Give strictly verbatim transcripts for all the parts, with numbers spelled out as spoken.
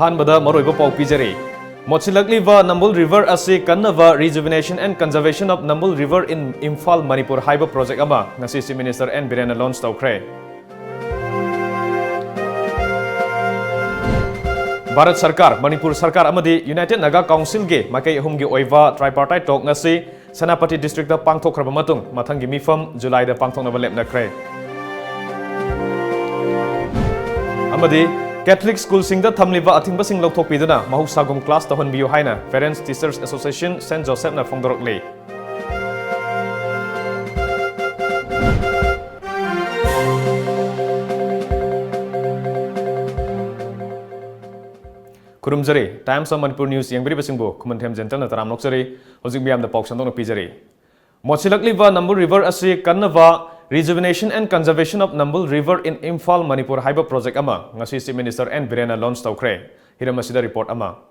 ꯑꯍꯥꯟꯕꯗ ꯃꯔꯨꯑꯣꯏꯕ ꯄꯥꯎ ꯄꯤꯖꯔꯤ꯫ ꯃꯣꯠꯁꯤꯜꯂꯛꯂꯤꯕ ꯅꯝꯕꯨꯜ River ꯑꯁꯤ ꯀꯟꯅꯕ Rejuvenation and Conservation of Nambul River in Imphal, Manipur ꯍꯥꯏꯕ project ꯑꯃ ꯉꯁꯤ Chief Minister N ꯕꯤꯔꯦꯟꯅ launch ꯇꯧꯈ꯭ꯔꯦ꯫ ꯚꯥꯔꯠ ꯁꯔꯀꯥꯔ, ꯃꯅꯤꯄꯨꯔ ꯁꯔꯀꯥꯔ ꯑꯃꯗꯤ United Naga Councilꯒꯤ ꯃꯥꯏꯀꯩ ꯑꯍꯨꯝꯒꯤ ꯑꯣꯏꯕ tripartite talk ꯉꯁꯤ ꯁꯦꯅꯥꯄꯇꯤ districtꯇ ꯄꯥꯡꯊꯣꯛꯈ꯭ꯔꯕ ꯃꯇꯨꯡ, ꯃꯊꯪꯒꯤ ꯃꯤꯐꯝ ꯖꯨꯂꯥꯏꯗ ꯄꯥꯡꯊꯣꯛꯅꯕ ꯂꯦꯞꯅꯈ꯭ꯔꯦ꯫ ꯑꯃꯗꯤ Catholic schoolꯁꯤꯡꯗ ꯊꯝꯂꯤꯕ ꯑꯊꯤꯡꯕꯁꯤꯡ ꯂꯧꯊꯣꯛꯄꯤꯗꯨꯅ ꯃꯍꯧꯁꯥꯒꯨꯝ class ꯇꯧꯍꯟꯕꯤꯌꯨ ꯍꯥꯏꯅ Parents Teachers Association Saint Josephꯅ ꯐꯣꯡꯗꯣꯔꯛꯂꯤ꯫ ꯈꯨꯔꯨꯝꯖꯔꯤ꯫ Times of Manipur News ꯌꯦꯡꯕꯤꯔꯤꯕꯁꯤꯡꯕꯨ ꯈꯨꯃꯟꯊꯦꯝ ꯖꯦꯟꯇꯜꯅ ꯇꯔꯥꯝꯅ ꯑꯣꯛꯆꯔꯤ꯫ ꯍꯧꯖꯤꯛ ꯃꯤꯌꯥꯝꯗ ꯄꯥꯎ ꯁꯟꯗꯣꯛꯅ ꯄꯤꯖꯔꯤ꯫ ꯃꯣꯠꯁꯤꯜꯂꯛꯂꯤꯕ ꯅꯝꯕꯨꯜ River ꯑꯁꯤ ꯀꯟꯅꯕ Rejuvenation and Conservation of Nambul River in Imphal, Manipur ꯍꯥꯏꯕ project ꯑꯃ ꯉꯁꯤ Chief Minister N ꯕꯤꯔꯦꯟꯅ launch ꯇꯧꯈ꯭ꯔꯦ꯫ ꯍꯤꯔꯝ ꯑꯁꯤꯗ report ꯑꯃ꯫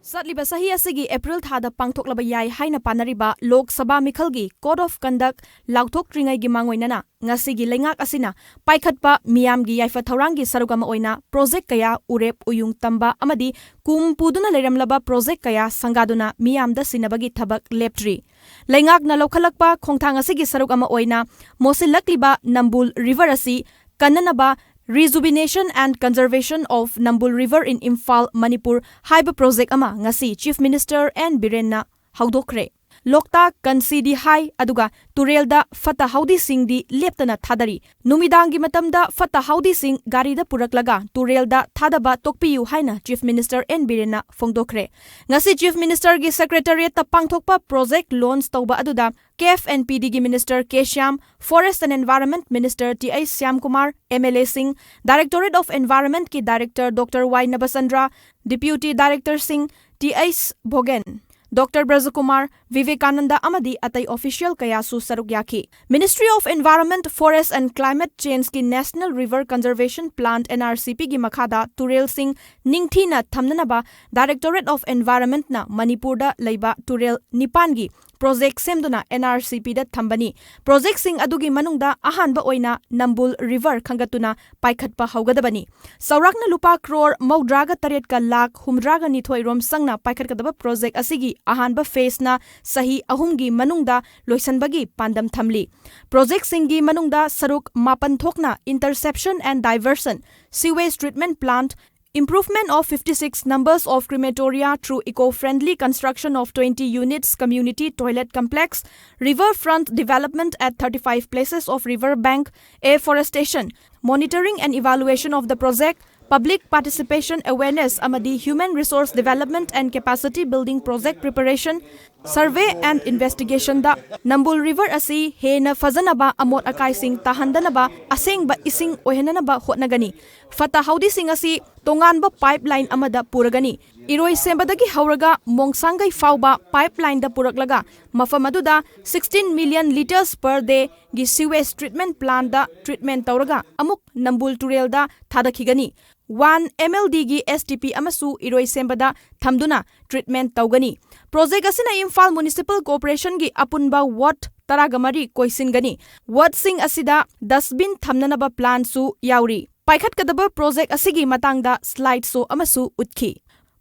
ꯆꯠꯂꯤꯕ ꯆꯍꯤ ꯑꯁꯤꯒꯤ April ꯊꯥꯗ ꯄꯥꯡꯊꯣꯛꯂꯕ ꯌꯥꯏ ꯍꯥꯏꯅ ꯄꯥꯅꯔꯤꯕ ꯂꯣꯛ ꯁꯚꯥ ꯃꯤꯈꯜꯒꯤ Code of Conduct ꯂꯥꯎꯊꯣꯛꯇ꯭ꯔꯤꯉꯩꯒꯤ ꯃꯥꯡꯑꯣꯏꯅꯅ ꯉꯁꯤꯒꯤ ꯂꯩꯉꯥꯛ ꯑꯁꯤꯅ ꯄꯥꯏꯈꯠꯄ ꯃꯤꯌꯥꯝꯒꯤ ꯌꯥꯏꯐ ꯊꯧꯔꯥꯡꯒꯤ ꯁꯔꯨꯛ ꯑꯃ ꯑꯣꯏꯅ project ꯀꯌꯥ ꯎꯔꯦꯞ ꯎꯌꯨꯡ ꯇꯝꯕ ꯑꯃꯗꯤ ꯀꯨꯝ ꯄꯨꯗꯨꯅ ꯂꯩꯔꯝꯂꯕ project ꯀꯌꯥ ꯁꯪꯒꯥꯗꯨꯅ ꯃꯤꯌꯥꯝꯗ ꯁꯤꯟꯅꯕꯒꯤ ꯊꯕꯛ ꯂꯦꯞꯇ꯭ꯔꯤ꯫ ꯂꯩꯉꯥꯛꯅ ꯂꯧꯈꯠꯂꯛꯄ ꯈꯣꯡꯊꯥꯡ ꯑꯁꯤꯒꯤ ꯁꯔꯨꯛ ꯑꯃ ꯑꯣꯏꯅ ꯃꯣꯠꯁꯤꯜꯂꯛꯂꯤꯕ ꯅꯝꯕꯨꯜ River ꯑꯁꯤ ꯀꯟꯅꯅꯕ Rejuvenation and Conservation of Nambul River in Imphal, Manipur ꯍꯥꯏꯕ project ꯑꯃ ꯉꯁꯤ Chief Minister N ꯕꯤꯔꯦꯟꯅ ꯍꯧꯗꯣꯛꯈ꯭ꯔꯦ꯫ ꯂꯣꯛꯇꯥꯛ ꯀꯟꯁꯤꯗꯤ ꯍꯥꯏ, ꯑꯗꯨꯒ ꯇꯨꯔꯦꯜꯗ ꯐꯠꯇ ꯍꯥꯎꯗꯤꯁꯤꯡꯗꯤ ꯂꯦꯞꯇꯅ ꯊꯥꯗꯔꯤ꯫ ꯅꯨꯃꯤꯗꯥꯡꯒꯤ ꯃꯇꯝꯗ ꯐꯠꯇ ꯍꯥꯎꯗꯤꯁꯤꯡ ꯒꯥꯔꯤꯗ ꯄꯨꯔꯛꯂꯒ ꯇꯨꯔꯦꯜꯗ ꯊꯥꯗꯕ ꯇꯣꯛꯄꯤꯌꯨ ꯍꯥꯏꯅ Chief Minister N ꯕꯤꯔꯦꯟꯅ ꯐꯣꯡꯗꯣꯛꯈ꯭ꯔꯦ꯫ ꯉꯁꯤ Chief Ministerꯒꯤ Secretariatꯇ ꯄꯥꯡꯊꯣꯛꯄ project launch ꯇꯧꯕ ꯑꯗꯨꯗ CAF and PDꯒꯤ Minister K Shyam, Forest and Environment Minister T H Shyamkumar, MLAꯁꯤꯡ, Directorate of Environmentꯀꯤ Director Doctor Y Nabachandra, Deputy Directorꯁꯤꯡ T H Bhogen, Doctor Brajakumar, Vivekananda ꯑꯃꯗꯤ ꯑꯇꯩ official ꯀꯌꯥꯁꯨ ꯁꯔꯨꯛ ꯌꯥꯈꯤ꯫ Ministry of Environment, Forest and Climate Changeꯀꯤ National River Conservation Plan, NRCPꯒꯤ ꯃꯈꯥꯗ ꯇꯨꯔꯦꯜꯁꯤꯡ ꯅꯤꯡꯊꯤꯅ ꯊꯝꯅꯅꯕ Directorate of Environmentꯅ ꯃꯅꯤꯄꯨꯔꯗ ꯂꯩꯕ ꯇꯨꯔꯦꯜ ꯅꯤꯄꯥꯟꯒꯤ ꯄ꯭ꯔꯣꯖꯦꯛ ꯁꯦꯝꯗꯨꯅ ꯑꯦꯟ ꯑꯥꯔ ꯁꯤ ꯄꯤꯗ ꯊꯝꯕꯅꯤ꯫ ꯄ꯭ꯔꯣꯖꯦꯛꯁꯤꯡ ꯑꯗꯨꯒꯤ ꯃꯅꯨꯡꯗ ꯑꯍꯥꯟꯕ ꯑꯣꯏꯅ ꯅꯝꯕꯨꯜ ꯔꯤꯚꯔ ꯈꯟꯒꯠꯇꯨꯅ ꯄꯥꯏꯈꯠꯄ ꯍꯧꯒꯗꯕꯅꯤ꯫ ꯆꯥꯎꯔꯥꯛꯅ ꯂꯨꯄꯥ ꯀ꯭ꯔꯣꯔ ꯃꯧꯗ꯭ꯔꯥꯒ ꯇꯔꯦꯠꯀ ꯂꯥꯈ ꯍꯨꯝꯗ꯭ꯔꯥꯒ ꯅꯤꯊꯣꯏ ꯔꯣꯝ ꯆꯪꯅ ꯄꯥꯏꯈꯠꯀꯗꯕ ꯄ꯭ꯔꯣꯖꯦꯛ ꯑꯁꯤꯒꯤ ꯑꯍꯥꯟꯕ ꯐꯦꯖꯅ ꯆꯍꯤ ꯑꯍꯨꯝꯒꯤ ꯃꯅꯨꯡꯗ ꯂꯣꯏꯁꯤꯟꯕꯒꯤ ꯄꯥꯟꯗꯝ ꯊꯝꯂꯤ꯫ ꯄ꯭ꯔꯣꯖꯦꯛꯁꯤꯡꯒꯤ ꯃꯅꯨꯡꯗ ꯁꯔꯨꯛ ꯃꯥꯄꯟ ꯊꯣꯛꯅ Interception and Diversion, Sewage Treatment Plant, Improvement of fifty-six numbers of crematoria through eco-friendly construction of twenty units, community toilet complex, river front development at thirty-five places of river bank, afforestation, monitoring and evaluation of the project, public participation awareness ꯑꯃꯗꯤ human resource development and capacity building project preparation, survey and investigationꯗ Nambul river ꯑꯁꯤ ꯍꯦꯟꯅ ꯐꯖꯅꯕ, ꯑꯃꯣꯠ ꯑꯀꯥꯏꯁꯤꯡ ꯇꯥꯍꯟꯗꯅꯕ, ꯑꯁꯦꯡꯕ ꯏꯁꯤꯡ ꯑꯣꯏꯍꯟꯅꯅꯕ ꯍꯣꯠꯅꯒꯅꯤ꯫ ꯐꯠꯇ ꯍꯥꯎꯗꯤꯁꯤꯡ ꯑꯁꯤ ꯇꯣꯉꯥꯟꯕ ꯄꯥꯏꯞ ꯂꯥꯏꯟ ꯑꯃꯗ ꯄꯨꯔꯒꯅꯤ꯫ ꯏꯔꯣꯏꯁꯦꯝꯕꯗꯒꯤ ꯍꯧꯔꯒ ꯃꯣꯡꯁꯥꯡꯒꯩ ꯐꯥꯎꯕ ꯄꯥꯏꯞ ꯂꯥꯏꯟꯗ ꯄꯨꯔꯛꯂꯒ ꯃꯐꯝ ꯑꯗꯨꯗ sixteen million litres per day ꯒꯤ sewage treatment plantꯗ treatment ꯇꯧꯔꯒ ꯑꯃꯨꯛ ꯅꯝꯕꯨꯜ ꯇꯨꯔꯦꯜꯗ ꯊꯥꯗꯈꯤꯒꯅꯤ꯫ One M L Dꯒꯤ S T P ꯑꯃꯁꯨ ꯏꯔꯣꯏꯁꯦꯝꯕꯗ ꯊꯝꯗꯨꯅ treatment ꯇꯧꯒꯅꯤ꯫ ꯄ꯭ꯔꯣꯖꯦꯛ ꯑꯁꯤꯅ ꯏꯝꯐꯥꯜ ꯃ꯭ꯌꯨꯅꯤꯁꯤꯄꯥꯜ ꯀꯣꯔꯄꯣꯔꯦꯁꯟꯒꯤ ꯑꯄꯨꯟꯕ ꯋꯥꯔꯗ ꯇꯔꯥꯒ ꯃꯔꯤ ꯀꯣꯏꯁꯤꯟꯒꯅꯤ꯫ ꯋꯥꯔꯗꯁꯤꯡ ꯑꯁꯤꯗ dustbin ꯊꯝꯅꯅꯕ ꯄ꯭ꯂꯥꯟꯁꯨ ꯌꯥꯎꯔꯤ꯫ ꯄꯥꯏꯈꯠꯀꯗꯕ ꯄ꯭ꯔꯣꯖꯦꯛ ꯑꯁꯤꯒꯤ ꯃꯇꯥꯡꯗ slide show ꯑꯃꯁꯨ ꯎꯠꯈꯤ꯫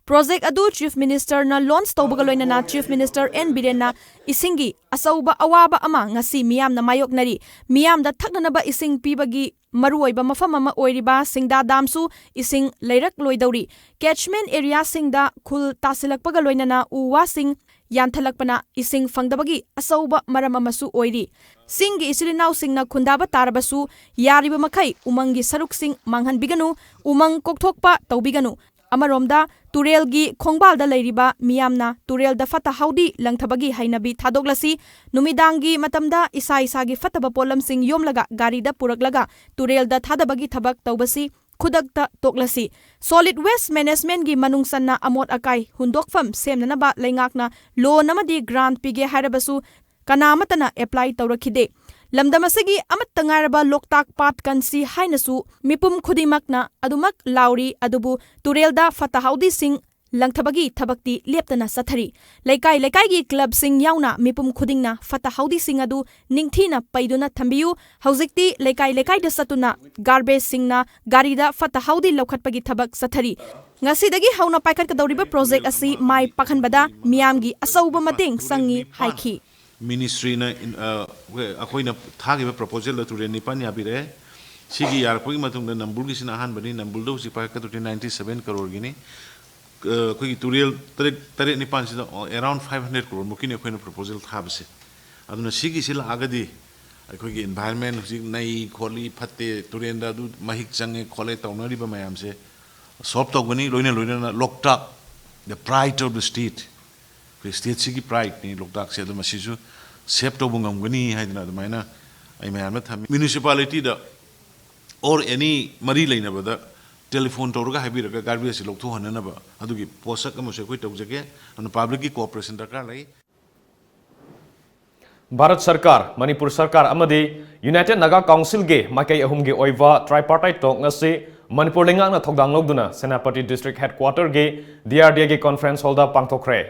ꯄ꯭ꯔꯣꯖꯦꯛ ꯑꯗꯨ ꯆꯤꯐ ꯃꯤꯅꯤꯁꯇꯔꯅ ꯂꯣꯟꯆ ꯇꯧꯕꯒ ꯂꯣꯏꯅꯅ ꯆꯤꯐ ꯃꯤꯅꯤꯁꯇꯔ ꯑꯦꯟ ꯕꯤꯔꯦꯟꯅ ꯏꯁꯤꯡꯒꯤ ꯑꯆꯧꯕ ꯑꯋꯥꯕ ꯑꯃ ꯉꯁꯤ ꯃꯤꯌꯥꯝꯅ ꯃꯥꯌꯣꯛꯅꯔꯤ꯫ ꯃꯤꯌꯥꯝꯗ ꯊꯛꯅꯅꯕ ꯏꯁꯤꯡ ꯄꯤꯕꯒꯤ ꯃꯔꯨꯑꯣꯏꯕ ꯃꯐꯝ ꯑꯃ ꯑꯣꯏꯔꯤꯕ ꯁꯤꯡꯗꯥ ꯗꯥꯝꯁꯨ ꯏꯁꯤꯡ ꯂꯩꯔꯛꯂꯣꯏꯗꯧꯔꯤ꯫ Catchment areaꯁꯤꯡꯗ ꯈꯨꯜ ꯇꯥꯁꯤꯜꯂꯛꯄꯒ ꯂꯣꯏꯅꯅ ꯎ ꯋꯥꯁꯤꯡ ꯌꯥꯟꯊꯠꯂꯛꯄꯅ ꯏꯁꯤꯡ ꯐꯪꯗꯕꯒꯤ ꯑꯆꯧꯕ ꯃꯔꯝ ꯑꯃꯁꯨ ꯑꯣꯏꯔꯤ꯫ ꯆꯤꯡꯒꯤ ꯏꯆꯤꯜ ꯏꯅꯥꯎꯁꯤꯡꯅ ꯈꯨꯟꯗꯥꯕ ꯇꯥꯔꯕꯁꯨ, ꯌꯥꯔꯤꯕ ꯃꯈꯩ ꯎꯃꯪꯒꯤ ꯁꯔꯨꯛꯁꯤꯡ ꯃꯥꯡꯍꯟꯕꯤꯒꯅꯨ, ꯎꯃꯪ ꯀꯣꯛꯊꯣꯛꯄ ꯇꯧꯕꯤꯒꯅꯨ꯫ ꯑꯃꯔꯣꯝꯗ, ꯇꯨꯔꯦꯜꯒꯤ ꯈꯣꯡꯕꯥꯜꯗ ꯂꯩꯔꯤꯕ ꯃꯤꯌꯥꯝꯅ ꯇꯨꯔꯦꯜꯗ ꯐꯠꯇ ꯍꯥꯎꯗꯤ ꯂꯪꯊꯕꯒꯤ ꯍꯩꯅꯕꯤ ꯊꯥꯗꯣꯛꯂꯁꯤ꯫ ꯅꯨꯃꯤꯗꯥꯡꯒꯤ ꯃꯇꯝꯗ ꯏꯁꯥ ꯏꯁꯥꯒꯤ ꯐꯠꯇꯕ ꯄꯣꯠꯂꯝꯁꯤꯡ ꯌꯣꯝꯂꯒ ꯒꯥꯔꯤꯗ ꯄꯨꯔꯛꯂꯒ ꯇꯨꯔꯦꯜꯗ ꯊꯥꯗꯕꯒꯤ ꯊꯕꯛ ꯇꯧꯕꯁꯤ ꯈꯨꯗꯛꯇ ꯇꯣꯛꯂꯁꯤ꯫ Solid waste managementꯀꯤ ꯃꯅꯨꯡ ꯆꯟꯅ ꯑꯃꯣꯠ ꯑꯀꯥꯏ ꯍꯨꯟꯗꯣꯛꯐꯝ ꯁꯦꯝꯅꯅꯕ ꯂꯩꯉꯥꯛꯅ loan ꯑꯃꯗꯤ grant ꯄꯤꯒꯦ ꯍꯥꯏꯔꯕꯁꯨ ꯀꯅꯥ ꯑꯃꯠꯇꯅ apply ꯇꯧꯔꯛꯈꯤꯗꯦ꯫ ꯂꯝꯗꯝ ꯑꯁꯤꯒꯤ ꯑꯃꯠꯇ ꯉꯥꯏꯔꯕ ꯂꯣꯛꯇꯥꯛ ꯄꯥꯠ ꯀꯟꯁꯤ ꯍꯥꯏꯅꯁꯨ ꯃꯤꯄꯨꯝ ꯈꯨꯗꯤꯡꯃꯛꯅ ꯑꯗꯨꯃꯛ ꯂꯥꯎꯔꯤ, ꯑꯗꯨꯕꯨ ꯇꯨꯔꯦꯜꯗ ꯐꯠꯇ ꯍꯥꯎꯗꯤꯁꯤꯡ ꯂꯪꯊꯕꯒꯤ ꯊꯕꯛꯇꯤ ꯂꯦꯞꯇꯅ ꯆꯠꯊꯔꯤ꯫ ꯂꯩꯀꯥꯏ ꯂꯩꯀꯥꯏꯒꯤ clubꯁꯤꯡ ꯌꯥꯎꯅ ꯃꯤꯄꯨꯝ ꯈꯨꯗꯤꯡꯅ ꯐꯠꯇ ꯍꯥꯎꯗꯤꯁꯤꯡ ꯑꯗꯨ ꯅꯤꯡꯊꯤꯅ ꯄꯩꯗꯨꯅ ꯊꯝꯕꯤꯌꯨ꯫ ꯍꯧꯖꯤꯛꯇꯤ ꯂꯩꯀꯥꯏ ꯂꯩꯀꯥꯏꯗ ꯆꯠꯇꯨꯅ garbageꯁꯤꯡꯅ ꯒꯥꯔꯤꯗ ꯐꯠꯇ ꯍꯥꯎꯗꯤ ꯂꯧꯈꯠꯄꯒꯤ ꯊꯕꯛ ꯆꯠꯊꯔꯤ꯫ ꯉꯁꯤꯗꯒꯤ ꯍꯧꯅ ꯄꯥꯏꯈꯠꯀꯗꯧꯔꯤꯕ project ꯑꯁꯤ ꯃꯥꯏ ꯄꯥꯛꯍꯟꯕꯗ ꯃꯤꯌꯥꯝꯒꯤ ꯑꯆꯧꯕ ꯃꯇꯦꯡ ꯆꯪꯏ ꯍꯥꯏꯈꯤ꯫ Ministryꯅ, ꯑ, ꯑꯩꯈꯣꯏꯅ ꯊꯥꯈꯤꯕ proposalꯗ ꯇꯨꯔꯦꯜ ꯅꯤꯄꯥꯟ ꯌꯥꯕꯤꯔꯛꯑꯦ꯫ ꯁꯤꯒꯤ ꯌꯥꯔꯛꯄꯒꯤ ꯃꯇꯨꯡꯗ ꯅꯝꯕꯨꯜꯒꯤꯁꯤꯅ ꯑꯍꯥꯟꯕꯅꯤ꯫ ꯅꯝꯕꯨꯜꯗ ꯍꯧꯖꯤꯛ ꯄꯥꯏꯈꯠꯀꯗꯧꯔꯤ ninety seven crore꯫ ꯑ, ꯑꯩꯈꯣꯏꯒꯤ ꯇꯨꯔꯦꯜ ꯇꯔꯦꯠ, ꯇꯔꯦꯠ ꯅꯤꯄꯥꯟꯁꯤꯗ around five hundred crore ꯃꯨꯛꯀꯤꯅꯤ ꯑꯩꯈꯣꯏꯅ proposal ꯊꯥꯕꯁꯦ꯫ ꯑꯗꯨꯅ ꯁꯤꯒꯤꯁꯤ ꯂꯥꯛꯑꯒꯗꯤ ꯑꯩꯈꯣꯏꯒꯤ environment ꯍꯧꯖꯤꯛ ꯅꯩ ꯈꯣꯠꯂꯤ ꯐꯠꯇꯦ, ꯇꯨꯔꯦꯜꯗ ꯑꯗꯨ ꯃꯍꯤꯛ ꯆꯪꯉꯦ ꯈꯣꯠꯂꯦ ꯇꯧꯅꯔꯤꯕ ꯃꯌꯥꯝꯁꯦ solve ꯇꯧꯒꯅꯤ꯫ ꯂꯣꯏꯅ ꯂꯣꯏꯅꯅ ꯂꯣꯛꯇꯥꯛ, the pride of the state, ꯑꯩꯈꯣꯏ stateꯁꯤꯒꯤ prideꯅꯤ ꯂꯣꯛꯇꯥꯛꯁꯦ, ꯑꯗꯨ ꯃꯁꯤꯁꯨ save ꯇꯧꯕ ꯉꯝꯒꯅꯤ ꯍꯥꯏꯗꯅ ꯑꯗꯨꯃꯥꯏꯅ ꯑꯩ ꯃꯌꯥꯝꯗ ꯊꯝꯃꯤ꯫ Municipalityꯗ or any ꯃꯔꯤ ꯂꯩꯅꯕꯗ telephone ꯇꯧꯔꯒ ꯍꯥꯏꯕꯤꯔꯒ garbageꯁꯤ ꯂꯧꯊꯣꯛꯍꯟꯅꯅꯕ ꯑꯗꯨꯒꯤ ꯄꯣꯠꯁꯛ ꯑꯃꯁꯨ ꯑꯩꯈꯣꯏ ꯇꯧꯖꯒꯦ꯫ ꯑꯗꯨꯅ publicꯀꯤ cooperation ꯗꯔꯀꯥꯔ ꯂꯩ꯫ ꯚꯥꯔꯠ ꯁꯔꯀꯥꯔ, ꯃꯅꯤꯄꯨꯔ ꯁꯔꯀꯥꯔ ꯑꯃꯗꯤ United Naga Councilꯒꯤ ꯃꯥꯏꯀꯩ ꯑꯍꯨꯝꯒꯤ ꯑꯣꯏꯕ tripartite talk ꯉꯁꯤ ꯃꯅꯤꯄꯨꯔ ꯂꯩꯉꯥꯛꯅ ꯊꯧꯗꯥꯡ ꯂꯧꯗꯨꯅ Senapati district headquarterꯒꯤ DRDAꯒꯤ conference hallꯗ ꯄꯥꯡꯊꯣꯛꯈ꯭ꯔꯦ꯫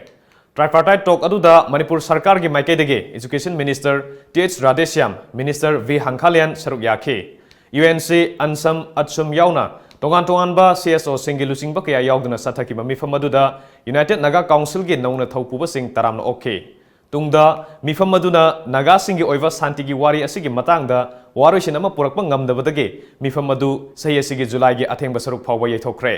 Tripartite talk ꯑꯗꯨꯗ ꯃꯅꯤꯄꯨꯔ ꯁꯔꯀꯥꯔꯒꯤ ꯃꯥꯏꯀꯩꯗꯒꯤ Education Minister T H Radheshyam, Minister V Hangkhalian ꯁꯔꯨꯛ ꯌꯥꯈꯤ꯫ UNC, ANSAM, ATSUM ꯌꯥꯎꯅ ꯇꯣꯉꯥꯟ ꯇꯣꯉꯥꯟꯕ CSOꯁꯤꯡꯒꯤ ꯂꯨꯆꯤꯡꯕ ꯀꯌꯥ ꯌꯥꯎꯗꯨꯅ ꯆꯠꯊꯈꯤꯕ ꯃꯤꯐꯝ ꯑꯗꯨꯗ United Naga Councilꯒꯤ ꯅꯧꯅ ꯊꯧ ꯄꯨꯕꯁꯤꯡ ꯇꯔꯥꯝꯅ ꯑꯣꯛꯈꯤ꯫ ꯇꯨꯡꯗ ꯃꯤꯐꯝ ꯑꯗꯨꯅ ꯅꯥꯒꯥꯁꯤꯡꯒꯤ ꯑꯣꯏꯕ ꯁꯥꯟꯇꯤꯒꯤ ꯋꯥꯔꯤ ꯑꯁꯤꯒꯤ ꯃꯇꯥꯡꯗ ꯋꯥꯔꯣꯏꯁꯤꯟ ꯑꯃ ꯄꯨꯔꯛꯄ ꯉꯝꯗꯕꯗꯒꯤ ꯃꯤꯐꯝ ꯑꯗꯨ ꯆꯍꯤ ꯑꯁꯤꯒꯤ ꯖꯨꯂꯥꯏꯒꯤ ꯑꯊꯦꯡꯕ ꯁꯔꯨꯛ ꯐꯥꯎꯕ ꯌꯩꯊꯣꯛꯈ꯭ꯔꯦ꯫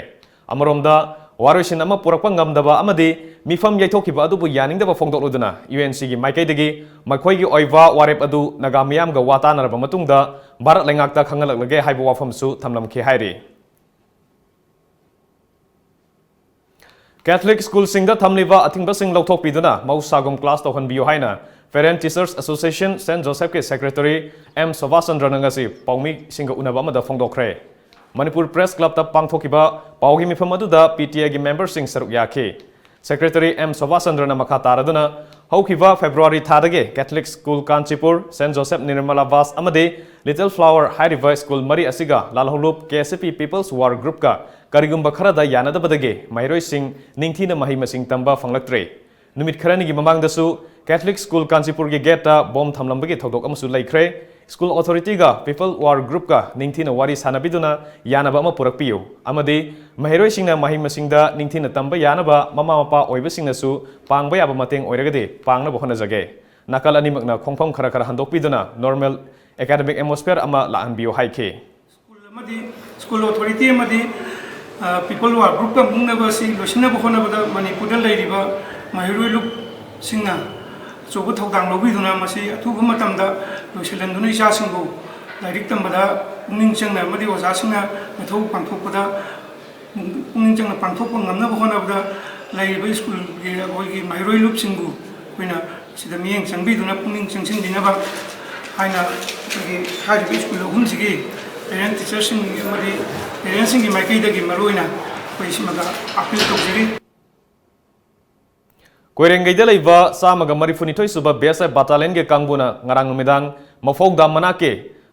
ꯑꯃꯔꯣꯝꯗ, ꯋꯥꯔꯣꯏꯁꯤꯟ ꯑꯃ ꯄꯨꯔꯛꯄ ꯉꯝꯗꯕ ꯑꯃꯗꯤ ꯃꯤꯐꯝ ꯌꯩꯊꯣꯛꯈꯤꯕ ꯑꯗꯨꯕꯨ ꯌꯥꯅꯤꯡꯗꯕ ꯐꯣꯡꯗꯣꯛꯂꯗꯨꯅ UNCꯒꯤ ꯃꯥꯏꯀꯩꯗꯒꯤ ꯃꯈꯣꯏꯒꯤ ꯑꯣꯏꯕ ꯋꯥꯔꯦꯞ ꯑꯗꯨ ꯅꯥꯒꯥ ꯃꯤꯌꯥꯝꯒ ꯋꯥ ꯇꯥꯅꯔꯕ ꯃꯇꯨꯡꯗ ꯚꯥꯔꯠ ꯂꯩꯉꯥꯛꯇ ꯈꯪꯍꯜꯂꯛꯂꯒꯦ ꯍꯥꯏꯕ ꯋꯥꯐꯝꯁꯨ ꯊꯝꯂꯝꯈꯤ ꯍꯥꯏꯔꯤ꯫ Catholic schoolꯁꯤꯡꯗ ꯊꯝꯂꯤꯕ ꯑꯊꯤꯡꯕꯁꯤꯡ ꯂꯧꯊꯣꯛꯄꯤꯗꯨꯅ ꯃꯍꯧꯁꯥꯒꯨꯝ class ꯇꯧꯍꯟꯕꯤꯌꯨ ꯍꯥꯏꯅ Parent Teachers Association Saint Josephꯀꯤ Secretary ꯑꯦꯝ ꯁꯣꯚꯥꯁ ꯆꯟꯗ꯭ꯔꯅ ꯉꯁꯤ ꯄꯥꯎꯃꯤꯁꯤꯡꯒ ꯎꯅꯕ ꯑꯃꯗ ꯐꯣꯡꯗꯣꯛꯈ꯭ꯔꯦ꯫ ꯃꯅꯤꯄꯨꯔ Press Clubꯇ ꯄꯥꯡꯊꯣꯛꯈꯤꯕ ꯄꯥꯎꯒꯤ ꯃꯤꯐꯝ ꯑꯗꯨꯗ PTAꯒꯤ memberꯁꯤꯡ ꯁꯔꯨꯛ ꯌꯥꯈꯤ꯫ Secretary ꯑꯦꯝ ꯁꯣꯚꯥꯁ ꯆꯟꯗ꯭ꯔꯅ ꯃꯈꯥ ꯇꯥꯔꯗꯨꯅ ꯍꯧꯈꯤꯕ ꯐꯦꯕ꯭ꯔꯨꯋꯥꯔꯤ ꯊꯥꯗꯒꯤ Catholic school Kanchipur, Saint Joseph Nirmalabas ꯑꯃꯗꯤ ꯂꯤꯇꯜ ꯐ꯭ꯂꯥꯋꯔ ꯍꯥꯏꯔꯤꯕ ꯁ꯭ꯀꯨꯜ ꯃꯔꯤ ꯑꯁꯤꯒ ꯂꯥꯜꯍꯧꯂꯨꯞ ꯀꯦ ꯑꯦꯁ ꯑꯦ ꯄꯤ ꯄꯤꯄꯜꯁ ꯋꯥꯔ ꯒ꯭ꯔꯨꯞꯀ ꯀꯔꯤꯒꯨꯝꯕ ꯈꯔꯗ ꯌꯥꯅꯗꯕꯗꯒꯤ ꯃꯍꯩꯔꯣꯏꯁꯤꯡ ꯅꯤꯡꯊꯤꯅ ꯃꯍꯩ ꯃꯁꯤꯡ ꯇꯝꯕ ꯐꯪꯂꯛꯇ꯭ꯔꯦ꯫ ꯅꯨꯃꯤꯠ ꯈꯔꯅꯤꯒꯤ ꯃꯃꯥꯡꯗꯁꯨ ꯀꯦꯊꯂꯤꯛ ꯁ꯭ꯀꯨꯜ ꯀꯥꯟꯆꯤꯄꯨꯔꯒꯤ ꯒꯦꯠꯇ ꯕꯣꯝ ꯊꯝꯂꯝꯕꯒꯤ ꯊꯧꯗꯣꯛ ꯑꯃꯁꯨ ꯂꯩꯈ꯭ꯔꯦ꯫ ꯁ꯭ꯀꯨꯜ ꯑꯣꯊꯣꯔꯤꯇꯤꯒ ꯄꯤꯄꯜ ꯋꯥꯔ ꯒ꯭ꯔꯨꯞꯀ ꯅꯤꯡꯊꯤꯅ ꯋꯥꯔꯤ ꯁꯥꯟꯅꯕꯤꯗꯨꯅ ꯌꯥꯅꯕ ꯑꯃ ꯄꯨꯔꯛꯄꯤꯌꯨ ꯑꯃꯗꯤ ꯃꯍꯩꯔꯣꯏꯁꯤꯡꯅ ꯃꯍꯩ ꯃꯁꯤꯡꯗ ꯅꯤꯡꯊꯤꯅ ꯇꯝꯕ ꯌꯥꯅꯕ ꯃꯃꯥ ꯃꯄꯥ ꯑꯣꯏꯕꯁꯤꯡꯅꯁꯨ ꯄꯥꯡꯕ ꯌꯥꯕ ꯃꯇꯦꯡ ꯑꯣꯏꯔꯒꯗꯤ ꯄꯥꯡꯅꯕ ꯍꯣꯠꯅꯖꯒꯦ꯫ ꯅꯥꯀꯜ ꯑꯅꯤꯃꯛꯅ ꯈꯣꯡꯐꯝ ꯈꯔ ꯈꯔ ꯍꯟꯗꯣꯛꯄꯤꯗꯨꯅ ꯅꯣꯔꯃꯦꯜ ꯑꯦꯀꯥꯗꯃꯤꯛ ꯑꯦꯠꯃꯣꯁꯐꯤꯌꯔ ꯑꯃ ꯂꯥꯛꯍꯟꯕꯤꯌꯨ ꯍꯥꯏꯈꯤ꯫ ꯁ꯭ꯀꯨꯜ ꯑꯃꯗꯤ ꯁ꯭ꯀꯨꯜ ꯑꯣꯊꯣꯔꯤꯇꯤ ꯑꯃꯗꯤ, ꯑ, ꯄꯤꯄꯜ ꯋꯥꯔ ꯒ꯭ꯔꯨꯞꯀ ꯃꯨꯛꯅꯕ ꯑꯁꯤ ꯂꯣꯏꯁꯤꯟꯅꯕ ꯍꯣꯠꯅꯕꯗ ꯃꯅꯤꯄꯨꯔꯗ ꯂꯩꯔꯤꯕ ꯃꯍꯩꯔꯣꯏ ꯂꯨꯞꯁꯤꯡꯅ ꯑꯆꯧꯕ ꯊꯧꯗꯥꯡ ꯂꯧꯕꯤꯗꯨꯅ ꯃꯁꯤ ꯑꯊꯨꯕ ꯃꯇꯝꯗ ꯂꯣꯏꯁꯤꯜꯍꯟꯗꯨꯅ ꯏꯆꯥꯁꯤꯡꯕꯨ ꯂꯥꯏꯔꯤꯛ ꯇꯝꯕꯗ ꯄꯨꯛꯅꯤꯡ ꯆꯪꯅ ꯑꯃꯗꯤ ꯑꯣꯖꯥꯁꯤꯡꯅ ꯃꯊꯧ ꯄꯥꯡꯊꯣꯛꯄꯗ ꯄꯨꯛꯅꯤꯡ ꯆꯪꯅ ꯄꯥꯡꯊꯣꯛꯄ ꯉꯝꯅꯕ ꯍꯣꯠꯅꯕꯗ ꯂꯩꯔꯤꯕ ꯁ꯭ꯀꯨꯜꯒꯤ ꯑꯩꯈꯣꯏꯒꯤ ꯃꯍꯩꯔꯣꯏ ꯂꯨꯞꯁꯤꯡꯕꯨ ꯑꯩꯈꯣꯏꯅ ꯁꯤꯗ ꯃꯤꯠꯌꯦꯡ ꯆꯪꯕꯤꯗꯨꯅ ꯄꯨꯛꯅꯤꯡ ꯆꯪꯁꯤꯟꯕꯤꯅꯕ ꯍꯥꯏꯅ ꯑꯩꯈꯣꯏꯒꯤ ꯍꯥꯏꯔꯤꯕ ꯁ꯭ꯀꯨꯜ ꯑꯍꯨꯝꯁꯤꯒꯤ ꯄꯦꯔꯦꯟ ꯇꯤꯆꯔꯁꯤꯡ ꯑꯃꯗꯤ ꯄꯦꯔꯦꯟꯁꯤꯡꯒꯤ ꯃꯥꯏꯀꯩꯗꯒꯤ ꯃꯔꯨꯑꯣꯏꯅ ꯑꯩꯈꯣꯏ ꯁꯤꯃꯒ ꯑꯥꯄꯤꯜ ꯇꯧꯖꯔꯤ꯫ ꯀꯣꯏꯔꯦꯡꯒꯩꯗ ꯂꯩꯕ ꯆꯥꯝꯃꯒ ꯃꯔꯤꯐꯨꯅꯤꯊꯣꯏ ꯁꯨꯕ ꯕꯤ ꯑꯦꯁ ꯑꯦꯐ ꯕꯥꯇꯥꯂꯤꯌꯟꯒꯤ ꯀꯥꯡꯕꯨꯅ ꯉꯔꯥꯡ ꯅꯨꯃꯤꯗꯥꯡ ꯃꯐꯧ ꯗꯥꯝ ꯃꯅꯥꯛꯀꯤ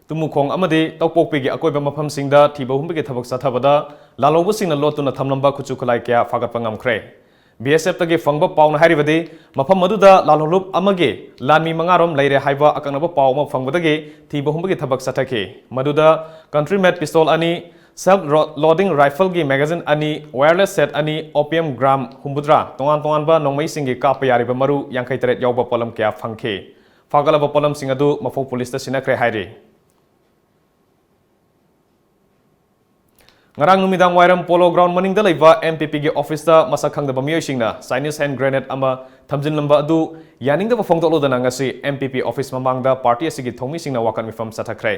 ꯇꯨꯃꯨꯈꯣꯡ ꯑꯃꯗꯤ ꯇꯧꯄꯣꯛꯄꯤꯒꯤ ꯑꯀꯣꯏꯕ ꯃꯐꯝꯁꯤꯡꯗ ꯊꯤꯕ ꯍꯨꯝꯕꯒꯤ ꯊꯕꯛ ꯆꯠꯊꯕꯗ ꯂꯥꯜꯍꯧꯕꯁꯤꯡꯅ ꯂꯣꯠꯇꯨꯅ ꯊꯝꯂꯝꯕ ꯈꯨꯠꯁꯨ ꯈꯨꯠꯂꯥꯏ ꯀꯌꯥ ꯐꯥꯒꯠꯄ ꯉꯝꯈ꯭ꯔꯦ꯫ ꯕꯤ ꯑꯦꯁ ꯑꯦꯐꯇꯒꯤ ꯐꯪꯕ ꯄꯥꯎꯅ ꯍꯥꯏꯔꯤꯕꯗꯤ, ꯃꯐꯝ ꯑꯗꯨꯗ ꯂꯥꯜꯍꯧꯂꯨꯞ ꯑꯃꯒꯤ ꯂꯥꯟꯃꯤ ꯃꯉꯥꯔꯣꯝ ꯂꯩꯔꯦ ꯍꯥꯏꯕ ꯑꯀꯛꯅꯕ ꯄꯥꯎ ꯑꯃ ꯐꯪꯕꯗꯒꯤ ꯊꯤꯕ ꯍꯨꯝꯕꯒꯤ ꯊꯕꯛ ꯆꯠꯊꯈꯤ꯫ ꯃꯗꯨꯗ ꯀꯟꯇ꯭ꯔꯤ ꯃꯦꯠ ꯄꯤꯁꯇꯣꯜ ꯑꯅꯤ, ꯁꯦꯜꯐ ꯔꯣ-, ꯂꯣꯗꯤꯡ ꯔꯥꯏꯐꯜꯒꯤ ꯃꯦꯒꯥꯖꯤꯟ ꯑꯅꯤ, ꯋꯥꯌꯔꯂꯦꯁ ꯁꯦꯠ ꯑꯅꯤ, ꯑꯣꯄꯤꯌꯝ ꯒ꯭ꯔꯥꯝ ꯍꯨꯝꯐꯨꯇꯔꯥ, ꯇꯣꯉꯥꯟ ꯇꯣꯉꯥꯟꯕ ꯅꯣꯡꯃꯩꯁꯤꯡꯒꯤ ꯀꯥꯞꯄ ꯌꯥꯔꯤꯕ ꯃꯔꯨ ꯌꯥꯡꯈꯩ ꯇꯔꯦꯠ ꯌꯥꯎꯕ ꯄꯣꯠꯂꯝ ꯀꯌꯥ ꯐꯪꯈꯤ꯫ ꯐꯥꯒꯠꯂꯕ ꯄꯣꯠꯂꯝꯁꯤꯡ ꯑꯗꯨ ꯃꯐꯧ ꯄꯨꯂꯤꯁꯇ ꯁꯤꯟꯅꯈ꯭ꯔꯦ ꯍꯥꯏꯔꯤ꯫ ꯉꯔꯥꯡ ꯅꯨꯃꯤꯗꯥꯡ ꯋꯥꯏꯔꯝ ꯄꯣꯂꯣ ꯒ꯭ꯔꯥꯎꯟ ꯃꯅꯤꯡꯗ ꯂꯩꯕ ꯑꯦꯝ ꯄꯤ ꯄꯤꯒꯤ ꯑꯣꯐꯤꯁꯇ ꯃꯁꯛ ꯈꯪꯗꯕ ꯃꯤꯑꯣꯏꯁꯤꯡꯅ ꯆꯥꯏꯅꯤꯁ ꯍꯦꯟ ꯒ꯭ꯔꯦꯅꯦꯗ ꯑꯃ ꯊꯝꯖꯤꯜꯂꯝꯕ ꯑꯗꯨ ꯌꯥꯅꯤꯡꯗꯕ ꯐꯣꯡꯗꯣꯛꯂꯗꯨꯅ ꯉꯁꯤ ꯑꯦꯝ ꯄꯤ ꯄꯤ ꯑꯣꯐꯤꯁ ꯃꯃꯥꯡꯗ ꯄꯥꯔꯇꯤ ꯑꯁꯤꯒꯤ ꯊꯧꯃꯤꯁꯤꯡꯅ ꯋꯥꯀꯠ ꯃꯤꯐꯝ ꯆꯠꯊꯈ꯭ꯔꯦ꯫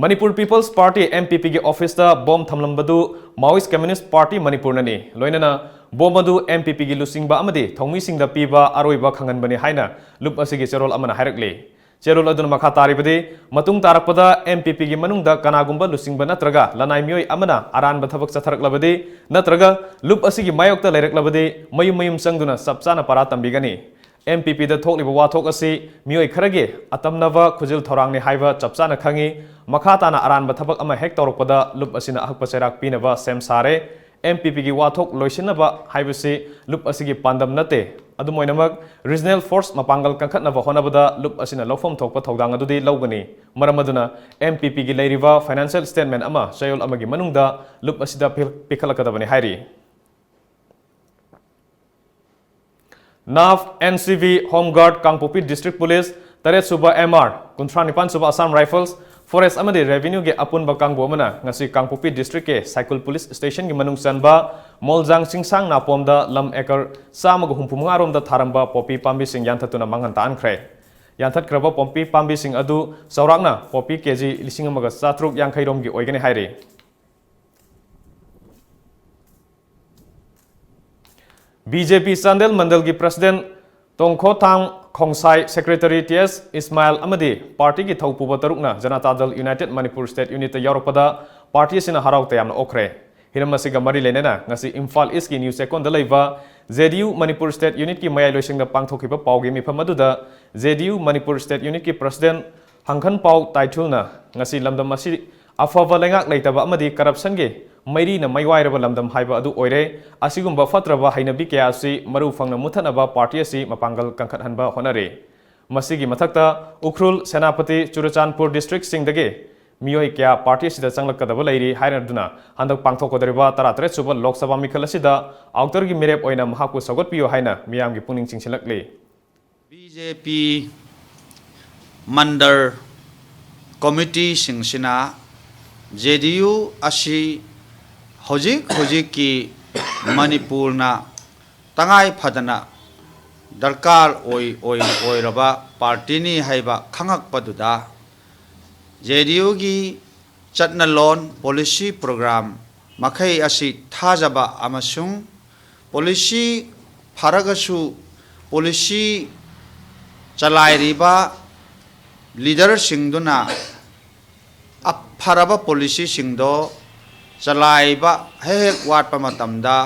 Manipur people's party, M P ꯄꯤꯒꯤ ꯑꯣꯐꯤꯁꯇ ꯕꯣꯝ ꯊꯝꯂꯝꯕꯗꯨ ꯃꯥꯋꯣꯏꯁ ꯀꯝꯃ꯭ꯌꯨꯅꯤꯁ ꯄꯥꯔꯇꯤ ꯃꯅꯤꯄꯨꯔꯅꯅꯤ꯫ ꯂꯣꯏꯅꯅ ꯕꯣꯝ ꯑꯗꯨ ꯑꯦꯝ ꯄꯤ ꯄꯤꯒꯤ ꯂꯨꯆꯤꯡꯕ ꯑꯃꯗꯤ ꯊꯧꯃꯤꯁꯤꯡꯗ ꯄꯤꯕ ꯑꯔꯣꯏꯕ ꯈꯪꯍꯟꯕꯅꯤ ꯍꯥꯏꯅ ꯂꯨꯞ ꯑꯁꯤꯒꯤ ꯆꯦꯔꯣꯜ ꯑꯃꯅ ꯍꯥꯏꯔꯛꯂꯤ꯫ ꯆꯦꯔꯣꯜ ꯑꯗꯨꯅ ꯃꯈꯥ ꯇꯥꯔꯤꯕꯗꯤ, ꯃꯇꯨꯡ ꯇꯥꯔꯛꯄꯗ M P P ꯒꯤ ꯃꯅꯨꯡꯗ ꯀꯅꯥꯒꯨꯝꯕ ꯂꯨꯆꯤꯡꯕ ꯅꯠꯇ꯭ꯔꯒ ꯂꯅꯥꯏ ꯃꯤꯑꯣꯏ ꯑꯃꯅ ꯑꯔꯥꯟꯕ ꯊꯕꯛ ꯆꯠꯊꯔꯛꯂꯕꯗꯤ ꯅꯠꯇ꯭ꯔꯒ ꯂꯨꯞ ꯑꯁꯤꯒꯤ ꯃꯥꯌꯣꯛꯇ ꯂꯩꯔꯛꯂꯕꯗꯤ ꯃꯌꯨꯝ ꯃꯌꯨꯝ ꯆꯪꯗꯨꯅ ꯆꯞ ꯆꯥꯅ ꯄꯔꯥ ꯇꯝꯕꯤꯒꯅꯤ꯫ M P P ꯗ ꯊꯣꯛꯂꯤꯕ ꯋꯥꯊꯣꯛ ꯑꯁꯤ ꯃꯤꯑꯣꯏ ꯈꯔꯒꯤ ꯑꯇꯝꯅꯕ ꯈꯨꯖꯤꯜ ꯊꯧꯔꯥꯡꯅꯤ ꯍꯥꯏꯕ ꯆꯞ ꯆꯥꯅ ꯈꯪꯏ꯫ ꯃꯈꯥ ꯇꯥꯅ ꯑꯔꯥꯟꯕ ꯊꯕꯛ ꯑꯃ ꯍꯦꯛ ꯇꯧꯔꯛꯄꯗ ꯂꯨꯞ ꯑꯁꯤꯅ ꯑꯍꯛꯄ ꯆꯩꯔꯥꯛ ꯄꯤꯅꯕ ꯁꯦꯝ ꯁꯥꯔꯦ꯫ M P P ꯒꯤ ꯋꯥꯊꯣꯛ ꯂꯣꯏꯁꯤꯟꯅꯕ ꯍꯥꯏꯕꯁꯤ ꯂꯨꯞ ꯑꯁꯤꯒꯤ ꯄꯥꯟꯗꯝ ꯅꯠꯇꯦ꯫ ꯑꯗꯨꯝ ꯑꯣꯏꯅꯃꯛ, regional force ꯃꯄꯥꯡꯒꯜ ꯀꯟꯈꯠꯅꯕ ꯍꯣꯠꯅꯕꯗ ꯂꯨꯞ ꯑꯁꯤꯅ ꯂꯧꯐꯝ ꯊꯣꯛꯄ ꯊꯧꯗꯥꯡ ꯑꯗꯨꯗꯤ ꯂꯧꯒꯅꯤ꯫ ꯃꯔꯝ ꯑꯗꯨꯅ, M P P ꯒꯤ ꯂꯩꯔꯤꯕ financial statement ꯑꯃ ꯆꯌꯣꯜ ꯑꯃꯒꯤ ꯃꯅꯨꯡꯗ ꯂꯨꯞ ꯑꯁꯤꯗ ꯄꯤ-, ꯄꯤꯈꯠꯂꯛꯀꯗꯕꯅꯤ ꯍꯥꯏꯔꯤ꯫ NAF, N C V, Home Guard, ꯀꯥꯡꯄꯣꯛꯄꯤ District Police, ꯇꯔꯦꯠ ꯁꯨꯕ M R, ꯀꯨꯟꯊ꯭ꯔꯥ ꯅꯤꯄꯥꯟ ꯁꯨꯕ Assam Rifles, Forest ꯑꯃꯗꯤ Revenue ꯒꯤ ꯑꯄꯨꯟꯕ ꯀꯥꯡꯕꯨ ꯑꯃꯅ ꯉꯁꯤ ꯀꯥꯡꯄꯣꯛꯄꯤ District ꯀꯤ ꯁꯥꯏꯀꯨꯜ Police Station ꯒꯤ ꯃꯅꯨꯡ ꯆꯟꯕ ꯃꯣꯜꯖꯥꯡ ꯆꯤꯡꯁꯥꯡ ꯅꯥꯄꯣꯝꯗ ꯂꯝ acre ꯆꯥꯝꯃꯒ ꯍꯨꯝꯐꯨ ꯃꯉꯥ ꯔꯣꯝꯗ ꯊꯥꯔꯝꯕ ꯄꯣꯄꯤ ꯄꯥꯝꯕꯤꯁꯤꯡ ꯌꯥꯟꯊꯠꯇꯨꯅ ꯃꯥꯡꯍꯟ ꯇꯥꯛꯍꯟꯈ꯭ꯔꯦ꯫ ꯌꯥꯟꯊꯠꯈ꯭ꯔꯕ ꯄꯣꯄꯤ ꯄꯥꯝꯕꯤꯁꯤꯡ ꯑꯗꯨ ꯆꯥꯎꯔꯥꯛꯅ ꯄꯣꯄꯤ K G ꯂꯤꯁꯤꯡ ꯑꯃꯒ ꯆꯥꯇ꯭ꯔꯨꯛ ꯌꯥꯡꯈꯩ ꯔꯣꯝꯒꯤ ꯑꯣꯏꯒꯅꯤ ꯍꯥꯏꯔꯤ꯫ B J P ꯆꯥꯟꯗꯦꯜ ꯃꯟꯗꯜꯒꯤ President Tongkhothang Khongsai, Secretary T S Ismail ꯑꯃꯗꯤ party ꯒꯤ ꯊꯧꯄꯨꯕ ꯇꯔꯨꯛꯅ ꯖꯅꯇꯥ ꯗꯜ United Manipur State Unit ꯇ ꯌꯥꯎꯔꯛꯄꯗ party ꯑꯁꯤꯅ ꯍꯔꯥꯎ ꯇꯌꯥꯝꯅ ꯑꯣꯛꯈ꯭ꯔꯦ꯫ ꯍꯤꯔꯝ ꯑꯁꯤꯒ ꯃꯔꯤ ꯂꯩꯅꯅ ꯉꯁꯤ ꯏꯝꯐꯥꯜ East ꯀꯤ ꯅ꯭ꯌꯨ ꯆꯦꯛꯀꯣꯟꯗ ꯂꯩꯕ J D U Manipur State Unit ꯀꯤ ꯃꯌꯥꯏ ꯂꯣꯏꯁꯪꯗ ꯄꯥꯡꯊꯣꯛꯈꯤꯕ ꯄꯥꯎꯒꯤ ꯃꯤꯐꯝ ꯑꯗꯨꯗ J D U Manipur State Unit ꯀꯤ President ꯍꯪꯈꯟꯄꯥꯎ ꯇꯥꯏꯊꯨꯜꯅ ꯉꯁꯤ ꯂꯝꯗꯝ ꯑꯁꯤ ꯑꯐꯕ ꯂꯩꯉꯥꯛ ꯂꯩꯇꯕ ꯑꯃꯗꯤ corruption ꯒꯤ ꯃꯩꯔꯤꯅ ꯃꯩꯋꯥꯏꯔꯕ ꯂꯝꯗꯝ ꯍꯥꯏꯕ ꯑꯗꯨ ꯑꯣꯏꯔꯦ꯫ ꯑꯁꯤꯒꯨꯝꯕ ꯐꯠꯇ꯭ꯔꯕ ꯍꯩꯅꯕꯤ ꯀꯌꯥ ꯑꯁꯤ ꯃꯔꯨ ꯐꯪꯅ ꯃꯨꯠꯊꯠꯅꯕ party ꯑꯁꯤ ꯃꯄꯥꯡꯒꯜ ꯀꯟꯈꯠꯍꯟꯕ ꯍꯣꯠꯅꯔꯤ꯫ ꯃꯁꯤꯒꯤ ꯃꯊꯛꯇ ꯎꯈ꯭ꯔꯨꯜ, ꯁꯦꯅꯥꯄꯇꯤ, ꯆꯨꯔꯆꯥꯟꯄꯨꯔ district ꯁꯤꯡꯗꯒꯤ ꯃꯤꯑꯣꯏ ꯀꯌꯥ party ꯑꯁꯤꯗ ꯆꯪꯂꯛꯀꯗꯕ ꯂꯩꯔꯤ ꯍꯥꯏꯔꯗꯨꯅ ꯍꯟꯗꯛ ꯄꯥꯡꯊꯣꯛꯀꯗꯧꯔꯤꯕ ꯇꯔꯥꯇꯔꯦꯠ ꯁꯨꯕ ꯂꯣꯛ ꯁꯚꯥ ꯃꯤꯈꯜ ꯑꯁꯤꯗ outer ꯒꯤ ꯃꯤꯔꯦꯞ ꯑꯣꯏꯅ ꯃꯍꯥꯛꯄꯨ ꯁꯧꯒꯠꯄꯤꯌꯨ ꯍꯥꯏꯅ ꯃꯤꯌꯥꯝꯒꯤ ꯄꯨꯛꯅꯤꯡ ꯆꯤꯡꯁꯤꯜꯂꯛꯂꯤ꯫ B J P ꯃꯟꯗꯔ committee ꯁꯤꯡꯁꯤꯅ J D U ꯑꯁꯤ ꯍꯧꯖꯤꯛ ꯍꯧꯖꯤꯛꯀꯤ ꯃꯅꯤꯄꯨꯔꯅ ꯇꯉꯥꯏ ꯐꯗꯅ ꯗꯔꯀꯥꯔ ꯑꯣꯏ, ꯑꯣꯏ, ꯑꯣꯏꯔꯕ party ꯅꯤ ꯍꯥꯏꯕ ꯈꯪꯉꯛꯄꯗꯨꯗ J D U ꯒꯤ ꯆꯠꯅꯂꯣꯟ, policy, program ꯃꯈꯩ ꯑꯁꯤ ꯊꯥꯖꯕ ꯑꯃꯁꯨꯡ policy ꯐꯔꯒꯁꯨ policy ꯆꯂꯥꯏꯔꯤꯕ ꯂꯤꯗꯔꯁꯤꯡꯗꯨꯅ ꯑꯐꯔꯕ ꯄꯣꯂꯤꯁꯤꯁꯤꯡꯗꯣ ꯆꯂꯥꯏꯕ ꯍꯦꯛ ꯍꯦꯛ ꯋꯥꯠꯄ ꯃꯇꯝꯗ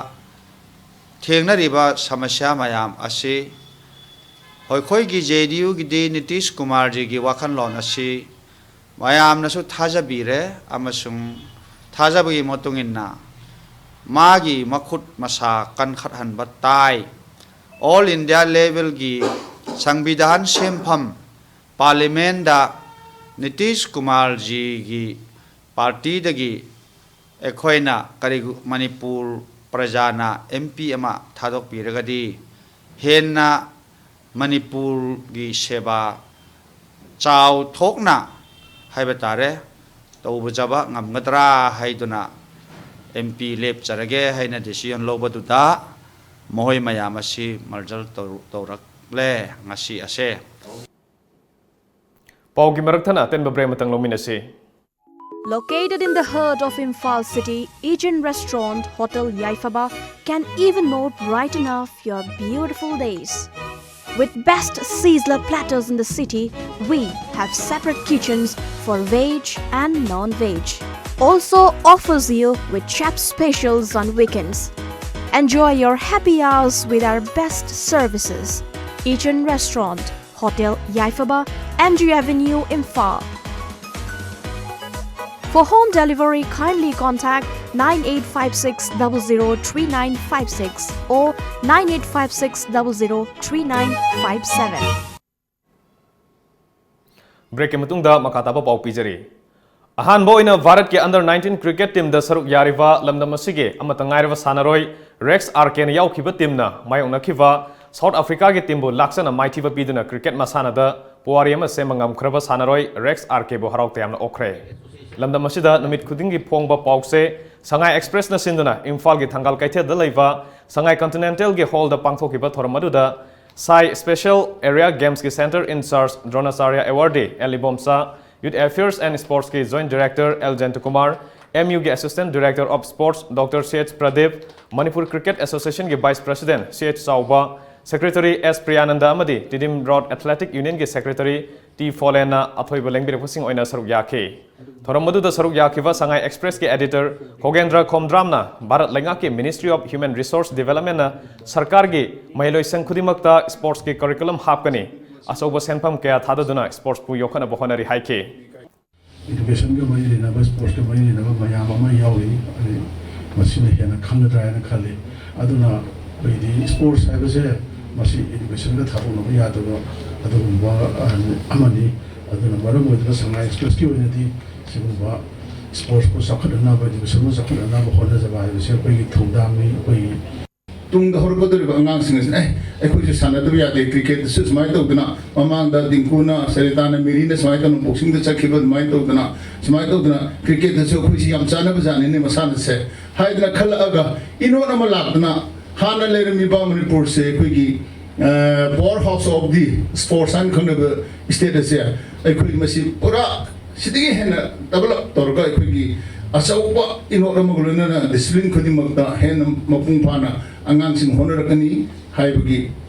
ꯊꯦꯡꯅꯔꯤꯕ ꯁꯃꯁ꯭ꯌꯥ ꯃꯌꯥꯝ ꯑꯁꯤ ꯑꯩꯈꯣꯏꯒꯤ ꯖꯦ ꯗꯤ ꯌꯨꯒꯤꯗꯤ ꯅꯤꯇꯤꯁ ꯀꯨꯃꯥꯔꯖꯤꯒꯤ ꯋꯥꯈꯜꯂꯣꯟ ꯑꯁꯤ ꯃꯌꯥꯝꯅꯁꯨ ꯊꯥꯖꯕꯤꯔꯦ ꯑꯃꯁꯨꯡ ꯊꯥꯖꯕꯒꯤ ꯃꯇꯨꯡ ꯏꯟꯅ ꯃꯥꯒꯤ ꯃꯈꯨꯠ ꯃꯁꯥ ꯀꯟꯈꯠꯍꯟꯕ ꯇꯥꯏ꯫ ꯑꯣꯜ ꯏꯟꯗꯤꯌꯥ ꯂꯦꯚꯦꯜꯒꯤ ꯁꯪꯕꯤꯙꯥꯟ ꯁꯦꯝꯐꯝ ꯄꯥꯔꯂꯤꯃꯦꯟꯗ ꯅꯤꯇꯤꯁ ꯀꯨꯃꯥꯔꯖꯤꯒꯤ ꯄꯥꯔꯇꯤꯗꯒꯤ ꯑꯩꯈꯣꯏꯅ ꯀꯔꯤꯒꯨ-, ꯃꯅꯤꯄꯨꯔ ꯄ꯭ꯔꯖꯥꯅ ꯑꯦꯝ ꯄꯤ ꯑꯃ ꯊꯥꯗꯣꯛꯄꯤꯔꯒꯗꯤ ꯍꯦꯟꯅ ꯃꯅꯤꯄꯨꯔꯒꯤ ꯁꯦꯕꯥ ꯆꯥꯎꯊꯣꯛꯅ ꯍꯥꯏꯕ ꯇꯥꯔꯦ, ꯇꯧꯕꯖꯕ ꯉꯝꯒꯗ꯭ꯔꯥ ꯍꯥꯏꯗꯨꯅ ꯑꯦꯝ ꯄꯤ ꯂꯦꯞꯆꯔꯒꯦ ꯍꯥꯏꯅ ꯗꯤꯁꯤꯖꯟ ꯂꯧꯕꯗꯨꯗ ꯃꯈꯣꯏ ꯃꯌꯥꯝ ꯑꯁꯤ ꯃꯔꯖꯜ ꯇꯧ-, ꯇꯧꯔꯛꯂꯦ ꯉꯁꯤ ꯑꯁꯦ꯫ ꯄꯥꯎꯒꯤ ꯃꯔꯛ ꯊꯠꯅ ꯑꯇꯦꯟꯕ ꯕ꯭ꯔꯦꯛ ꯑꯃꯇꯪ ꯂꯧꯃꯤꯟꯅꯁꯤ꯫ Located in the heart of Imphal city, Ijin Restaurant Hotel Yaifaba can even more brighten up your beautiful days. With best sizzler platters in the city, we have separate kitchens for veg and non-veg. Also offers you with chef specials on weekends. Enjoy your happy hours with our best services. Ijin Restaurant, Hotel Yaifaba, M G Avenue, Imphal. For home delivery, kindly contact nine eight five six double zero three nine five six or nine eight five six double zero three nine five seven. ꯕ꯭ꯔꯦꯛꯀꯤ ꯃꯇꯨꯡꯗ ꯃꯈꯥ ꯇꯥꯕ ꯄꯥꯎ ꯄꯤꯖꯔꯤ꯫ ꯑꯍꯥꯟꯕ ꯑꯣꯏꯅ ꯚꯥꯔꯠꯀꯤ under nineteen cricket teamꯗ ꯁꯔꯨꯛ ꯌꯥꯔꯤꯕ ꯂꯝꯗꯝ ꯑꯁꯤꯒꯤ ꯑꯃꯠꯇ ꯉꯥꯏꯔꯕ ꯁꯥꯟꯅꯔꯣꯏ ꯔꯦꯛꯁ ꯑꯥꯔꯀꯦꯅ ꯌꯥꯎꯈꯤꯕ teamꯅ ꯃꯥꯌꯣꯛꯅꯈꯤꯕ ꯁꯥꯎꯠ ꯑꯐ꯭ꯔꯤꯀꯥꯒꯤ teamꯕꯨ ꯂꯥꯛꯆꯅ ꯃꯥꯏꯊꯤꯕ ꯄꯤꯗꯨꯅ cricket ꯃꯁꯥꯟꯅꯗ ꯄꯨꯋꯥꯔꯤ ꯑꯃ ꯁꯦꯝꯕ ꯉꯝꯈ꯭ꯔꯕ ꯁꯥꯟꯅꯔꯣꯏ ꯔꯦꯛꯁ ꯑꯥꯔꯀꯦꯕꯨ ꯍꯔꯥꯎ ꯇꯌꯥꯝꯅ ꯑꯣꯛꯈ꯭ꯔꯦ꯫ ꯂꯝꯗꯝ ꯑꯁꯤꯗ ꯅꯨꯃꯤꯠ ꯈꯨꯗꯤꯡꯒꯤ ꯐꯣꯡꯕ ꯄꯥꯎꯆꯦ ꯁꯉꯥꯏ ꯑꯦꯛꯁꯄ꯭ꯔꯦꯁꯅ ꯁꯤꯟꯗꯨꯅ ꯏꯝꯐꯥꯜꯒꯤ ꯊꯪꯒꯥꯜ ꯀꯩꯊꯦꯜꯗ ꯂꯩꯕ ꯁꯉꯥꯏ ꯀꯟꯇꯤꯅꯦꯟꯇꯦꯜꯒꯤ ꯍꯣꯜꯗ ꯄꯥꯡꯊꯣꯛꯈꯤꯕ ꯊꯧꯔꯝ ꯑꯗꯨꯗ ꯁꯥꯏ Special Area Gamesꯀꯤ Centre in Charge Dronacharya Awardee L Ibomcha, Youth Affairs and Sportsꯀꯤ Joint Director L Jayantakumar, M ꯌꯨꯒꯤ Assistant Director of Sports doctor C H Pradip, Manipur Cricket Associationꯒꯤ Vice President C H Chaoba, Secretary S Priyananda ꯑꯃꯗꯤ ꯇꯤꯗꯤꯝ ꯔꯣꯗ Athletic Unionꯒꯤ Secretary T ꯐꯣꯂꯦꯟꯅ ꯑꯊꯣꯏꯕ ꯂꯦꯡꯕꯤꯔꯛꯄꯁꯤꯡ ꯑꯣꯏꯅ ꯁꯔꯨꯛ ꯌꯥꯈꯤ꯫ ꯊꯧꯔꯝ ꯑꯗꯨꯗ ꯁꯔꯨꯛ ꯌꯥꯈꯤꯕ ꯁꯉꯥꯏ ꯑꯦꯛꯁꯄ꯭ꯔꯦꯁꯀꯤ ꯑꯦꯗꯤꯇꯔ ꯈꯣꯒꯦꯟꯗ꯭ꯔ ꯈꯣꯝꯗ꯭ꯔꯥꯝꯅ ꯚꯥꯔꯠ ꯂꯩꯉꯥꯛꯀꯤ Ministry of Human Resource Developmentꯅ ꯁꯔꯀꯥꯔꯒꯤ ꯃꯍꯩꯂꯣꯏꯁꯪ ꯈꯨꯗꯤꯡꯃꯛꯇ sportsꯀꯤ curriculum ꯍꯥꯞꯀꯅꯤ, ꯑꯆꯧꯕ ꯁꯦꯟꯐꯝ ꯀꯌꯥ ꯊꯥꯗꯗꯨꯅ sportsꯄꯨ ꯌꯣꯛꯈꯠꯅꯕ ꯍꯣꯠꯅꯔꯤ ꯍꯥꯏꯈꯤ꯫ Educationꯒ ꯃꯔꯤ ꯂꯩꯅꯕ, sportsꯀ ꯃꯔꯤ ꯂꯩꯅꯕ ꯃꯌꯥꯝ ꯑꯃ ꯌꯥꯎꯔꯤ꯫ ꯑꯗꯩ ꯃꯁꯤꯅ ꯍꯦꯟꯅ ꯈꯪꯒꯗ꯭ꯔꯥ ꯍꯥꯏꯅ ꯈꯜꯂꯤ꯫ ꯑꯗꯨꯅ ꯑꯩꯈꯣꯏꯗꯤ sports ꯍꯥꯏꯕꯁꯦ ꯃꯁꯤ educationꯒ ꯊꯥꯗꯣꯛꯅꯕ ꯌꯥꯗꯕ ꯑꯗꯨꯒꯨꯝꯕ, ꯑ, ꯑꯃꯅꯤ꯫ ꯑꯗꯨꯅ ꯃꯔꯝ ꯑꯣꯏꯗꯨꯅ ꯁꯉꯥꯏ ꯑꯦꯛꯁꯄ꯭ꯔꯦꯁꯀꯤ ꯑꯣꯏꯅꯗꯤ ꯁꯤꯒꯨꯝꯕ sportsꯄꯨ ꯆꯥꯎꯈꯠꯅꯅꯕ, educationꯕꯨ ꯆꯥꯎꯈꯠꯅꯅꯕ ꯍꯣꯠꯅꯖꯕ ꯍꯥꯏꯕꯁꯤ ꯑꯩꯈꯣꯏꯒꯤ ꯊꯧꯗꯥꯡꯅꯤ꯫ ꯑꯩꯈꯣꯏꯒꯤ ꯇꯨꯡꯗ ꯍꯧꯔꯛꯀꯗꯧꯔꯤꯕ ꯑꯉꯥꯡꯁꯤꯡ ꯑꯁꯤꯅ, "ꯑꯦ, ꯑꯩꯈꯣꯏꯁꯨ ꯁꯥꯟꯅꯗꯕ ꯌꯥꯗꯦ, cricketꯇꯁꯨ ꯁꯨꯃꯥꯏꯅ ꯇꯧꯗꯅ, ꯃꯃꯥꯡꯗ ꯗꯤꯡꯀꯨꯅ, ꯁꯔꯤꯇꯥꯅ, ꯃꯦꯔꯤꯅ ꯁꯨꯃꯥꯏꯅ ꯇꯧꯗꯅ boxingꯗ ꯆꯠꯈꯤꯕ ꯑꯗꯨꯃꯥꯏꯅ ꯇꯧꯗꯅ, ꯁꯨꯃꯥꯏꯅ ꯇꯧꯗꯅ cricketꯇꯁꯨ ꯑꯩꯈꯣꯏꯁꯤ ꯌꯥꯝ ꯆꯥꯟꯅꯕ ꯖꯥꯠꯅꯤꯅꯦ ꯃꯁꯥꯟꯅꯁꯦ" ꯍꯥꯏꯗꯅ ꯈꯜꯂꯛꯑꯒ, ꯏꯅꯣꯠ ꯑꯃ ꯂꯥꯛꯇꯅ, ꯍꯥꯟꯅ ꯂꯩꯔꯝꯃꯤꯕ ꯃꯅꯤꯄꯨꯔꯁꯦ ꯑꯩꯈꯣꯏꯒꯤ, ꯑ, power house of the sports ꯍꯥꯏꯅ ꯈꯪꯅꯕ state ꯑꯁꯦ, ꯑꯩꯈꯣꯏ ꯃꯁꯤ ꯄꯨꯔꯥ ꯁꯤꯗꯒꯤ ꯍꯦꯟꯅ develop ꯇꯧꯔꯒ ꯑꯩꯈꯣꯏꯒꯤ ꯑꯆꯧꯕ ꯏꯅꯣꯠ ꯑꯃꯒ ꯂꯣꯏꯅꯅ discipline ꯈꯨꯗꯤꯡꯃꯛꯇ ꯍꯦꯟꯅ ꯃꯄꯨꯡ ꯐꯥꯅ ꯑꯉꯥꯡꯁꯤꯡ ꯍꯣꯠꯅꯔꯛꯀꯅꯤ ꯍꯥꯏꯕꯒꯤ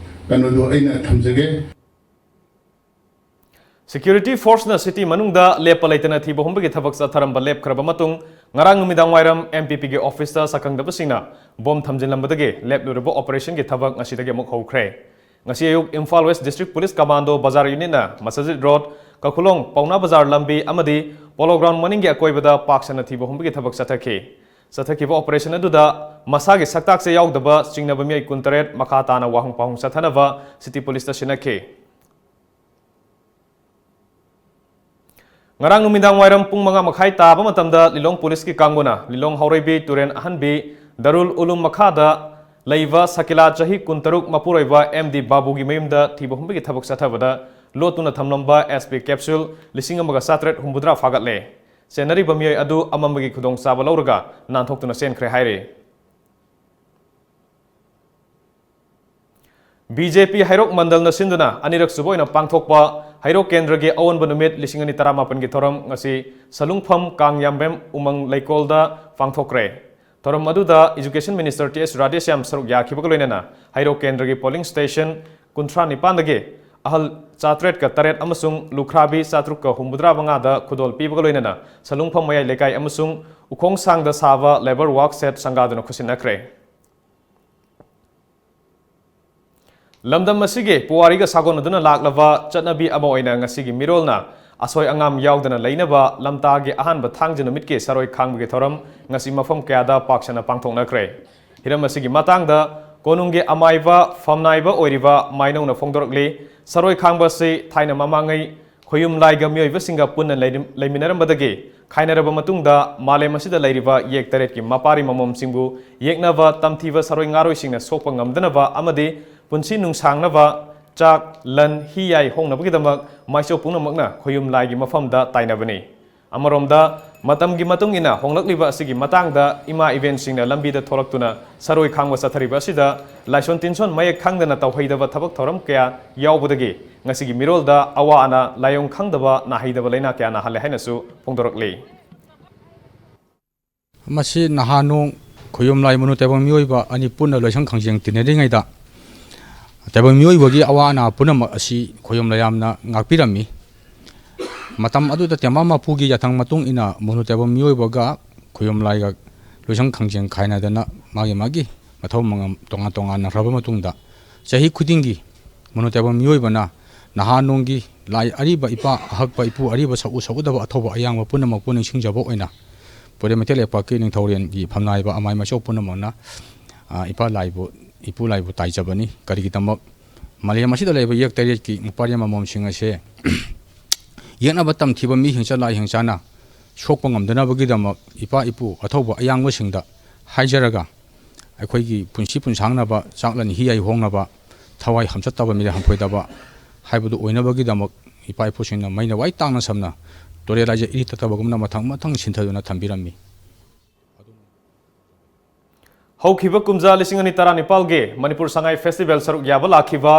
ꯀꯩꯅꯣꯗꯣ ꯑꯩꯅ ꯊꯝꯖꯒꯦ꯫ Security forceꯅ city ꯃꯅꯨꯡꯗ ꯂꯦꯞꯄ ꯂꯩꯇꯅ ꯊꯤꯕ ꯍꯨꯝꯕꯒꯤ ꯊꯕꯛ ꯆꯠꯊꯔꯝꯕ ꯂꯦꯞꯈ꯭ꯔꯕ ꯃꯇꯨꯡ, ꯉꯔꯥꯡ ꯅꯨꯃꯤꯗꯥꯡ ꯋꯥꯏꯔꯝ MPPꯒꯤ officeꯇ ꯁꯛꯈꯪꯗꯕꯁꯤꯡꯅ bomb ꯊꯝꯖꯤꯜꯂꯝꯕꯗꯒꯤ ꯂꯦꯞꯂꯨꯔꯕ operationꯒꯤ ꯊꯕꯛ ꯉꯁꯤꯗꯒꯤ ꯑꯃꯨꯛ ꯍꯧꯈ꯭ꯔꯦ꯫ ꯉꯁꯤ ꯑꯌꯨꯛ Imphal West District Police Commando Bazar Unitꯅ Masjid Road, ꯀꯈꯨꯂꯣꯡ ꯄꯥꯎꯅꯥ ꯕꯖꯥꯔ ꯂꯝꯕꯤ ꯑꯃꯗꯤ Polo Ground ꯃꯅꯤꯡꯒꯤ ꯑꯀꯣꯏꯕꯗ ꯄꯥꯛ ꯁꯟꯅ ꯊꯤꯕ ꯍꯨꯝꯕꯒꯤ ꯊꯕꯛ ꯆꯠꯊꯈꯤ꯫ ꯆꯠꯊꯈꯤꯕ operation ꯑꯗꯨꯗ ꯃꯁꯥꯒꯤ ꯁꯛꯇꯥꯛꯁꯦ ꯌꯥꯎꯗꯕ ꯆꯤꯡꯅꯕ ꯃꯤꯑꯣꯏ ꯀꯨꯟꯇꯔꯦꯠ ꯃꯈꯥ ꯇꯥꯅ ꯋꯥꯍꯪ ꯄꯥꯎꯍꯪ ꯆꯠꯊꯅꯕ city policeꯇ ꯁꯤꯟꯅꯈꯤ꯫ ꯉꯔꯥꯡ ꯅꯨꯃꯤꯗꯥꯡ ꯋꯥꯏꯔꯝ ꯄꯨꯡ ꯃꯉꯥ ꯃꯈꯥꯏ ꯇꯥꯕ ꯃꯇꯝꯗ ꯂꯤꯂꯣꯡ policeꯀꯤ ꯀꯥꯡꯕꯨꯅ ꯂꯤꯂꯣꯡ ꯍꯥꯎꯔꯩꯕꯤ ꯇꯨꯔꯦꯟ ꯑꯍꯟꯕꯤ ꯗꯔꯨꯜ ꯎꯂꯨꯝ ꯃꯈꯥꯗ ꯂꯩꯕ ꯁꯀꯤꯂꯥ ꯆꯍꯤ ꯀꯨꯟꯇꯔꯨꯛ ꯃꯄꯨꯔꯣꯏꯕ ꯑꯦꯝ ꯗꯤ ꯕꯥꯕꯨꯒꯤ ꯃꯌꯨꯝꯗ ꯊꯤꯕ ꯍꯨꯝꯕꯒꯤ ꯊꯕꯛ ꯆꯠꯊꯕꯗ ꯂꯣꯠꯇꯨꯅ ꯊꯝꯂꯝꯕ S P capsule ꯂꯤꯁꯤꯡ ꯑꯃꯒ ꯆꯥꯇ꯭ꯔꯦꯠ ꯍꯨꯝꯐꯨꯇꯔꯥ ꯐꯥꯒꯠꯂꯦ꯫ ꯆꯦꯟꯅꯔꯤꯕ ꯃꯤꯑꯣꯏ ꯑꯗꯨ ꯑꯃꯝꯕꯒꯤ ꯈꯨꯗꯣꯡꯆꯥꯕ ꯂꯧꯔꯒ ꯅꯥꯟꯊꯣꯛꯇꯨꯅ ꯆꯦꯟꯈ꯭ꯔꯦ ꯍꯥꯏꯔꯤ꯫ BJP ꯍꯩꯔꯣꯛ ꯃꯟꯗꯜꯅ ꯁꯤꯟꯗꯨꯅ ꯑꯅꯤꯔꯛ ꯁꯨꯕ ꯑꯣꯏꯅ ꯄꯥꯡꯊꯣꯛꯄ ꯍꯩꯔꯣꯛ ꯀꯦꯟꯗ꯭ꯔꯒꯤ ꯑꯑꯣꯟꯕ ꯅꯨꯃꯤꯠ ꯂꯤꯁꯤꯡ ꯑꯅꯤ ꯇꯔꯥꯃꯥꯄꯟꯒꯤ ꯊꯧꯔꯝ ꯉꯁꯤ ꯁꯂꯨꯡꯐꯝ ꯀꯥꯡꯌꯥꯝꯕꯦꯝ ꯎꯃꯪ ꯂꯩꯀꯣꯜꯗ ꯄꯥꯡꯊꯣꯛꯈ꯭ꯔꯦ꯫ ꯊꯧꯔꯝ ꯑꯗꯨꯗ Education Minister T S Radheshyam ꯁꯔꯨꯛ ꯌꯥꯈꯤꯕꯒ ꯂꯣꯏꯅꯅ ꯍꯩꯔꯣꯛ ꯀꯦꯟꯗ꯭ꯔꯒꯤ polling station ꯀꯨꯟꯊ꯭ꯔꯥ ꯅꯤꯄꯥꯟꯗꯒꯤ ꯑꯍꯜ ꯆꯥꯇ꯭ꯔꯦꯠꯀ ꯇꯔꯦꯠ ꯑꯃꯁꯨꯡ ꯂꯨꯈ꯭ꯔꯥꯕꯤ ꯆꯥꯇ꯭ꯔꯨꯛꯀ ꯍꯨꯝꯐꯨꯇꯔꯥ ꯃꯉꯥꯗ ꯈꯨꯗꯣꯜ ꯄꯤꯕꯒ ꯂꯣꯏꯅꯅ ꯁꯂꯨꯡꯐꯝ ꯃꯌꯥꯏ ꯂꯩꯀꯥꯏ ꯑꯃꯁꯨꯡ ꯎꯈꯣꯡ ꯁꯥꯡꯗ ꯁꯥꯕ ꯂꯦꯕꯔ ꯋꯥꯛ ꯁꯦꯠ ꯁꯪꯒꯥꯗꯨꯅ ꯈꯨꯠꯁꯤꯟꯅꯈ꯭ꯔꯦ꯫ ꯂꯝꯗꯝ ꯑꯁꯤꯒꯤ ꯄꯨꯋꯥꯔꯤꯒ ꯁꯥꯒꯣꯟꯅꯗꯨꯅ ꯂꯥꯛꯂꯕ ꯆꯠꯅꯕꯤ ꯑꯃ ꯑꯣꯏꯅ ꯉꯁꯤꯒꯤ ꯃꯤꯔꯣꯜꯅ ꯑꯁꯣꯏ ꯑꯉꯥꯝ ꯌꯥꯎꯗꯅ ꯂꯩꯅꯕ ꯂꯝꯇꯥꯒꯤ ꯑꯍꯥꯟꯕ ꯊꯥꯡꯖ ꯅꯨꯃꯤꯠꯀꯤ ꯁꯔꯣꯏ ꯈꯥꯡꯕꯒꯤ ꯊꯧꯔꯝ ꯉꯁꯤ ꯃꯐꯝ ꯀꯌꯥꯗ ꯄꯥꯛ ꯁꯟꯅ ꯄꯥꯡꯊꯣꯛꯅꯈ꯭ꯔꯦ꯫ ꯍꯤꯔꯝ ꯑꯁꯤꯒꯤ ꯃꯇꯥꯡꯗ ꯀꯣꯅꯨꯡꯒꯤ ꯑꯃꯥꯏꯕ ꯐꯝꯅꯥꯏꯕ ꯑꯣꯏꯔꯤꯕ ꯃꯥꯏꯅꯧꯅ ꯐꯣꯡꯗꯣꯔꯛꯂꯤ꯫ ꯁꯔꯣꯏ ꯈꯥꯡꯕ ꯑꯁꯤ ꯊꯥꯏꯅ ꯃꯃꯥꯡꯉꯩ ꯈꯣꯌꯨꯝ ꯂꯥꯏꯒ ꯃꯤꯑꯣꯏꯕꯁꯤꯡꯒ ꯄꯨꯟꯅ ꯂꯩꯔꯝ-, ꯂꯩꯃꯤꯟꯅꯔꯝꯕꯗꯒꯤ ꯈꯥꯏꯅꯔꯕ ꯃꯇꯨꯡꯗ ꯃꯥꯂꯦꯝ ꯑꯁꯤꯗ ꯂꯩꯔꯤꯕ ꯌꯦꯛ ꯇꯔꯦꯠꯀꯤ ꯃꯄꯥꯔꯤ ꯃꯃꯣꯝꯁꯤꯡꯕꯨ ꯌꯦꯛꯅꯕ ꯇꯝꯊꯤꯕ ꯁꯔꯣꯏ ꯉꯥꯔꯣꯏꯁꯤꯡꯅ ꯁꯣꯛꯄ ꯉꯝꯗꯅꯕ ꯑꯃꯗꯤ ꯄꯨꯟꯁꯤ ꯅꯨꯡꯁꯥꯡꯅꯕ ꯆꯥꯛ, ꯂꯟ, ꯍꯤ ꯌꯥꯏ ꯍꯣꯡꯅꯕꯒꯤꯗꯃꯛ ꯃꯥꯏꯆꯧ ꯄꯨꯝꯅꯃꯛꯅ ꯈꯣꯌꯨꯝ ꯂꯥꯏꯒꯤ ꯃꯐꯝꯗ ꯇꯥꯏꯅꯕꯅꯤ꯫ ꯑꯃꯔꯣꯝꯗ, ꯃꯇꯝꯒꯤ ꯃꯇꯨꯡ ꯏꯟꯅ ꯍꯣꯡꯂꯛꯂꯤꯕ ꯑꯁꯤꯒꯤ ꯃꯇꯥꯡꯗ ꯏꯃꯥ ꯏꯕꯦꯟꯁꯤꯡꯅ ꯂꯝꯕꯤꯗ ꯊꯣꯛꯂꯛꯇꯨꯅ ꯁꯔꯣꯏ ꯈꯥꯡꯕ ꯆꯠꯊꯔꯤꯕ ꯑꯁꯤꯗ ꯂꯥꯏꯁꯣꯟ ꯇꯤꯟꯁꯣꯟ ꯃꯌꯦꯛ ꯈꯪꯗꯅ ꯇꯧꯍꯩꯗꯕ ꯊꯕꯛ ꯊꯧꯔꯝ ꯀꯌꯥ ꯌꯥꯎꯕꯗꯒꯤ ꯉꯁꯤꯒꯤ ꯃꯤꯔꯣꯜꯗ ꯑꯋꯥ ꯑꯅꯥ ꯂꯥꯏꯑꯣꯡ ꯈꯪꯗꯕ ꯅꯥꯍꯩꯗꯕ ꯂꯥꯏꯅꯥ ꯀꯌꯥ ꯅꯥꯍꯜꯂꯦ ꯍꯥꯏꯅꯁꯨ ꯐꯣꯡꯗꯣꯔꯛꯂꯤ꯫ ꯃꯁꯤ ꯅꯍꯥ ꯅꯣꯡ ꯈꯣꯌꯨꯝ ꯂꯥꯏ ꯃꯅꯨ ꯇꯥꯏꯕꯪ ꯃꯤꯑꯣꯏꯕ ꯑꯅꯤ ꯄꯨꯟꯅ ꯂꯣꯏꯁꯪ ꯈꯥꯡꯖꯦꯡ ꯇꯤꯟꯅꯔꯤꯉꯩꯗ ꯇꯥꯏꯕꯪ ꯃꯤꯑꯣꯏꯕꯒꯤ ꯑꯋꯥ ꯑꯅꯥ ꯄꯨꯝꯅꯃꯛ ꯑꯁꯤ ꯈꯣꯌꯨꯝ ꯂꯥꯏꯌꯥꯝꯅ ꯉꯥꯛꯄꯤꯔꯝꯃꯤ꯫ ꯃꯇꯝ ꯑꯗꯨꯗ ꯇꯦꯝꯕꯥ ꯃꯄꯨꯒꯤ ꯌꯥꯊꯪ ꯃꯇꯨꯡ ꯏꯟꯅ ꯃꯅꯨ ꯇꯥꯏꯕꯪ ꯃꯤꯑꯣꯏꯕꯒ ꯈꯣꯌꯨꯝ ꯂꯥꯏꯒ ꯂꯣꯏꯁꯪ ꯈꯥꯡꯖꯦꯡ ꯈꯥꯏꯅꯗꯅ ꯃꯥꯒꯤ ꯃꯥꯒꯤ ꯃꯊꯧ ꯃꯉꯝ ꯇꯣꯉꯥꯟ ꯇꯣꯉꯥꯟꯅꯈ꯭ꯔꯕ ꯃꯇꯨꯡꯗ ꯆꯍꯤ ꯈꯨꯗꯤꯡꯒꯤ ꯃꯅꯨ ꯇꯥꯏꯕꯪ ꯃꯤꯑꯣꯏꯕꯅ ꯅꯍꯥ ꯅꯣꯡꯒꯤ ꯂꯥꯏ ꯑꯔꯤꯕ ꯏꯄꯥ ꯑꯍꯛꯄ ꯏꯄꯨ ꯑꯔꯤꯕ ꯁꯛꯎ ꯁꯛꯎꯗꯕ ꯑꯊꯧꯕ ꯑꯌꯥꯡꯕ ꯄꯨꯝꯅꯃꯛꯄꯨ ꯅꯤꯡꯁꯤꯡꯖꯕ ꯑꯣꯏꯅ ꯄꯨꯔꯦꯜ ꯃꯩꯇꯩ ꯂꯩꯄꯥꯛꯀꯤ ꯅꯤꯡꯊꯧꯔꯦꯜꯒꯤ ꯐꯝꯅꯥꯏꯕ ꯑꯃꯥꯏ ꯃꯆꯧ ꯄꯨꯝꯅꯃꯛꯅ, ꯑ, ꯏꯄꯥ ꯂꯥꯏꯕꯨ, ꯏꯄꯨ ꯂꯥꯏꯕꯨ ꯇꯥꯏꯖꯕꯅꯤ꯫ ꯀꯔꯤꯒꯤꯗꯃꯛ ꯃꯥꯂꯦꯝ ꯑꯁꯤꯗ ꯂꯩꯕ ꯌꯦꯛ ꯇꯔꯦꯠꯀꯤ ꯃꯄꯥꯔꯤ ꯃꯃꯣꯝꯁꯤꯡ ꯑꯁꯦ ꯌꯦꯛꯅꯕ ꯇꯝꯊꯤꯕ ꯃꯤ ꯍꯤꯡꯆꯥ ꯂꯥꯏ ꯍꯤꯡꯆꯥꯅ ꯁꯣꯛꯄ ꯉꯝꯗꯅꯕꯒꯤꯗꯃꯛ ꯏꯄꯥ ꯏꯄꯨ ꯑꯊꯧꯕ ꯑꯌꯥꯡꯕꯁꯤꯡꯗ ꯍꯥꯏꯖꯔꯒ ꯑꯩꯈꯣꯏꯒꯤ ꯄꯨꯟꯁꯤ ꯄꯨꯟꯁꯥꯡꯅꯕ, ꯆꯥꯛꯂꯟ ꯍꯤ ꯌꯥꯏ ꯍꯣꯡꯅꯕ, ꯊꯋꯥꯏ ꯍꯝꯆꯠꯇꯕ ꯃꯤꯔꯩ ꯍꯝꯐꯣꯏꯗꯕ ꯍꯥꯏꯕꯗꯨ ꯑꯣꯏꯅꯕꯒꯤꯗꯃꯛ ꯏꯄꯥ ꯏꯄꯨꯁꯤꯡꯅ ꯃꯩꯅ ꯋꯥꯏ ꯇꯥꯡꯅ ꯁꯝꯅ ꯇꯨꯔꯦꯜ ꯂꯥꯏꯖ ꯏꯔꯤ ꯇꯠꯇꯕꯒꯨꯝꯅ ꯃꯊꯪ ꯃꯊꯪ ꯁꯤꯟꯊꯗꯨꯅ ꯊꯝꯕꯤꯔꯝꯃꯤ꯫ ꯍꯧꯈꯤꯕ ꯀꯨꯝꯖꯥ ꯂꯤꯁꯤꯡ ꯑꯅꯤ ꯇꯔꯥꯅꯤꯄꯥꯜꯒꯤ ꯃꯅꯤꯄꯨꯔ ꯁꯉꯥꯏ ꯐꯦꯁꯇꯤꯚꯦꯜ ꯁꯔꯨꯛ ꯌꯥꯕ ꯂꯥꯛꯈꯤꯕ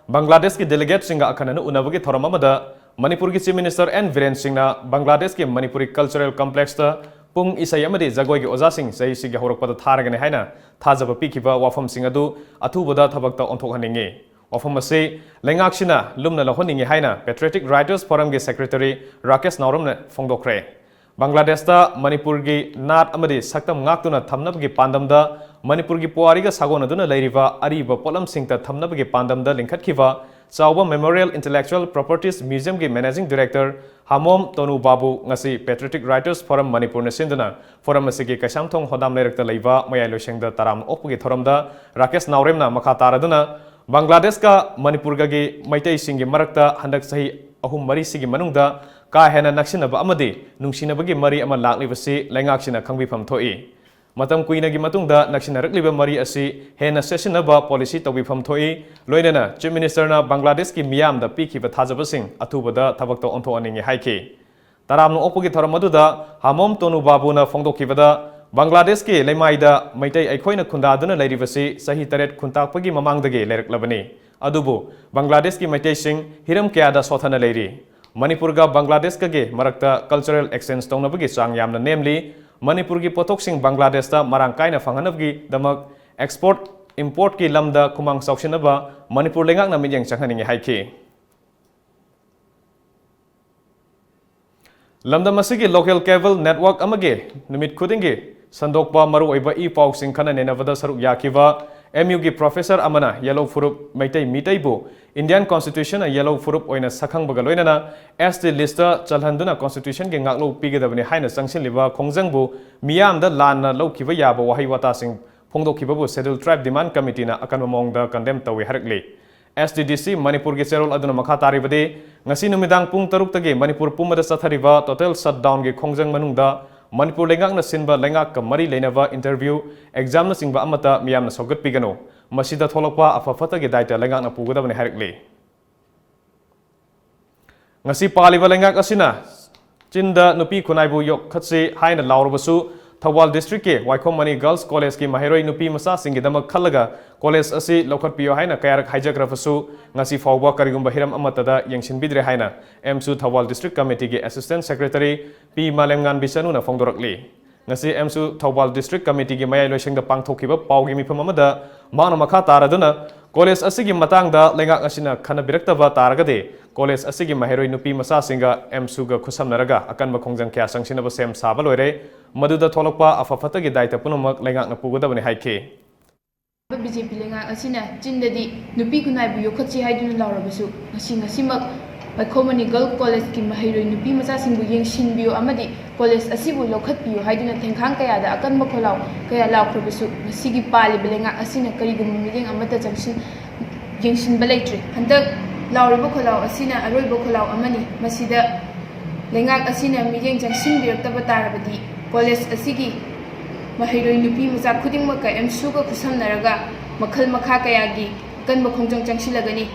ꯕꯪꯒ꯭ꯂꯥꯗꯦꯁꯀꯤ delegateꯁꯤꯡꯒ ꯑꯈꯟꯅꯅ ꯎꯅꯕꯒꯤ ꯊꯧꯔꯝ ꯑꯃꯗ ꯃꯅꯤꯄꯨꯔꯒꯤ Chief Minister ꯑꯦꯟ ꯕꯤꯔꯦꯟ ꯁꯤꯡꯅ ꯕꯪꯒ꯭ꯂꯥꯗꯦꯁꯀꯤ ꯃꯅꯤꯄꯨꯔꯤ Cultural Complexꯇ ꯄꯨꯡ ꯏꯁꯩ ꯑꯃꯗꯤ ꯖꯒꯣꯏꯒꯤ ꯑꯣꯖꯥꯁꯤꯡ ꯆꯍꯤꯁꯤꯒꯤ ꯍꯧꯔꯛꯄꯗ ꯊꯥꯔꯒꯅꯤ ꯍꯥꯏꯅ ꯊꯥꯖꯕ ꯄꯤꯈꯤꯕ ꯋꯥꯐꯝꯁꯤꯡ ꯑꯗꯨ ꯑꯊꯨꯕꯗ ꯊꯕꯛꯇ ꯑꯣꯟꯊꯣꯛꯍꯟꯅꯤꯡꯏ꯫ ꯋꯥꯐꯝ ꯑꯁꯤ ꯂꯩꯉꯥꯛꯁꯤꯅ ꯂꯨꯝꯅ ꯂꯧꯍꯟꯅꯤꯡꯏ ꯍꯥꯏꯅ Patriotic Writers Forumꯒꯤ Secretary ꯔꯥꯀꯦꯁ ꯅꯥꯎꯔꯦꯝꯅ ꯐꯣꯡꯗꯣꯛꯈ꯭ꯔꯦ꯫ ꯕꯪꯒ꯭ꯂꯥꯗꯦꯁꯇ ꯃꯅꯤꯄꯨꯔꯒꯤ ꯅꯥꯠ ꯑꯃꯗꯤ ꯁꯛꯇꯝ ꯉꯥꯛꯇꯨꯅ ꯊꯝꯅꯕꯒꯤ ꯄꯥꯟꯗꯝꯗ ꯃꯅꯤꯄꯨꯔꯒꯤ ꯄꯨꯋꯥꯔꯤꯒ ꯁꯥꯒꯣꯟꯅꯗꯨꯅ ꯂꯩꯔꯤꯕ ꯑꯔꯤꯕ ꯄꯣꯠꯂꯝꯁꯤꯡꯇ ꯊꯝꯅꯕꯒꯤ ꯄꯥꯟꯗꯝꯗ ꯂꯤꯡꯈꯠꯈꯤꯕ ꯆꯥꯎꯕ Memorial Intellectual Properties Museumꯒꯤ Managing Director ꯍꯥꯃꯣꯝ ꯇꯣꯅꯨ ꯕꯥꯕꯨ ꯉꯁꯤ Patriotic Writers Forum ꯃꯅꯤꯄꯨꯔꯅ ꯁꯤꯟꯗꯨꯅ forum ꯑꯁꯤꯒꯤ ꯀꯩꯁꯥꯝꯊꯣꯡ ꯍꯣꯗꯥꯝ ꯂꯩꯔꯛꯇ ꯂꯩꯕ ꯃꯌꯥꯏ ꯂꯣꯏꯁꯪꯗ ꯇꯔꯥꯝꯅ ꯑꯣꯛꯄꯒꯤ ꯊꯧꯔꯝꯗ ꯔꯥꯀꯦꯁ ꯅꯥꯎꯔꯦꯝꯅ ꯃꯈꯥ ꯇꯥꯔꯗꯨꯅ ꯕꯪꯒ꯭ꯂꯥꯗꯦꯁꯀ ꯃꯅꯤꯄꯨꯔꯒꯒꯤ ꯃꯩꯇꯩꯁꯤꯡꯒꯤ ꯃꯔꯛꯇ ꯍꯟꯗꯛ ꯆꯍꯤ ꯑꯍꯨꯝ ꯃꯔꯤꯁꯤꯒꯤ ꯃꯅꯨꯡꯗ ꯀꯥ ꯍꯦꯟꯅ ꯅꯛꯁꯤꯟꯅꯕ ꯑꯃꯗꯤ ꯅꯨꯡꯁꯤꯅꯕꯒꯤ ꯃꯔꯤ ꯑꯃ ꯂꯥꯛꯂꯤꯕꯁꯤ ꯂꯩꯉꯥꯛꯁꯤꯅ ꯈꯪꯕꯤꯐꯝ ꯊꯣꯛꯏ꯫ ꯃꯇꯝ ꯀꯨꯏꯅꯒꯤ ꯃꯇꯨꯡꯗ ꯅꯛꯁꯤꯟꯅꯔꯛꯂꯤꯕ ꯃꯔꯤ ꯑꯁꯤ ꯍꯦꯟꯅ ꯆꯦꯠꯁꯤꯟꯅꯕ policy ꯇꯧꯕꯤꯐꯝ ꯊꯣꯛꯏ꯫ ꯂꯣꯏꯅꯅ Chief Ministerꯅ ꯕꯪꯒ꯭ꯂꯥꯗꯦꯁꯀꯤ ꯃꯤꯌꯥꯝꯗ ꯄꯤꯈꯤꯕ ꯊꯥꯖꯕꯁꯤꯡ ꯑꯊꯨꯕꯗ ꯊꯕꯛꯇ ꯑꯣꯟꯊꯣꯛꯍꯟꯅꯤꯡꯏ ꯍꯥꯏꯈꯤ꯫ ꯇꯔꯥꯝꯅ ꯑꯣꯛꯄꯒꯤ ꯊꯧꯔꯝ ꯑꯗꯨꯗ ꯍꯥꯃꯣꯝ ꯇꯣꯅꯨ ꯕꯥꯕꯨꯅ ꯐꯣꯡꯗꯣꯛꯈꯤꯕꯗ, ꯕꯪꯒ꯭ꯂꯥꯗꯦꯁꯀꯤ ꯂꯩꯃꯥꯏꯗ ꯃꯩꯇꯩ ꯑꯩꯈꯣꯏꯅ ꯈꯨꯟꯗꯥꯗꯨꯅ ꯂꯩꯔꯤꯕꯁꯤ ꯆꯍꯤ ꯇꯔꯦꯠ ꯈꯨꯟꯇꯥꯛꯄꯒꯤ ꯃꯃꯥꯡꯗꯒꯤ ꯂꯩꯔꯛꯂꯕꯅꯤ꯫ ꯑꯗꯨꯕꯨ ꯕꯪꯒ꯭ꯂꯥꯗꯦꯁꯀꯤ ꯃꯩꯇꯩꯁꯤꯡ ꯍꯤꯔꯝ ꯀꯌꯥꯗ ꯁꯣꯠꯊꯅ ꯂꯩꯔꯤ꯫ ꯃꯅꯤꯄꯨꯔꯒ ꯕꯪꯒ꯭ꯂꯥꯗꯦꯁꯀꯒꯤ ꯃꯔꯛꯇ cultural exchange ꯇꯧꯅꯕꯒꯤ ꯆꯥꯡ ꯌꯥꯝꯅ ꯅꯦꯝꯂꯤ꯫ ꯃꯅꯤꯄꯨꯔꯒꯤ ꯄꯣꯠꯊꯣꯛꯁꯤꯡ ꯕꯪꯒ꯭ꯂꯥꯗꯦꯁꯇ ꯃꯔꯥꯡ ꯀꯥꯏꯅ ꯐꯪꯍꯟꯅꯕꯒꯤꯗꯃꯛ export importꯀꯤ ꯂꯝꯗ ꯈꯨꯃꯥꯡ ꯆꯥꯎꯁꯤꯟꯅꯕ ꯃꯅꯤꯄꯨꯔ ꯂꯩꯉꯥꯛꯅ ꯃꯤꯠꯌꯦꯡ ꯆꯪꯍꯟꯅꯤꯡꯏ ꯍꯥꯏꯈꯤ꯫ ꯂꯝꯗꯝ ꯑꯁꯤꯒꯤ local cable network ꯑꯃꯒꯤ ꯅꯨꯃꯤꯠ ꯈꯨꯗꯤꯡꯒꯤ ꯁꯟꯗꯣꯛꯄ ꯃꯔꯨꯑꯣꯏꯕ ꯏ ꯄꯥꯎꯁꯤꯡ ꯈꯟꯅ ꯅꯩꯅꯕꯗ ꯁꯔꯨꯛ ꯌꯥꯈꯤꯕ MUꯒꯤ professor ꯑꯃꯅ ꯌꯦꯜꯂꯧ ꯐꯨꯔꯨꯞ ꯃꯩꯇꯩ ꯃꯤꯇꯩꯕꯨ Indian Constitutionꯅ ꯌꯦꯜꯂꯧ ꯐꯨꯔꯨꯞ ꯑꯣꯏꯅ ꯁꯛꯈꯪꯕꯒ ꯂꯣꯏꯅꯅ ST listꯇ ꯆꯜꯍꯟꯗꯨꯅ Constitutionꯒꯤ ꯉꯥꯛꯂꯧ ꯄꯤꯒꯗꯕꯅꯤ ꯍꯥꯏꯅ ꯆꯪꯁꯤꯜꯂꯤꯕ ꯈꯣꯡꯖꯪꯕꯨ ꯃꯤꯌꯥꯝꯗ ꯂꯥꯟꯅ ꯂꯧꯈꯤꯕ ꯌꯥꯕ ꯋꯥꯍꯩ ꯋꯥꯇꯥꯁꯤꯡ ꯐꯣꯡꯗꯣꯛꯈꯤꯕꯕꯨ Scheduled Tribe Demand Committeeꯅ ꯑꯀꯟꯕ ꯃꯑꯣꯡꯗ condemn ꯇꯧꯏ ꯍꯥꯏꯔꯛꯂꯤ꯫ STDC ꯃꯅꯤꯄꯨꯔꯒꯤ ꯆꯦꯔꯣꯜ ꯑꯗꯨꯅ ꯃꯈꯥ ꯇꯥꯔꯤꯕꯗꯤ, ꯉꯁꯤ ꯅꯨꯃꯤꯗꯥꯡ ꯄꯨꯡ ꯇꯔꯨꯛꯇꯒꯤ ꯃꯅꯤꯄꯨꯔ ꯄꯨꯝꯕꯗ ꯆꯠꯊꯔꯤꯕ total shutdownꯒꯤ ꯈꯣꯡꯖꯪ ꯃꯅꯨꯡꯗ ꯃꯅꯤꯄꯨꯔ ꯂꯩꯉꯥꯛꯅ ꯁꯤꯟꯕ ꯂꯩꯉꯥꯛꯀ ꯃꯔꯤ ꯂꯩꯅꯕ interview, examꯅꯆꯤꯡꯕ ꯑꯃꯠꯇ ꯃꯤꯌꯥꯝꯅ ꯁꯧꯒꯠꯄꯤꯒꯅꯨ꯫ ꯃꯁꯤꯗ ꯊꯣꯛꯂꯛꯄ ꯑꯐ ꯐꯠꯇꯒꯤ ꯗꯥꯏꯇ ꯂꯩꯉꯥꯛꯅ ꯄꯨꯒꯗꯕꯅꯤ ꯍꯥꯏꯔꯛꯂꯤ꯫ ꯉꯁꯤ ꯄꯥꯜꯂꯤꯕ ꯂꯩꯉꯥꯛ ꯑꯁꯤꯅ ꯆꯤꯟꯗ ꯅꯨꯄꯤ ꯈꯨꯟꯅꯥꯏꯕꯨ ꯌꯣꯛꯈꯠꯁꯤ ꯍꯥꯏꯅ ꯂꯥꯎꯔꯕꯁꯨ, ꯊꯧꯕꯥꯜ districtꯀꯤ ꯋꯥꯏꯈꯣꯝ ꯃꯅꯤ Girls Collegeꯀꯤ ꯃꯍꯩꯔꯣꯏ ꯅꯨꯄꯤ ꯃꯆꯥꯁꯤꯡꯒꯤꯗꯃꯛ ꯈꯜꯂꯒ college ꯑꯁꯤ ꯂꯧꯈꯠꯄꯤꯌꯨ ꯍꯥꯏꯅ ꯀꯌꯥꯔꯛ ꯍꯥꯏꯖꯈ꯭ꯔꯕꯁꯨ, ꯉꯁꯤ ꯐꯥꯎꯕ ꯀꯔꯤꯒꯨꯝꯕ ꯍꯤꯔꯝ ꯑꯃꯠꯇꯗ ꯌꯦꯡꯁꯤꯟꯕꯤꯗ꯭ꯔꯦ ꯍꯥꯏꯅ AMSU Thoubal District Committeeꯒꯤ Assistant Secretary ꯄꯤ ꯃꯥꯂꯦꯝꯉꯥꯟꯕꯤ ꯆꯅꯨꯅ ꯐꯣꯡꯗꯣꯔꯛꯂꯤ꯫ ꯉꯁꯤ AMSU ꯊꯧꯕꯥꯜ District Committeeꯒꯤ ꯃꯌꯥꯏ ꯂꯣꯏꯁꯪꯗ ꯄꯥꯡꯊꯣꯛꯈꯤꯕ ꯄꯥꯎꯒꯤ ꯃꯤꯐꯝ ꯑꯃꯗ ꯃꯍꯥꯛꯅ ꯃꯈꯥ ꯇꯥꯔꯗꯨꯅ, ꯀꯣꯂꯦꯖ ꯑꯁꯤꯒꯤ ꯃꯇꯥꯡꯗ ꯂꯩꯉꯥꯛ ꯑꯁꯤꯅ ꯈꯟꯅꯕꯤꯔꯛꯇꯕ ꯇꯥꯔꯒꯗꯤ, ꯀꯣꯂꯦꯖ ꯑꯁꯤꯒꯤ ꯃꯍꯩꯔꯣꯏ ꯅꯨꯄꯤ ꯃꯆꯥꯁꯤꯡꯒ ꯑꯦꯝꯁꯨꯒ ꯈꯨꯠꯁꯝꯅꯔꯒ ꯑꯀꯟꯕ ꯈꯣꯡꯖꯪ ꯀꯌꯥ ꯆꯪꯁꯤꯟꯅꯕ ꯁꯦꯝ ꯁꯥꯕ ꯂꯣꯏꯔꯦ꯫ ꯃꯗꯨꯗ ꯊꯣꯛꯂꯛꯄ ꯑꯐ ꯐꯠꯇꯒꯤ ꯗꯥꯏꯇ ꯄꯨꯝꯅꯃꯛ ꯂꯩꯉꯥꯛꯅ ꯄꯨꯒꯗꯕꯅꯤ ꯍꯥꯏꯈꯤ꯫ ꯕꯤ ꯖꯦ ꯄꯤ ꯂꯩꯉꯥꯛ ꯑꯁꯤꯅ ꯆꯤꯟꯗꯗꯤ ꯅꯨꯄꯤ ꯈꯨꯟꯅꯥꯏꯕꯨ ꯌꯣꯛꯈꯠꯁꯤ ꯍꯥꯏꯗꯨꯅ ꯂꯥꯎꯔꯕꯁꯨ, ꯉꯁꯤ ꯉꯁꯤꯃꯛ ꯄꯥꯏꯈꯣꯝ ꯃꯅꯤ ꯒꯔꯜ ꯀꯣꯂꯦꯖꯀꯤ ꯃꯍꯩꯔꯣꯏ ꯅꯨꯄꯤ ꯃꯆꯥꯁꯤꯡꯕꯨ ꯌꯦꯡꯁꯤꯟꯕꯤꯌꯨ ꯑꯃꯗꯤ ꯀꯣꯂꯦꯖ ꯑꯁꯤꯕꯨ ꯂꯧꯈꯠꯄꯤꯌꯨ ꯍꯥꯏꯗꯨꯅ ꯊꯦꯡꯈꯥꯡ ꯀꯌꯥꯗ ꯑꯀꯟꯕ ꯈꯣꯜꯂꯥꯎ ꯀꯌꯥ ꯂꯥꯎꯈ꯭ꯔꯕꯁꯨ, ꯉꯁꯤꯒꯤ ꯄꯥꯜꯂꯤꯕ ꯂꯩꯉꯥꯛ ꯑꯁꯤꯅ ꯀꯔꯤꯒꯨꯝꯕ ꯃꯤꯠꯌꯦꯡ ꯑꯃꯠꯇ ꯆꯪꯁꯤꯟ-, ꯌꯦꯡꯁꯤꯟꯕ ꯂꯩꯇ꯭ꯔꯤ꯫ ꯍꯟꯗꯛ ꯂꯥꯎꯔꯤꯕ ꯈꯣꯜꯂꯥꯎ ꯑꯁꯤꯅ ꯑꯔꯣꯏꯕ ꯈꯣꯜꯂꯥꯎ ꯑꯃꯅꯤ꯫ ꯃꯁꯤꯗ ꯂꯩꯉꯥꯛ ꯑꯁꯤꯅ ꯃꯤꯠꯌꯦꯡ ꯆꯪꯁꯤꯟꯕꯤꯔꯛꯇꯕ ꯇꯥꯔꯕꯗꯤ, ꯀꯣꯂꯦꯖ ꯑꯁꯤꯒꯤ ꯃꯍꯩꯔꯣꯏ ꯅꯨꯄꯤ ꯃꯆꯥ ꯈꯨꯗꯤꯡꯃꯛꯀ ꯑꯦꯝꯁꯨꯒ ꯈꯨꯠꯁꯝꯅꯔꯒ ꯃꯈꯜ ꯃꯈꯥ ꯀꯌꯥꯒꯤ ꯑꯀꯟꯕ ꯈꯣꯡꯖꯪ ꯆꯪꯁꯤꯜꯂꯒꯅꯤ꯫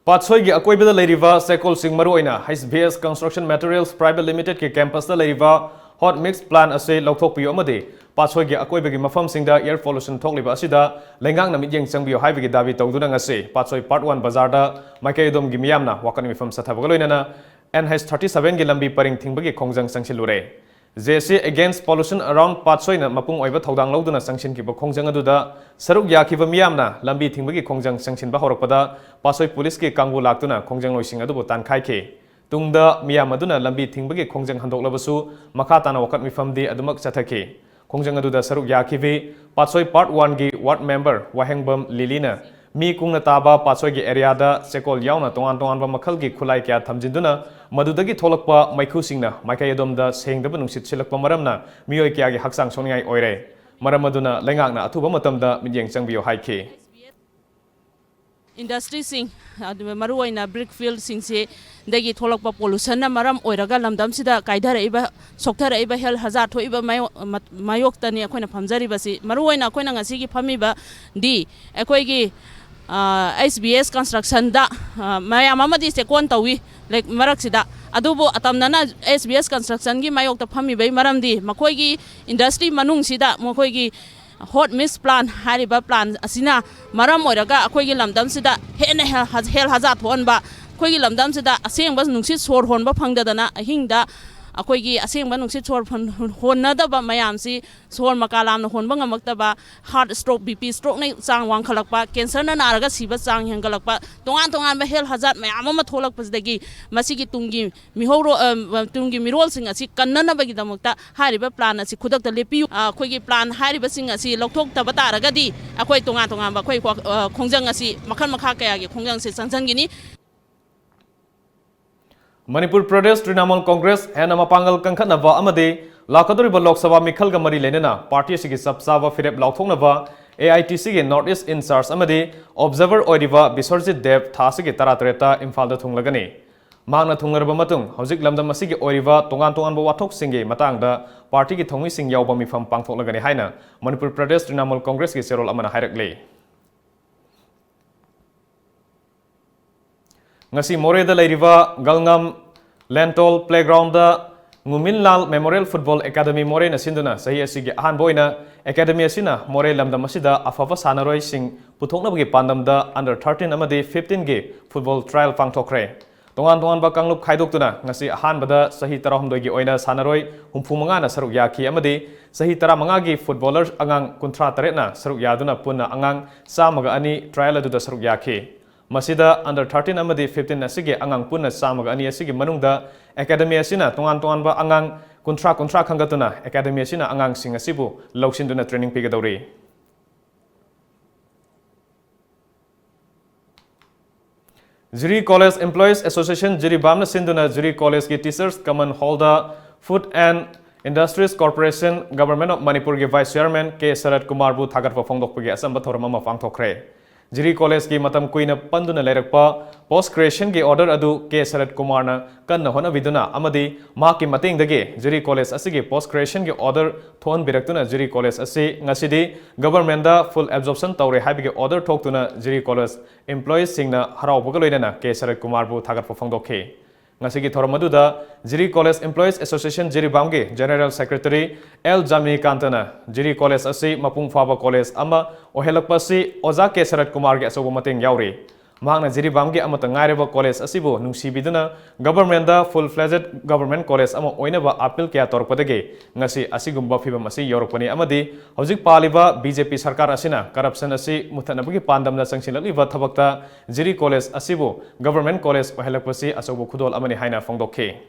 ꯄꯥꯠꯁꯣꯏꯒꯤ ꯑꯀꯣꯏꯕꯗ ꯂꯩꯔꯤꯕ ꯆꯦꯛꯀꯣꯜꯁꯤꯡ, ꯃꯔꯨꯑꯣꯏꯅ ꯍꯩꯆ ꯚꯤ ꯑꯦꯁ Construction Materials Private Limited ꯀꯤ campus ꯇ ꯂꯩꯔꯤꯕ hot mix plant ꯑꯁꯤ ꯂꯧꯊꯣꯛꯄꯤꯌꯨ ꯑꯃꯗꯤ ꯄꯥꯠꯁꯣꯏꯒꯤ ꯑꯀꯣꯏꯕꯒꯤ ꯃꯐꯝꯁꯤꯡꯗ air pollution ꯊꯣꯛꯂꯤꯕ ꯑꯁꯤꯗ ꯂꯩꯉꯥꯛꯅ ꯃꯤꯠꯌꯦꯡ ꯆꯪꯕꯤꯌꯨ ꯍꯥꯏꯕꯒꯤ ꯗꯥꯕꯤ ꯇꯧꯗꯨꯅ ꯉꯁꯤ ꯄꯥꯠꯁꯣꯏ Part One ꯕꯖꯥꯔꯗ ꯃꯥꯏꯀꯩ ꯑꯗꯣꯝꯒꯤ ꯃꯤꯌꯥꯝꯅ ꯋꯥꯀꯠ ꯃꯤꯐꯝ ꯆꯠꯊꯕꯒ ꯂꯣꯏꯅꯅ N H thirty seven ꯒꯤ ꯂꯝꯕꯤ ꯄꯔꯤꯡ ꯊꯤꯡꯕꯒꯤ ꯈꯣꯡꯖꯪ ꯆꯪꯁꯤꯜꯂꯨꯔꯦ꯫ J C Against Pollution Around ꯄꯥꯠꯁꯣꯏꯅ ꯃꯄꯨꯡ ꯑꯣꯏꯕ ꯊꯧꯗꯥꯡ ꯂꯧꯗꯨꯅ ꯆꯪꯁꯤꯟꯈꯤꯕ ꯈꯣꯡꯖꯪ ꯑꯗꯨꯗ ꯁꯔꯨꯛ ꯌꯥꯈꯤꯕ ꯃꯤꯌꯥꯝꯅ ꯂꯝꯕꯤ ꯊꯤꯡꯕꯒꯤ ꯈꯣꯡꯖꯪ ꯆꯪꯁꯤꯟꯕ ꯍꯧꯔꯛꯄꯗ ꯄꯥꯠꯁꯣꯏ ꯄꯨꯂꯤꯁꯀꯤ ꯀꯥꯡꯕꯨ ꯂꯥꯛꯇꯨꯅ ꯈꯣꯡꯖꯪꯂꯣꯏꯁꯤꯡ ꯑꯗꯨꯕꯨ ꯇꯥꯟꯈꯥꯏꯈꯤ꯫ ꯇꯨꯡꯗ ꯃꯤꯌꯥꯝ ꯑꯗꯨꯅ ꯂꯝꯕꯤ ꯊꯤꯡꯕꯒꯤ ꯈꯣꯡꯖꯪ ꯍꯟꯗꯣꯛꯂꯕꯁꯨ, ꯃꯈꯥ ꯇꯥꯅ ꯋꯥꯀꯠ ꯃꯤꯐꯝꯗꯤ ꯑꯗꯨꯃꯛ ꯆꯠꯊꯈꯤ꯫ ꯈꯣꯡꯖꯪ ꯑꯗꯨꯗ ꯁꯔꯨꯛ ꯌꯥꯈꯤꯕꯤ ꯄꯥꯠꯁꯣꯏ Part One ꯒꯤ ward member ꯋꯥꯍꯦꯡꯕꯝ ꯂꯤꯂꯤꯅ ꯃꯤ ꯀꯨꯡꯅ ꯇꯥꯕ ꯄꯥꯠꯁꯣꯏꯒꯤ area ꯗ ꯆꯦꯛꯀꯣꯜ ꯌꯥꯎꯅ ꯇꯣꯉꯥꯟ ꯇꯣꯉꯥꯟꯕ ꯃꯈꯜꯒꯤ ꯈꯨꯠꯂꯥꯏ ꯀꯌꯥ ꯊꯝꯖꯤꯟꯗꯨꯅ ꯃꯗꯨꯗꯒꯤ ꯊꯣꯛꯂꯛꯄ ꯃꯩꯈꯨꯁꯤꯡꯅ ꯃꯥꯏꯀꯩ ꯑꯗꯣꯝꯗ ꯁꯦꯡꯗꯕ ꯅꯨꯡꯁꯤꯠ ꯁꯤꯠꯂꯛꯄ ꯃꯔꯝꯅ ꯃꯤꯑꯣꯏ ꯀꯌꯥꯒꯤ ꯍꯛꯆꯥꯡ ꯁꯣꯛꯅꯤꯡꯉꯥꯏ ꯑꯣꯏꯔꯦ꯫ ꯃꯔꯝ ꯑꯗꯨꯅ ꯂꯩꯉꯥꯛꯅ ꯑꯊꯨꯕ ꯃꯇꯝꯗ ꯃꯤꯠꯌꯦꯡ ꯆꯪꯕꯤꯌꯨ ꯍꯥꯏꯈꯤ꯫ Industry ꯁꯤꯡ, ꯑꯗꯨꯒ ꯃꯔꯨꯑꯣꯏꯅ brick field ꯁꯤꯡꯁꯤꯗꯒꯤ ꯊꯣꯛꯂꯛꯄ pollution ꯅ ꯃꯔꯝ ꯑꯣꯏꯔꯒ ꯂꯝꯗꯝꯁꯤꯗ ꯀꯥꯏꯊꯔꯛꯏꯕ, ꯁꯣꯛꯊꯔꯛꯏꯕ health hazard ꯊꯣꯛꯏꯕ ꯃꯥꯌꯣ-, ꯃ-, ꯃꯥꯌꯣꯛꯇꯅꯤ ꯑꯩꯈꯣꯏꯅ ꯐꯝꯖꯔꯤꯕꯁꯤ꯫ ꯃꯔꯨꯑꯣꯏꯅ ꯑꯩꯈꯣꯏꯅ ꯉꯁꯤꯒꯤ ꯐꯝꯃꯤꯕꯗꯤ ꯑꯩꯈꯣꯏꯒꯤ, ꯑ, H B S Construction ꯗ, ꯑ, ꯃꯌꯥꯝ ꯑꯃꯗꯤ ꯆꯦꯛꯀꯣꯟ ꯇꯧꯏ ꯂꯩ-, ꯃꯔꯛꯁꯤꯗ꯫ ꯑꯗꯨꯕꯨ ꯑꯇꯝꯅꯅ H B S Construction ꯒꯤ ꯃꯥꯌꯣꯛꯇ ꯐꯝꯃꯤꯕꯒꯤ ꯃꯔꯝꯗꯤ ꯃꯈꯣꯏꯒꯤ industry ꯃꯅꯨꯡꯁꯤꯗ ꯃꯈꯣꯏꯒꯤ hot mix plant ꯍꯥꯏꯔꯤꯕ plant ꯑꯁꯤꯅ ꯃꯔꯝ ꯑꯣꯏꯔꯒ ꯑꯩꯈꯣꯏꯒꯤ ꯂꯝꯗꯝꯁꯤꯗ ꯍꯦꯟꯅ ꯍꯦ-, ꯍ-, health hazard ꯊꯣꯛꯍꯟꯕ, ꯑꯩꯈꯣꯏꯒꯤ ꯂꯝꯗꯝꯁꯤꯗ ꯑꯁꯦꯡꯕ ꯅꯨꯡꯁꯤꯠ ꯁꯣꯔ ꯍꯣꯟꯕ ꯐꯪꯗꯗꯅ ꯑꯍꯤꯡꯗ ꯑꯩꯈꯣꯏꯒꯤ ꯑꯁꯦꯡꯕ ꯅꯨꯡꯁꯤꯠ ꯁꯣꯔ ꯐꯟ-, ꯍꯣꯟꯅꯗꯕ ꯃꯌꯥꯝꯁꯤ, ꯁꯣꯔ ꯃꯀꯥ ꯂꯥꯝꯅ ꯍꯣꯟꯕ ꯉꯝꯃꯛꯇꯕ, heart stroke, BP strokeꯅ ꯆꯥꯡ ꯋꯥꯡꯈꯠꯂꯛꯄ, cancerꯅ ꯅꯥꯔꯒ ꯁꯤꯕ ꯆꯥꯡ ꯍꯦꯟꯒꯠꯂꯛꯄ, ꯇꯣꯉꯥꯟ ꯇꯣꯉꯥꯟꯕ health hazard ꯃꯌꯥꯝ ꯑꯃ ꯊꯣꯛꯂꯛꯄꯁꯤꯗꯒꯤ ꯃꯁꯤꯒꯤ ꯇꯨꯡꯒꯤ ꯃꯤꯍꯧꯔꯣ-, ꯑ, ꯇꯨꯡꯒꯤ ꯃꯤꯔꯣꯜꯁꯤꯡ ꯑꯁꯤ ꯀꯟꯅꯅꯕꯒꯤꯗꯃꯛꯇ ꯍꯥꯏꯔꯤꯕ plan ꯑꯁꯤ ꯈꯨꯗꯛꯇ ꯂꯦꯞꯄꯤꯌꯨ꯫ ꯑ, ꯑꯩꯈꯣꯏꯒꯤ plan ꯍꯥꯏꯔꯤꯕꯁꯤꯡ ꯑꯁꯤ ꯂꯧꯊꯣꯛꯇꯕ ꯇꯥꯔꯒꯗꯤ ꯑꯩꯈꯣꯏ ꯇꯣꯉꯥꯟ ꯇꯣꯉꯥꯟꯕ ꯑꯩꯈꯣꯏ ꯋꯥ-, ꯑ, ꯈꯣꯡꯖꯪ ꯑꯁꯤ ꯃꯈꯜ ꯃꯈꯥ ꯀꯌꯥꯒꯤ ꯈꯣꯡꯖꯪꯁꯦ ꯆꯪꯁꯤꯟꯒꯅꯤ꯫ ꯃꯅꯤꯄꯨꯔ ꯄ꯭ꯔꯗꯦꯁ ꯇ꯭ꯔꯤꯅꯥꯃꯨꯜ ꯀꯣꯡꯒ꯭ꯔꯦꯁ ꯍꯦꯟꯅ ꯃꯄꯥꯡꯒꯜ ꯀꯟꯈꯠꯅꯕ ꯑꯃꯗꯤ ꯂꯥꯛꯀꯗꯧꯔꯤꯕ ꯂꯣꯛ ꯁꯚꯥ ꯃꯤꯈꯜꯒ ꯃꯔꯤ ꯂꯩꯅꯅ ꯄꯥꯔꯇꯤ ꯑꯁꯤꯒꯤ ꯆꯞ ꯆꯥꯕ ꯐꯤꯔꯦꯞ ꯂꯥꯎꯊꯣꯛꯅꯕ AITCꯒꯤ North East in Charge ꯑꯃꯗꯤ observer ꯑꯣꯏꯔꯤꯕ ꯕꯤꯁ꯭ꯋꯔꯖꯤꯠ ꯗꯦꯕ ꯊꯥ ꯑꯁꯤꯒꯤ ꯇꯔꯥꯇꯔꯦꯠꯇ ꯏꯝꯐꯥꯜꯗ ꯊꯨꯡꯂꯒꯅꯤ꯫ ꯃꯍꯥꯛꯅ ꯊꯨꯡꯂꯔꯕ ꯃꯇꯨꯡ ꯍꯧꯖꯤꯛ ꯂꯝꯗꯝ ꯑꯁꯤꯒꯤ ꯑꯣꯏꯔꯤꯕ ꯇꯣꯉꯥꯟ ꯇꯣꯉꯥꯟꯕ ꯋꯥꯊꯣꯛꯁꯤꯡꯒꯤ ꯃꯇꯥꯡꯗ ꯄꯥꯔꯇꯤꯒꯤ ꯊꯧꯃꯤꯁꯤꯡ ꯌꯥꯎꯕ ꯃꯤꯐꯝ ꯄꯥꯡꯊꯣꯛꯂꯒꯅꯤ ꯍꯥꯏꯅ ꯃꯅꯤꯄꯨꯔ ꯄ꯭ꯔꯗꯦꯁ ꯇ꯭ꯔꯤꯅꯥꯃꯨꯜ ꯀꯣꯡꯒ꯭ꯔꯦꯁꯀꯤ ꯆꯦꯔꯣꯜ ꯑꯃꯅ ꯍꯥꯏꯔꯛꯂꯤ꯫ ꯉꯁꯤ ꯃꯣꯔꯦꯗ ꯂꯩꯔꯤꯕ ꯒꯜꯉꯝ ꯂꯦꯟꯇꯣꯜ ꯄ꯭ꯂꯦꯒ꯭ꯔꯥꯎꯟꯗ ꯉꯨꯃꯤꯟꯂꯥꯜ ꯃꯦꯃꯣꯔꯤꯌꯦꯜ ꯐꯨꯠꯕꯣꯜ ꯑꯦꯀꯥꯗꯃꯤ ꯃꯣꯔꯦꯅ ꯁꯤꯟꯗꯨꯅ ꯆꯍꯤ ꯑꯁꯤꯒꯤ ꯑꯍꯥꯟꯕ ꯑꯣꯏꯅ ꯑꯦꯀꯥꯗꯃꯤ ꯑꯁꯤꯅ ꯃꯣꯔꯦ ꯂꯝꯗꯝ ꯑꯁꯤꯗ ꯑꯐꯕ ꯁꯥꯟꯅꯔꯣꯏꯁꯤꯡ ꯄꯨꯊꯣꯛꯅꯕꯒꯤ ꯄꯥꯟꯗꯝꯗ under thirteen ꯑꯃꯗꯤ fifteenꯒꯤ ꯐꯨꯠꯕꯣꯜ ꯇ꯭ꯔꯥꯌꯦꯜ ꯄꯥꯡꯊꯣꯛꯈ꯭ꯔꯦ꯫ ꯇꯣꯉꯥꯟ ꯇꯣꯉꯥꯟꯕ ꯀꯥꯡꯂꯨꯞ ꯈꯥꯏꯗꯣꯛꯇꯨꯅ ꯉꯁꯤ ꯑꯍꯥꯟꯕꯗ ꯆꯍꯤ ꯇꯔꯥꯍꯨꯝꯗꯣꯏꯒꯤ ꯑꯣꯏꯅ ꯁꯥꯟꯅꯔꯣꯏ ꯍꯨꯝꯐꯨ ꯃꯉꯥꯅ ꯁꯔꯨꯛ ꯌꯥꯈꯤ ꯑꯃꯗꯤ ꯆꯍꯤ ꯇꯔꯥꯃꯉꯥꯒꯤ ꯐꯨꯠꯕꯣꯂꯔ ꯑꯉꯥꯡ ꯀꯨꯟꯊ꯭ꯔꯥ ꯇꯔꯦꯠꯅ ꯁꯔꯨꯛ ꯌꯥꯗꯨꯅ ꯄꯨꯟꯅ ꯑꯉꯥꯡ ꯆꯥꯝꯃꯒ ꯑꯅꯤ ꯇ꯭ꯔꯥꯌꯦꯜ ꯑꯗꯨꯗ ꯁꯔꯨꯛ ꯌꯥꯈꯤ꯫ ꯃꯁꯤꯗ under thirteen ꯑꯃꯗꯤ fifteen ꯑꯁꯤꯒꯤ ꯑꯉꯥꯡ ꯄꯨꯟꯅ ꯆꯥꯝꯃꯒ ꯑꯅꯤ ꯑꯁꯤꯒꯤ ꯃꯅꯨꯡꯗ ꯑꯦꯀꯥꯗꯃꯤ ꯑꯁꯤꯅ ꯇꯣꯉꯥꯟ ꯇꯣꯉꯥꯟꯕ ꯑꯉꯥꯡ ꯀꯨꯟꯊ꯭ꯔꯥ ꯀꯨꯟꯊ꯭ꯔꯥ ꯈꯟꯒꯠꯇꯨꯅ ꯑꯦꯀꯥꯗꯃꯤ ꯑꯁꯤꯅ ꯑꯉꯥꯡꯁꯤꯡ ꯑꯁꯤꯕꯨ ꯂꯧꯁꯤꯟꯗꯨꯅ training ꯄꯤꯒꯗꯧꯔꯤ꯫ ꯖꯤꯔꯤ College Employees Association ꯖꯤꯔꯤꯕꯥꯝꯅ ꯁꯤꯟꯗꯨꯅ ꯖꯤꯔꯤ Collegeꯀꯤ Teachers Common Hallꯗ Food and Industries Corporation, Government of Manipurꯒꯤ Vice Chairman ꯀꯦ ꯁꯔꯠ ꯀꯨꯃꯥꯔꯕꯨ ꯊꯥꯒꯠꯄ ꯐꯣꯡꯗꯣꯛꯄꯒꯤ ꯑꯆꯝꯕ ꯊꯧꯔꯝ ꯑꯃ ꯄꯥꯡꯊꯣꯛꯈ꯭ꯔꯦ꯫ ꯖꯤꯔꯤ Collegeꯀꯤ ꯃꯇꯝ ꯀꯨꯏꯅ ꯄꯟꯗꯨꯅ ꯂꯩꯔꯛꯄ post creationꯒꯤ order ꯑꯗꯨ ꯀꯦ ꯁꯔꯠ ꯀꯨꯃꯥꯔꯅ ꯀꯟꯅ ꯍꯣꯠꯅꯕꯤꯗꯨꯅ ꯑꯃꯗꯤ ꯃꯍꯥꯛꯀꯤ ꯃꯇꯦꯡꯗꯒꯤ ꯖꯤꯔꯤ College ꯑꯁꯤꯒꯤ post creationꯒꯤ order ꯊꯣꯛꯍꯟꯕꯤꯔꯛꯇꯨꯅ ꯖꯤꯔꯤ College ꯑꯁꯤ ꯉꯁꯤꯗꯤ governmentꯗ full absorption ꯇꯧꯔꯦ ꯍꯥꯏꯕꯒꯤ order ꯊꯣꯛꯇꯨꯅ ꯖꯤꯔꯤ College employeesꯁꯤꯡꯅ ꯍꯔꯥꯎꯕꯒ ꯂꯣꯏꯅꯅ ꯀꯦ ꯁꯔꯠ ꯀꯨꯃꯥꯔꯕꯨ ꯊꯥꯒꯠꯄ ꯐꯣꯡꯗꯣꯛꯈꯤ꯫ ꯉꯁꯤꯒꯤ ꯊꯧꯔꯝ ꯑꯗꯨꯗ ꯖꯤꯔꯤ College Employees Association ꯖꯤꯔꯤꯕꯥꯝꯒꯤ General Secretary ꯑꯦꯜ ꯖꯥꯃꯤꯅꯤꯀꯥꯟꯇꯅ ꯖꯤꯔꯤ College ꯑꯁꯤ ꯃꯄꯨꯡ ꯐꯥꯕ college ꯑꯃ ꯑꯣꯏꯍꯜꯂꯛꯄ ꯑꯁꯤ ꯑꯣꯖꯥ ꯀꯦ ꯁꯔꯠ ꯀꯨꯃꯥꯔꯒꯤ ꯑꯆꯧꯕ ꯃꯇꯦꯡ ꯌꯥꯎꯔꯤ꯫ ꯃꯍꯥꯛꯅ ꯖꯤꯔꯤꯕꯥꯝꯒꯤ ꯑꯃꯠꯇ ꯉꯥꯏꯔꯕ ꯀꯣꯂꯦꯖ ꯑꯁꯤꯕꯨ ꯅꯨꯡꯁꯤꯕꯤꯗꯨꯅ government full fledged government college ꯑꯃ ꯑꯣꯏꯅꯕ appeal ꯀꯌꯥ ꯇꯧꯔꯛꯄꯗꯒꯤ ꯉꯁꯤ ꯑꯁꯤꯒꯨꯝꯕ ꯐꯤꯚꯝ ꯑꯁꯤ ꯌꯧꯔꯛꯄꯅꯤ ꯑꯃꯗꯤ ꯍꯧꯖꯤꯛ ꯄꯥꯜꯂꯤꯕ BJP ꯁꯔꯀꯥꯔ ꯑꯁꯤꯅ corruption ꯑꯁꯤ ꯃꯨꯊꯠꯅꯕꯒꯤ ꯄꯥꯟꯗꯝꯗ ꯆꯪꯁꯤꯜꯂꯛꯂꯤꯕ ꯊꯕꯛꯇ ꯖꯤꯔꯤ ꯀꯣꯂꯦꯖ ꯑꯁꯤꯕꯨ government college ꯑꯣꯏꯍꯜꯂꯛꯄꯁꯤ ꯑꯆꯧꯕ ꯈꯨꯗꯣꯜ ꯑꯃꯅꯤ ꯍꯥꯏꯅ ꯐꯣꯡꯗꯣꯛꯈꯤ꯫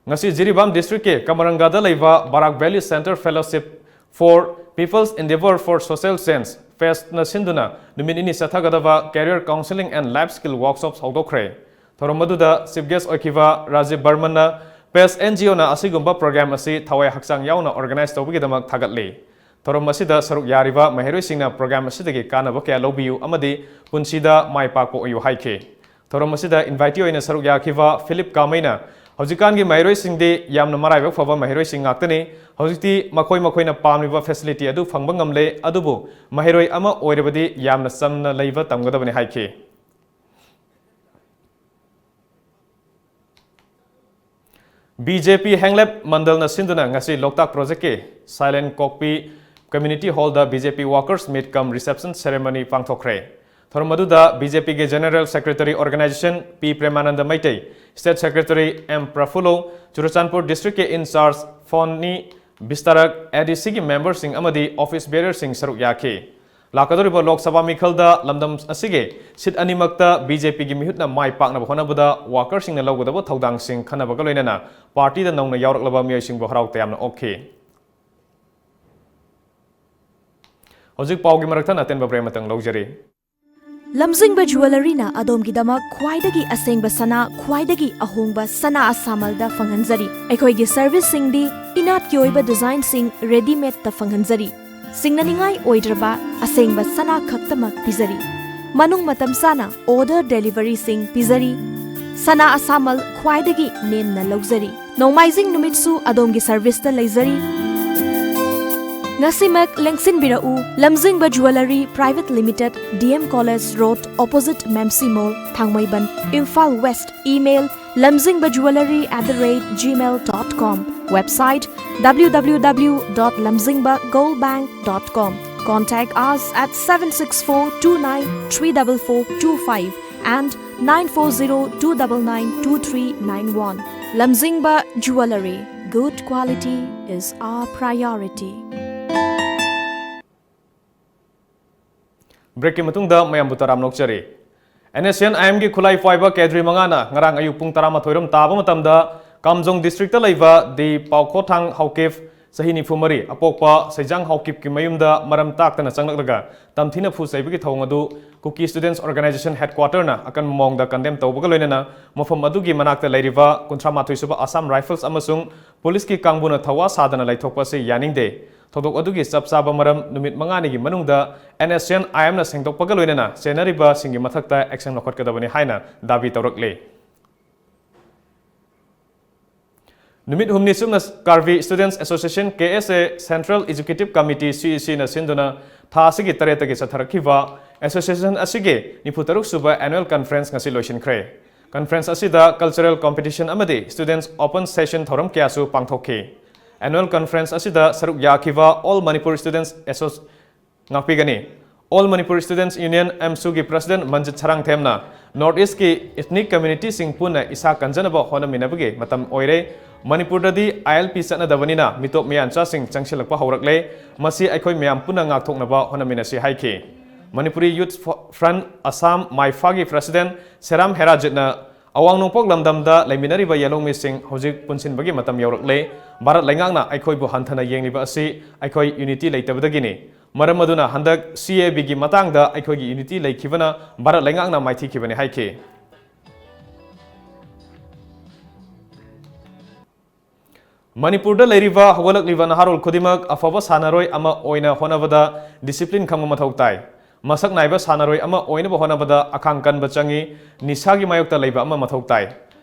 ꯉꯁꯤ ꯖꯤꯔꯤꯕꯥꯝ district ꯀꯤ ꯀꯃꯔꯪꯒꯥꯗ ꯂꯩꯕ Barak Valley Center Fellowship for People's Endeavour for Social Change, PEST ꯅ ꯁꯤꯟꯗꯨꯅ ꯅꯨꯃꯤꯠ ꯅꯤꯅꯤ ꯆꯠꯊꯒꯗꯕ Career Counselling and Life Skill Workshops ꯍꯧꯗꯣꯛꯈ꯭ꯔꯦ꯫ ꯊꯧꯔꯝ ꯑꯗꯨꯗ chief guest ꯑꯣꯏꯈꯤꯕ ꯔꯥꯖꯤꯕ ꯕꯔꯃꯟꯅ PEST NGO ꯅ ꯑꯁꯤꯒꯨꯝꯕ program ꯑꯁꯤ ꯊꯋꯥꯏ ꯍꯛꯆꯥꯡ ꯌꯥꯎꯅ organize ꯇꯧꯕꯒꯤꯗꯃꯛ ꯊꯥꯒꯠꯂꯤ꯫ ꯊꯧꯔꯝ ꯑꯁꯤꯗ ꯁꯔꯨꯛ ꯌꯥꯔꯤꯕ ꯃꯍꯩꯔꯣꯏꯁꯤꯡꯅ program ꯑꯁꯤꯗꯒꯤ ꯀꯥꯟꯅꯕ ꯀꯌꯥ ꯂꯧꯕꯤꯌꯨ ꯑꯃꯗꯤ ꯄꯨꯟꯁꯤꯗ ꯃꯥꯏ ꯄꯥꯛꯄ ꯑꯣꯏꯌꯨ ꯍꯥꯏꯈꯤ꯫ ꯊꯧꯔꯝ ꯑꯁꯤꯗ invitee ꯑꯣꯏꯅ ꯁꯔꯨꯛ ꯌꯥꯈꯤꯕ ꯐꯤꯂꯤꯞ ꯀꯥꯃꯩꯅ, "ꯍꯧꯖꯤꯛꯀꯥꯟꯒꯤ ꯃꯍꯩꯔꯣꯏꯁꯤꯡꯗꯤ ꯌꯥꯝꯅ ꯃꯔꯥꯏꯕꯛ ꯐꯕ ꯃꯍꯩꯔꯣꯏꯁꯤꯡ ꯉꯥꯛꯇꯅꯤ꯫ ꯍꯧꯖꯤꯛꯇꯤ ꯃꯈꯣꯏ ꯃꯈꯣꯏꯅ ꯄꯥꯝꯂꯤꯕ facility ꯑꯗꯨ ꯐꯪꯕ ꯉꯝꯂꯦ, ꯑꯗꯨꯕꯨ ꯃꯍꯩꯔꯣꯏ ꯑꯃ ꯑꯣꯏꯔꯕꯗꯤ ꯌꯥꯝꯅ ꯆꯝꯅ ꯂꯩꯕ ꯇꯝꯒꯗꯕꯅꯤ" ꯍꯥꯏꯈꯤ꯫ BJP ꯍꯦꯡꯂꯦꯞ ꯃꯟꯗꯜꯅ ꯁꯤꯟꯗꯨꯅ ꯉꯁꯤ ꯂꯣꯛꯇꯥꯛ project ꯀꯤ Silent ꯀꯣꯛꯄꯤ Community Hall ꯗ BJP Workers Meet cum Reception Ceremony ꯄꯥꯡꯊꯣꯛꯈ꯭ꯔꯦ꯫ ꯊꯧꯔꯝ ꯑꯗꯨꯗ BJP ꯒꯤ General Secretary Organization P Premananda Meitei, State Secretary M Prafullo, Churachandpur district ꯀꯤ in-charge ꯐꯣꯅꯤ ꯕꯤꯁꯇꯥꯔꯛ, ADC ꯒꯤ member ꯁꯤꯡ ꯑꯃꯗꯤ office bearer ꯁꯤꯡ ꯁꯔꯨꯛ ꯌꯥꯈꯤ꯫ ꯂꯥꯛꯀꯗꯧꯔꯤꯕ ꯂꯣꯛ ꯁꯚꯥ ꯃꯤꯈꯜꯗ ꯂꯝꯗꯝ ꯑꯁꯤꯒꯤ seat ꯑꯅꯤꯃꯛꯇ BJP ꯒꯤ ꯃꯤꯍꯨꯠꯅ ꯃꯥꯏ ꯄꯥꯛꯅꯕ ꯍꯣꯠꯅꯕꯗ worker ꯁꯤꯡꯅ ꯂꯧꯒꯗꯕ ꯊꯧꯗꯥꯡꯁꯤꯡ ꯈꯟꯅꯕꯒ ꯂꯣꯏꯅꯅ party ꯗ ꯅꯧꯅ ꯌꯥꯎꯔꯛꯂꯕ ꯃꯤꯑꯣꯏꯁꯤꯡꯕꯨ ꯍꯔꯥꯎ ꯇꯌꯥꯝꯅ ꯑꯣꯛꯈꯤ꯫ ꯍꯧꯖꯤꯛ ꯄꯥꯎꯒꯤ ꯃꯔꯛ ꯊꯠꯅ ꯑꯇꯦꯟꯕ break ꯑꯃꯇꯪ ꯂꯧꯖꯔꯤ꯫ ꯂꯝꯖꯤꯡꯕ Jewellery ꯅ ꯑꯗꯣꯝꯒꯤꯗꯃꯛ ꯈ꯭ꯋꯥꯏꯗꯒꯤ ꯑꯁꯦꯡꯕ ꯁꯅꯥ, ꯈ꯭ꯋꯥꯏꯗꯒꯤ ꯑꯍꯣꯡꯕ ꯁꯅꯥ ꯑꯁꯥꯃꯜꯗ ꯐꯪꯍꯟꯖꯔꯤ꯫ ꯑꯩꯈꯣꯏꯒꯤ service ꯁꯤꯡꯗꯤ ꯏꯅꯥꯠꯀꯤ ꯑꯣꯏꯕ design ꯁꯤꯡ ready made ꯇ ꯐꯪꯍꯟꯖꯔꯤ꯫ ꯁꯤꯡꯅꯅꯤꯡꯉꯥꯏ ꯑꯣꯏꯗ꯭ꯔꯕ ꯑꯁꯦꯡꯕ ꯁꯅꯥ ꯈꯛꯇꯃꯛ ꯄꯤꯖꯔꯤ꯫ ꯃꯅꯨꯡ ꯃꯇꯝ ꯆꯥꯅ order delivery ꯁꯤꯡ ꯄꯤꯖꯔꯤ꯫ ꯁꯅꯥ ꯑꯁꯥꯃꯜ ꯈ꯭ꯋꯥꯏꯗꯒꯤ ꯅꯦꯝꯅ ꯂꯧꯖꯔꯤ꯫ ꯅꯣꯡꯃꯥꯏꯖꯤꯡ ꯅꯨꯃꯤꯠꯁꯨ ꯑꯗꯣꯝꯒꯤ service ꯇ ꯂꯩꯖꯔꯤ꯫ ꯉꯁꯤꯃꯛ ꯂꯦꯡꯁꯤꯟꯕꯤꯔꯛꯎ, ꯂꯝꯖꯤꯡꯕ Jewellery Private Limited, D M College Road, opposite Mamsi Mall, Thangmeiband, Imphal West. Email, lamzingba jewellery at the rate gmail dot com. Website, W W W dot lamzingba gold bank dot com. Contact us at seven six four two nine three double four two five and nine four zero two double nine two three nine one. Lamjingba Jewellery. Good quality is our priority. Breakꯀꯤ ꯃꯇꯨꯡꯗ ꯃꯌꯥꯝꯕꯨ ꯇꯔꯥꯝꯅ ꯑꯣꯛꯆꯔꯤ꯫ NSCN-IMꯒꯤ ꯈꯨꯠꯂꯥꯏ ꯄꯥꯏꯕ cadre ꯃꯉꯥꯅ ꯉꯔꯥꯡ ꯑꯌꯨꯛ ꯄꯨꯡ ꯇꯔꯥꯃꯥꯊꯣꯏ ꯔꯣꯝ ꯇꯥꯕ ꯃꯇꯝꯗ ꯀꯥꯝꯖꯣꯡ districtꯇ ꯂꯩꯕ ꯗꯤ ꯄꯥꯎꯈꯣꯊꯥꯡ ꯍꯥꯎꯀꯤꯞ, ꯆꯍꯤ ꯅꯤꯐꯨ ꯃꯔꯤ, ꯑꯄꯣꯛꯄ ꯁꯩꯖꯥꯡ ꯍꯥꯎꯀꯤꯞꯀꯤ ꯃꯌꯨꯝꯗ ꯃꯔꯝ ꯇꯥꯛꯇꯅ ꯆꯪꯂꯛꯂꯒ ꯇꯝꯊꯤꯅ ꯐꯨ ꯆꯩꯕꯒꯤ ꯊꯧꯑꯣꯡ ꯑꯗꯨ Kuki Students Organisation Headquarterꯅ ꯑꯀꯟꯕ ꯃꯑꯣꯡꯗ condemn ꯇꯧꯕꯒ ꯂꯣꯏꯅꯅ ꯃꯐꯝ ꯑꯗꯨꯒꯤ ꯃꯅꯥꯛꯇ ꯂꯩꯔꯤꯕ ꯀꯨꯟꯊ꯭ꯔꯥ ꯃꯥꯊꯣꯏ ꯁꯨꯕ Assam Rifles ꯑꯃꯁꯨꯡ ꯄꯨꯂꯤꯁꯀꯤ ꯀꯥꯡꯕꯨꯅ ꯊꯧꯋꯥ ꯁꯥꯗꯅ ꯂꯩꯊꯣꯛꯄ ꯑꯁꯤ ꯌꯥꯅꯤꯡꯗꯦ꯫ ꯊꯧꯗꯣꯛ ꯑꯗꯨꯒꯤ ꯆꯞ ꯆꯥꯕ ꯃꯔꯝ ꯅꯨꯃꯤꯠ ꯃꯉꯥꯅꯤꯒꯤ ꯃꯅꯨꯡꯗ NSCN-IMꯅ ꯁꯦꯡꯗꯣꯛꯄꯒ ꯂꯣꯏꯅꯅ ꯆꯦꯟꯅꯔꯤꯕꯁꯤꯡꯒꯤ ꯃꯊꯛꯇ action ꯂꯧꯈꯠꯀꯗꯕꯅꯤ ꯍꯥꯏꯅ ꯗꯥꯕꯤ ꯇꯧꯔꯛꯂꯤ꯫ ꯅꯨꯃꯤꯠ ꯍꯨꯝꯅꯤ ꯆꯨꯞꯅ Karbi Students Association, KSA, Central Executive Committee, CECꯅ ꯁꯤꯟꯗꯨꯅ ꯊꯥ ꯑꯁꯤꯒꯤ ꯇꯔꯦꯠꯇꯒꯤ ꯆꯠꯊꯔꯛꯈꯤꯕ association ꯑꯁꯤꯒꯤ ꯅꯤꯐꯨ ꯇꯔꯨꯛ ꯁꯨꯕ annual conference ꯉꯁꯤ ꯂꯣꯏꯁꯤꯟꯈ꯭ꯔꯦ꯫ Conference ꯑꯁꯤꯗ cultural competition ꯑꯃꯗꯤ students open session ꯊꯧꯔꯝ ꯀꯌꯥꯁꯨ ꯄꯥꯡꯊꯣꯛꯈꯤ꯫ Annual conference ꯑꯁꯤꯗ ꯁꯔꯨꯛ ꯌꯥꯈꯤꯕ All Manipur Students Association ꯉꯥꯛꯄꯤꯒꯅꯤ꯫ All Manipur Students Union, AMSUꯒꯤ President ꯃꯟꯖꯤꯠ ꯁꯔꯥꯡꯊꯦꯝꯅ North Eastꯀꯤ ethnic communityꯁꯤꯡ ꯄꯨꯟꯅ ꯏꯁꯥ ꯀꯟꯖꯅꯕ ꯍꯣꯠꯅꯃꯤꯟꯅꯕꯒꯤ ꯃꯇꯝ ꯑꯣꯏꯔꯦ꯫ ꯃꯅꯤꯄꯨꯔꯗꯗꯤ ILP ꯆꯠꯅꯗꯕꯅꯤꯅ ꯃꯤꯇꯣꯞ ꯃꯤꯌꯥꯟꯆꯥꯁꯤꯡ ꯆꯪꯁꯤꯜꯂꯛꯄ ꯍꯧꯔꯛꯂꯦ꯫ ꯃꯁꯤ ꯑꯩꯈꯣꯏ ꯃꯌꯥꯝ ꯄꯨꯟꯅ ꯉꯥꯛꯊꯣꯛꯅꯕ ꯍꯣꯠꯅꯃꯤꯟꯅꯁꯤ ꯍꯥꯏꯈꯤ꯫ Manipuri Youth Front Assam, ꯃꯥꯏꯐꯥꯒꯤ President ꯁꯦꯔꯥꯝ ꯍꯦꯔꯥꯖꯤꯠꯅ ꯑꯋꯥꯡ ꯅꯣꯡꯄꯣꯛ ꯂꯝꯗꯝꯗ ꯂꯩꯃꯤꯟꯅꯔꯤꯕ ꯌꯦꯜꯍꯧꯃꯤꯁꯤꯡ ꯍꯧꯖꯤꯛ ꯄꯨꯟꯁꯤꯟꯕꯒꯤ ꯃꯇꯝ ꯌꯧꯔꯛꯂꯦ꯫ ꯚꯥꯔꯠ ꯂꯩꯉꯥꯛꯅ ꯑꯩꯈꯣꯏꯕꯨ ꯍꯟꯊꯅ ꯌꯦꯡꯂꯤꯕ ꯑꯁꯤ ꯑꯩꯈꯣꯏ unity ꯂꯩꯇꯕꯗꯒꯤꯅꯤ꯫ ꯃꯔꯝ ꯑꯗꯨꯅ ꯍꯟꯗꯛ CABꯒꯤ ꯃꯇꯥꯡꯗ ꯑꯩꯈꯣꯏꯒꯤ unity ꯂꯩꯈꯤꯕꯅ ꯚꯥꯔꯠ ꯂꯩꯉꯥꯛꯅ ꯃꯥꯏꯊꯤꯈꯤꯕꯅꯤ ꯍꯥꯏꯈꯤ꯫ ꯃꯅꯤꯄꯨꯔꯗ ꯂꯩꯔꯤꯕ ꯍꯧꯒꯠꯂꯛꯂꯤꯕ ꯅꯍꯥꯔꯣꯜ ꯈꯨꯗꯤꯡꯃꯛ ꯑꯐꯕ ꯁꯥꯟꯅꯔꯣꯏ ꯑꯃ ꯑꯣꯏꯅ ꯍꯣꯠꯅꯕꯗ discipline ꯈꯪꯕ ꯃꯊꯧ ꯇꯥꯏ꯫ ꯃꯁꯛ ꯅꯥꯏꯕ ꯁꯥꯟꯅꯔꯣꯏ ꯑꯃ ꯑꯣꯏꯅꯕ ꯍꯣꯠꯅꯕꯗ ꯑꯈꯥꯡ ꯀꯟꯕ ꯆꯪꯏ꯫ ꯅꯤꯁꯥꯒꯤ ꯃꯥꯌꯣꯛꯇ ꯂꯩꯕ ꯑꯃ ꯃꯊꯧ ꯇꯥꯏ꯫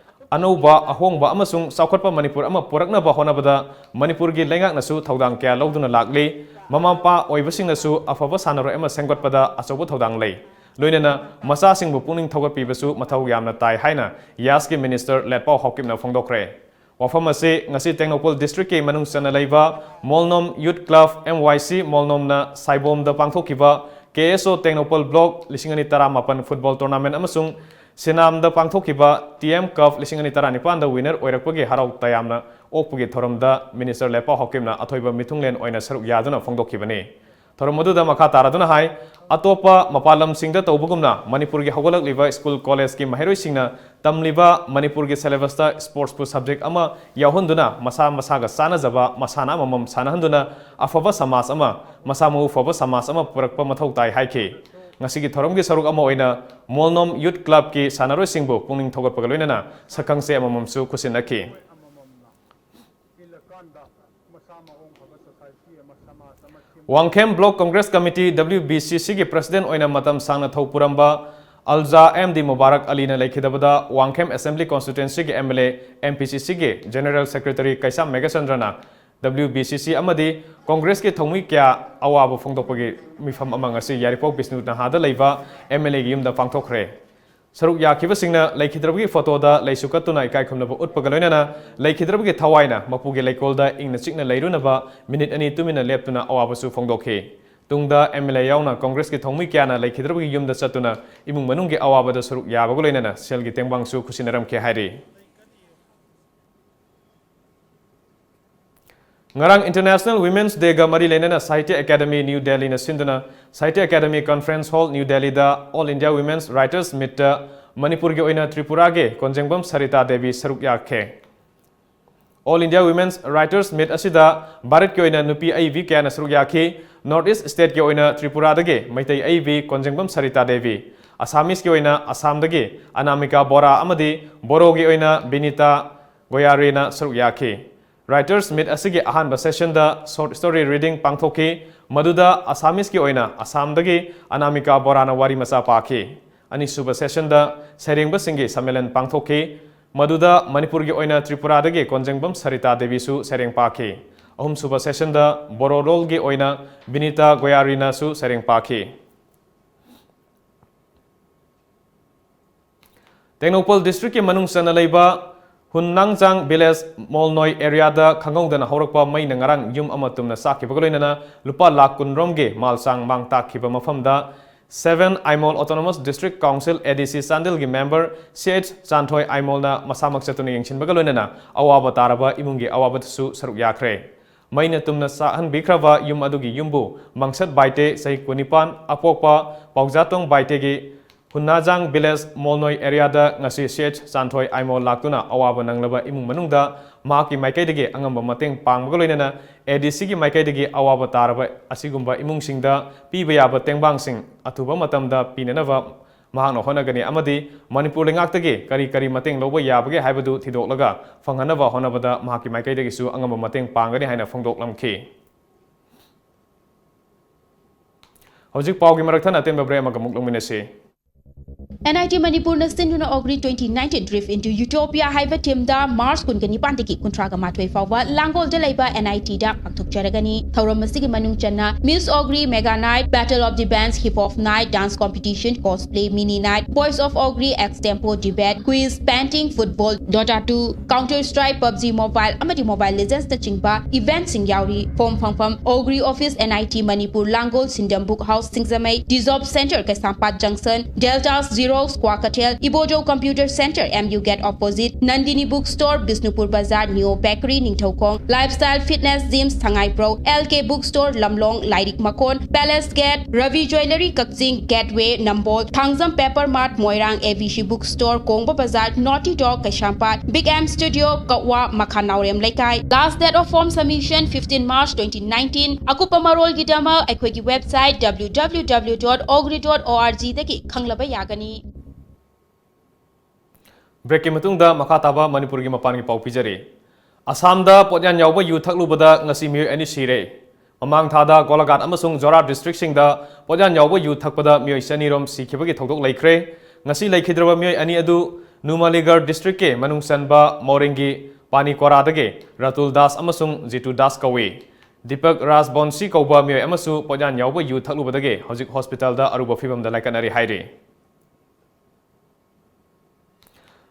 ꯑꯅꯧꯕ, ꯑꯍꯣꯡꯕ ꯑꯃꯁꯨꯡ ꯆꯥꯎꯈꯠꯄ ꯃꯅꯤꯄꯨꯔ ꯑꯃ ꯄꯨꯔꯛꯅꯕ ꯍꯣꯠꯅꯕꯗ ꯃꯅꯤꯄꯨꯔꯒꯤ ꯂꯩꯉꯥꯛꯅꯁꯨ ꯊꯧꯗꯥꯡ ꯀꯌꯥ ꯂꯧꯗꯨꯅ ꯂꯥꯛꯂꯤ꯫ ꯃꯃꯥ ꯃꯄꯥ ꯑꯣꯏꯕꯁꯤꯡꯅꯁꯨ ꯑꯐꯕ ꯁꯥꯟꯅꯔꯣꯏ ꯑꯃ ꯁꯦꯝꯒꯠꯄꯗ ꯑꯆꯧꯕ ꯊꯧꯗꯥꯡ ꯂꯩ꯫ ꯂꯣꯏꯅꯅ ꯃꯆꯥꯁꯤꯡꯕꯨ ꯄꯨꯛꯅꯤꯡ ꯊꯧꯒꯠꯄꯤꯕꯁꯨ ꯃꯊꯧ ꯌꯥꯝꯅ ꯇꯥꯏ ꯍꯥꯏꯅ ꯌꯥꯁꯀꯤ Minister ꯂꯦꯠꯄꯥꯎ ꯍꯥꯎꯀꯤꯞꯅ ꯐꯣꯡꯗꯣꯛꯈ꯭ꯔꯦ꯫ ꯋꯥꯐꯝ ꯑꯁꯤ ꯉꯁꯤ ꯇꯦꯡꯅꯧꯄꯜ district ꯀꯤ ꯃꯅꯨꯡ ꯆꯟꯅ ꯂꯩꯕ ꯃꯣꯜꯅꯣꯝ Youth Club, M Y C ꯃꯣꯜꯅꯣꯝꯅ ꯁꯥꯏꯕꯣꯝꯗ ꯄꯥꯡꯊꯣꯛꯈꯤꯕ K S O Tengnoupal Block ꯂꯤꯁꯤꯡ ꯑꯅꯤ ꯇꯔꯥꯃꯥꯄꯟ football tournament ꯑꯃꯁꯨꯡ ꯁꯤꯅꯥꯝꯗ ꯄꯥꯡꯊꯣꯛꯈꯤꯕ T M Cup ꯂꯤꯁꯤꯡ ꯑꯅꯤ ꯇꯔꯥꯅꯤꯄꯥꯟꯗ winner ꯑꯣꯏꯔꯛꯄꯒꯤ ꯍꯔꯥꯎ ꯇꯌꯥꯝꯅ ꯑꯣꯛꯄꯒꯤ ꯊꯧꯔꯝꯗ Minister ꯂꯦꯄꯥꯎ ꯍꯥꯎꯀꯤꯞꯅ ꯑꯊꯣꯏꯕ ꯃꯤꯊꯨꯡꯂꯦꯟ ꯑꯣꯏꯅ ꯁꯔꯨꯛ ꯌꯥꯗꯨꯅ ꯐꯣꯡꯗꯣꯛꯈꯤꯕꯅꯤ꯫ ꯊꯧꯔꯝ ꯑꯗꯨꯗ ꯃꯈꯥ ꯇꯥꯔꯗꯨꯅ ꯍꯥꯏ, ꯑꯇꯣꯞꯄ ꯃꯄꯥꯟ ꯂꯝꯁꯤꯡꯗ ꯇꯧꯕꯒꯨꯝꯅ ꯃꯅꯤꯄꯨꯔꯒꯤ ꯍꯧꯒꯠꯂꯛꯂꯤꯕ school college ꯀꯤ ꯃꯍꯩꯔꯣꯏꯁꯤꯡꯅ ꯇꯝꯂꯤꯕ ꯃꯅꯤꯄꯨꯔꯒꯤ syllabus ꯇ sports ꯄꯨ subject ꯑꯃ ꯌꯥꯎꯍꯟꯗꯨꯅ ꯃꯁꯥ ꯃꯁꯥꯒ ꯆꯥꯟꯅꯖꯕ ꯃꯁꯥꯟꯅ ꯑꯃꯃꯝ ꯁꯥꯟꯅꯍꯟꯗꯨꯅ ꯑꯐꯕ ꯁꯃꯥꯖ ꯑꯃ, ꯃꯁꯥ ꯃꯎ ꯐꯕ ꯁꯃꯥꯖ ꯑꯃ ꯄꯨꯔꯛꯄ ꯃꯊꯧ ꯇꯥꯏ ꯍꯥꯏꯈꯤ꯫ ꯉꯁꯤꯒꯤ ꯊꯧꯔꯝꯒꯤ ꯁꯔꯨꯛ ꯑꯃ ꯑꯣꯏꯅ ꯃꯣꯜꯅꯣꯝ Youth Club ꯀꯤ ꯁꯥꯟꯅꯔꯣꯏꯁꯤꯡꯕꯨ ꯄꯨꯛꯅꯤꯡ ꯊꯧꯒꯠꯄꯒ ꯂꯣꯏꯅꯅ ꯁꯛꯈꯪꯆꯦ ꯑꯃꯃꯝꯁꯨ ꯈꯨꯠꯁꯤꯟꯅꯈꯤ꯫ Wangkhem Block Congress Committee, W B C C ꯒꯤ president ꯑꯣꯏꯅ ꯃꯇꯝ ꯁꯥꯡꯅ ꯊꯧ ꯄꯨꯔꯝꯕ ꯑꯜꯖꯥ M D ꯃꯨꯕꯥꯔꯛ ꯑꯂꯤꯅ ꯂꯩꯈꯤꯗꯕꯗ ꯋꯥꯡꯈꯦꯝ Assembly Constituency ꯒꯤ M L A, M P C C ꯒꯤ General Secretary ꯀꯩꯁꯥꯝ ꯃꯦꯘꯆꯟꯗ꯭ꯔꯅ W B C C ꯑꯃꯗꯤ Congress ꯀꯤ ꯊꯧꯃꯤ ꯀꯌꯥ ꯑꯋꯥꯕ ꯐꯣꯡꯗꯣꯛꯄꯒꯤ ꯃꯤꯐꯝ ꯑꯃ ꯉꯁꯤ ꯌꯥꯏꯔꯤꯄꯣꯛ ꯕꯤꯁꯅꯨ ꯅꯍꯥꯗ ꯂꯩꯕ M L A ꯒꯤ ꯌꯨꯝꯗ ꯄꯥꯡꯊꯣꯛꯈ꯭ꯔꯦ꯫ ꯁꯔꯨꯛ ꯌꯥꯈꯤꯕꯁꯤꯡꯅ ꯂꯩꯈꯤꯗ꯭ꯔꯕꯒꯤ photo ꯗ ꯂꯩꯁꯨ ꯀꯠꯇꯨꯅ ꯏꯀꯥꯏ ꯈꯨꯝꯅꯕ ꯎꯠꯄꯒ ꯂꯣꯏꯅꯅ ꯂꯩꯈꯤꯗ꯭ꯔꯕꯒꯤ ꯊꯋꯥꯏꯅ ꯃꯄꯨꯒꯤ ꯂꯩꯀꯣꯜꯗ ꯏꯪꯅ ꯆꯤꯛꯅ ꯂꯩꯔꯨꯅꯕ minute ꯑꯅꯤ ꯇꯨꯃꯤꯟꯅ ꯂꯦꯞꯇꯨꯅ ꯑꯋꯥꯕꯁꯨ ꯐꯣꯡꯗꯣꯛꯈꯤ꯫ ꯇꯨꯡꯗ M L A ꯌꯥꯎꯅ Congress ꯀꯤ ꯊꯧꯃꯤ ꯀꯌꯥꯅ ꯂꯩꯈꯤꯗ꯭ꯔꯕꯒꯤ ꯌꯨꯝꯗ ꯆꯠꯇꯨꯅ ꯏꯃꯨꯡ ꯃꯅꯨꯡꯒꯤ ꯑꯋꯥꯕꯗ ꯁꯔꯨꯛ ꯌꯥꯕꯒ ꯂꯣꯏꯅꯅ ꯁꯦꯜꯒꯤ ꯇꯦꯡꯕꯥꯡꯁꯨ ꯈꯨꯠꯁꯤꯟꯅꯔꯝꯈꯤ ꯍꯥꯏꯔꯤ꯫ ꯉꯔꯥꯡ International Women's Day ꯒ ꯃꯔꯤ ꯂꯩꯅꯅ Sahitya Academy New Delhi ꯅ ꯁꯤꯟꯗꯨꯅ Sahitya Academy Conference Hall, New Delhi ꯗ All India Women's Writers Meet ꯇ ꯃꯅꯤꯄꯨꯔꯒꯤ ꯑꯣꯏꯅ ꯇ꯭ꯔꯤꯄꯨꯔꯥꯒꯤ ꯀꯣꯟꯖꯦꯡꯕꯝ ꯁꯔꯤꯇꯥ ꯗꯦꯕꯤ ꯁꯔꯨꯛ ꯌꯥꯈꯤ꯫ All India Women's Writers Meet ꯑꯁꯤꯗ ꯚꯥꯔꯠꯀꯤ ꯑꯣꯏꯅ ꯅꯨꯄꯤ ꯑꯏꯕꯤ ꯀꯌꯥꯅ ꯁꯔꯨꯛ ꯌꯥꯈꯤ꯫ North East state ꯀꯤ ꯑꯣꯏꯅ ꯇ꯭ꯔꯤꯄꯨꯔꯥꯗꯒꯤ ꯃꯩꯇꯩ ꯑꯏꯕꯤ ꯀꯣꯟꯖꯦꯡꯕꯝ ꯁꯔꯤꯇꯥ ꯗꯦꯕꯤ, Assamese ꯀꯤ ꯑꯣꯏꯅ ꯑꯁꯥꯝꯗꯒꯤ ꯑꯅꯥꯃꯤꯀꯥ ꯕꯣꯔꯥ ꯑꯃꯗꯤ ꯕꯣꯔꯣꯒꯤ ꯑꯣꯏꯅ ꯕꯤꯅꯤꯇꯥ ꯒꯣꯌꯥꯔꯤꯅ ꯁꯔꯨꯛ ꯌꯥꯈꯤ꯫ Writers Meet ꯑꯁꯤꯒꯤ ꯑꯍꯥꯟꯕ session ꯗ short story reading ꯄꯥꯡꯊꯣꯛꯈꯤ, ꯃꯗꯨꯗ Assamese ꯀꯤ ꯑꯣꯏꯅ ꯑꯁꯥꯝꯗꯒꯤ ꯑꯅꯥꯃꯤꯀꯥ ꯕꯣꯔꯥꯅ ꯋꯥꯔꯤ ꯃꯆꯥ ꯄꯥꯈꯤ꯫ ꯑꯅꯤꯁꯨꯕ session ꯗ ꯁꯩꯔꯦꯡꯕꯁꯤꯡꯒꯤ ꯁꯝꯃꯦꯂꯟ ꯄꯥꯡꯊꯣꯛꯈꯤ, ꯃꯗꯨꯗ ꯃꯅꯤꯄꯨꯔꯒꯤ ꯑꯣꯏꯅ ꯇ꯭ꯔꯤꯄꯨꯔꯥꯗꯒꯤ ꯀꯣꯟꯖꯦꯡꯕꯝ ꯁꯔꯤꯇꯥ ꯗꯦꯕꯤꯁꯨ ꯁꯩꯔꯦꯡ ꯄꯥꯈꯤ꯫ ꯑꯍꯨꯝꯁꯨꯕ session ꯗ ꯕꯣꯔꯣ ꯂꯣꯜꯒꯤ ꯑꯣꯏꯅ ꯕꯤꯅꯤꯇꯥ ꯒꯣꯌꯥꯔꯤꯅꯁꯨ ꯁꯩꯔꯦꯡ ꯄꯥꯈꯤ꯫ ꯇꯦꯡꯅꯧꯄꯜ district ꯀꯤ ꯃꯅꯨꯡ ꯆꯟꯅ ꯂꯩꯕ ꯍꯨꯟꯅꯥꯡꯆꯥꯡ village ꯃꯣꯜꯅꯣꯏ areaꯗ ꯈꯪꯍꯧꯗꯅ ꯍꯧꯔꯛꯄ ꯃꯩꯅ ꯉꯔꯥꯡ ꯌꯨꯝ ꯑꯃ ꯇꯨꯝꯅ ꯆꯥꯛꯈꯤꯕꯒ ꯂꯣꯏꯅꯅ ꯂꯨꯄꯥ ꯂꯥꯈ ꯀꯨꯟ ꯔꯣꯝꯒꯤ ꯃꯥꯜ ꯆꯥꯡ ꯃꯥꯡ ꯇꯥꯛꯈꯤꯕ ꯃꯐꯝꯗ seven Aimol Autonomous District Council, ADC ꯆꯥꯟꯗꯦꯜꯒꯤ member ꯁꯤ ꯑꯩꯆ ꯆꯥꯟꯊꯣꯏ ꯑꯥꯏꯃꯣꯜꯅ ꯃꯁꯥꯃꯛ ꯆꯠꯇꯨꯅ ꯌꯦꯡꯁꯤꯟꯕꯒ ꯂꯣꯏꯅꯅ ꯑꯋꯥꯕ ꯇꯥꯔꯕ ꯏꯃꯨꯡꯒꯤ ꯑꯋꯥꯕꯗꯁꯨ ꯁꯔꯨꯛ ꯌꯥꯈ꯭ꯔꯦ꯫ ꯃꯩꯅ ꯇꯨꯝꯅ ꯆꯥꯛꯍꯟꯕꯤꯈ꯭ꯔꯕ ꯌꯨꯝ ꯑꯗꯨꯒꯤ ꯌꯨꯝꯕꯨ ꯃꯪꯁꯠ ꯕꯥꯏꯇꯦ, ꯆꯍꯤ ꯀꯨꯟꯅꯤꯄꯥꯟ, ꯑꯄꯣꯛꯄ ꯄꯥꯎꯖꯥꯇꯣꯡ ꯕꯥꯏꯇꯦꯒꯤ ꯍꯨꯟꯅꯥꯖꯥꯡ village ꯃꯣꯜꯅꯣꯏ areaꯗ ꯉꯁꯤ ꯁꯤ ꯑꯩꯆ ꯆꯥꯟꯊꯣꯏ ꯑꯥꯏꯃꯣꯜ ꯂꯥꯛꯇꯨꯅ ꯑꯋꯥꯕ ꯅꯪꯂꯕ ꯏꯃꯨꯡ ꯃꯅꯨꯡꯗ ꯃꯍꯥꯛꯀꯤ ꯃꯥꯏꯀꯩꯗꯒꯤ ꯑꯉꯝꯕ ꯃꯇꯦꯡ ꯄꯥꯡꯕꯒ ꯂꯣꯏꯅꯅ ADCꯒꯤ ꯃꯥꯏꯀꯩꯗꯒꯤ ꯑꯋꯥꯕ ꯇꯥꯔꯕ ꯑꯁꯤꯒꯨꯝꯕ ꯏꯃꯨꯡꯁꯤꯡꯗ ꯄꯤꯕ ꯌꯥꯕ ꯇꯦꯡꯕꯥꯡꯁꯤꯡ ꯑꯊꯨꯕ ꯃꯇꯝꯗ ꯄꯤꯅꯅꯕ ꯃꯍꯥꯛꯅ ꯍꯣꯠꯅꯒꯅꯤ ꯑꯃꯗꯤ ꯃꯅꯤꯄꯨꯔ ꯂꯩꯉꯥꯛꯇꯒꯤ ꯀꯔꯤ ꯀꯔꯤ ꯃꯇꯦꯡ ꯂꯧꯕ ꯌꯥꯕꯒꯦ ꯍꯥꯏꯕꯗꯨ ꯊꯤꯗꯣꯛꯂꯒ ꯐꯪꯍꯟꯅꯕ ꯍꯣꯠꯅꯕꯗ ꯃꯍꯥꯛꯀꯤ ꯃꯥꯏꯀꯩꯗꯒꯤꯁꯨ ꯑꯉꯝꯕ ꯃꯇꯦꯡ ꯄꯥꯡꯒꯅꯤ ꯍꯥꯏꯅ ꯐꯣꯡꯗꯣꯛꯂꯝꯈꯤ꯫ ꯍꯧꯖꯤꯛ ꯄꯥꯎꯒꯤ ꯃꯔꯛ ꯊꯠꯅ ꯑꯇꯦꯟꯕ break ꯑꯃꯒ ꯑꯃꯨꯛ ꯂꯧꯃꯤꯟꯅꯁꯤ꯫ NIT ꯃꯅꯤꯄꯨꯔꯅ ꯁꯤꯟꯗꯨꯅ Ogri twenty nineteen Drift into Utopia ꯍꯥꯏꯕ themeꯗ March ꯀꯨꯟꯒ ꯅꯤꯄꯥꯟꯗꯒꯤ ꯀꯨꯟꯊ꯭ꯔꯥꯒ ꯃꯥꯊꯣꯏ ꯐꯥꯎꯕ ꯂꯥꯡꯒꯣꯜꯗ ꯂꯩꯕ NITꯗ ꯄꯥꯡꯊꯣꯛꯆꯔꯒꯅꯤ꯫ ꯊꯧꯔꯝ ꯑꯁꯤꯒꯤ ꯃꯅꯨꯡ ꯆꯟꯅ Miss Ogri Mega Night, Battle of the Bands, Hip Hop Night, Dance Competition, Cosplay Mini Night, Voice of Ogri, Extempo Debate, Quiz, Painting, Football, Dota two, Counter Strike, PUBG Mobile ꯑꯃꯗꯤ Mobile Legendsꯅꯆꯤꯡꯕ eventꯁꯤꯡ ꯌꯥꯎꯔꯤ꯫ Form ꯐꯪꯐꯝ Ogri Office, NIT Manipur, ꯂꯥꯡꯒꯣꯜ, ꯁꯤꯟꯗꯝ Book House, ꯁꯤꯡꯖꯃꯩ, Diz Op Center, ꯀꯩꯁꯥꯝꯄꯥꯠ Junction, Deltas Xerox, Kwakeithel, Ibojo Computer Center, MU Gate opposite, Nandini Book Store, Bishnupur ꯕꯖꯥꯔ, Neo Bakery, Ningthoukhong, Lifestyle Fitness Gym, ꯁꯉꯥꯏꯄ꯭ꯔꯧ, LK Book Store, ꯂꯝꯂꯣꯡ, ꯂꯥꯏꯔꯤꯛ ꯃꯈꯣꯟ, Palace Gate, Ravi Jewellery, ꯀꯛꯆꯤꯡ, Gateway, ꯅꯝꯕꯣꯜ, Thangjam Paper Mart, ꯃꯣꯏꯔꯥꯡ, ABC Book Store, ꯀꯣꯡꯕ ꯕꯖꯥꯔ, Naughty Dog, ꯀꯩꯁꯥꯝꯄꯥꯠ, Big M Studio, ꯀꯛꯋꯥ, ꯃꯈꯥ ꯅꯥꯎꯔꯦꯝ ꯂꯩꯀꯥꯏ꯫ Last date of form submission fifteen March twenty nineteen꯫ ꯑꯀꯨꯞꯄ ꯃꯔꯣꯜꯒꯤꯗꯃꯛ ꯑꯩꯈꯣꯏꯒꯤ website W W W dot ogri dot org ꯗꯒꯤ ꯈꯪꯂꯕ ꯌꯥꯒꯅꯤ꯫ Breakꯀꯤ ꯃꯇꯨꯡꯗ ꯃꯈꯥ ꯇꯥꯕ ꯃꯅꯤꯄꯨꯔꯒꯤ ꯃꯄꯥꯟꯒꯤ ꯄꯥꯎ ꯄꯤꯖꯔꯤ꯫ ꯑꯁꯥꯝꯗ ꯄꯣꯠꯌꯥꯟ ꯌꯥꯎꯕ ꯌꯨ ꯊꯛꯂꯨꯕꯗ ꯉꯁꯤ ꯃꯤꯑꯣꯏ ꯑꯅꯤ ꯁꯤꯔꯦ꯫ ꯃꯃꯥꯡ ꯊꯥꯗ ꯒꯣꯂꯥꯘꯥꯠ ꯑꯃꯁꯨꯡ ꯖꯣꯔꯍꯥꯠ districtꯁꯤꯡꯗ ꯄꯣꯠꯌꯥꯟ ꯌꯥꯎꯕ ꯌꯨ ꯊꯛꯄꯗ ꯃꯤꯑꯣꯏ ꯆꯅꯤ ꯔꯣꯝ ꯁꯤꯈꯤꯕꯒꯤ ꯊꯧꯗꯣꯛ ꯂꯩꯈ꯭ꯔꯦ꯫ ꯉꯁꯤ ꯂꯩꯈꯤꯗ꯭ꯔꯕ ꯃꯤꯑꯣꯏ ꯑꯅꯤ ꯑꯗꯨ ꯅꯨꯃꯥꯂꯤꯒꯔ districtꯀꯤ ꯃꯅꯨꯡ ꯆꯟꯕ ꯃꯣꯔꯦꯡꯒꯤ ꯄꯥꯅꯤꯀꯣꯔꯥꯗꯒꯤ ꯔꯥꯇꯨꯜ ꯗꯥꯁ ꯑꯃꯁꯨꯡ ꯖꯤꯇꯨ ꯗꯥꯁ ꯀꯧꯏ꯫ ꯗꯤꯄꯛ ꯔꯥꯖꯕꯣꯟꯁꯤ ꯀꯧꯕ ꯃꯤꯑꯣꯏ ꯑꯃꯁꯨ ꯄꯣꯠꯌꯥꯟ ꯌꯥꯎꯕ ꯌꯨ ꯊꯛꯂꯨꯕꯗꯒꯤ ꯍꯧꯖꯤꯛ hospitalꯗ ꯑꯔꯨꯕ ꯐꯤꯚꯝꯗ ꯂꯥꯏꯀꯠꯅꯔꯤ ꯍꯥꯏꯔꯤ꯫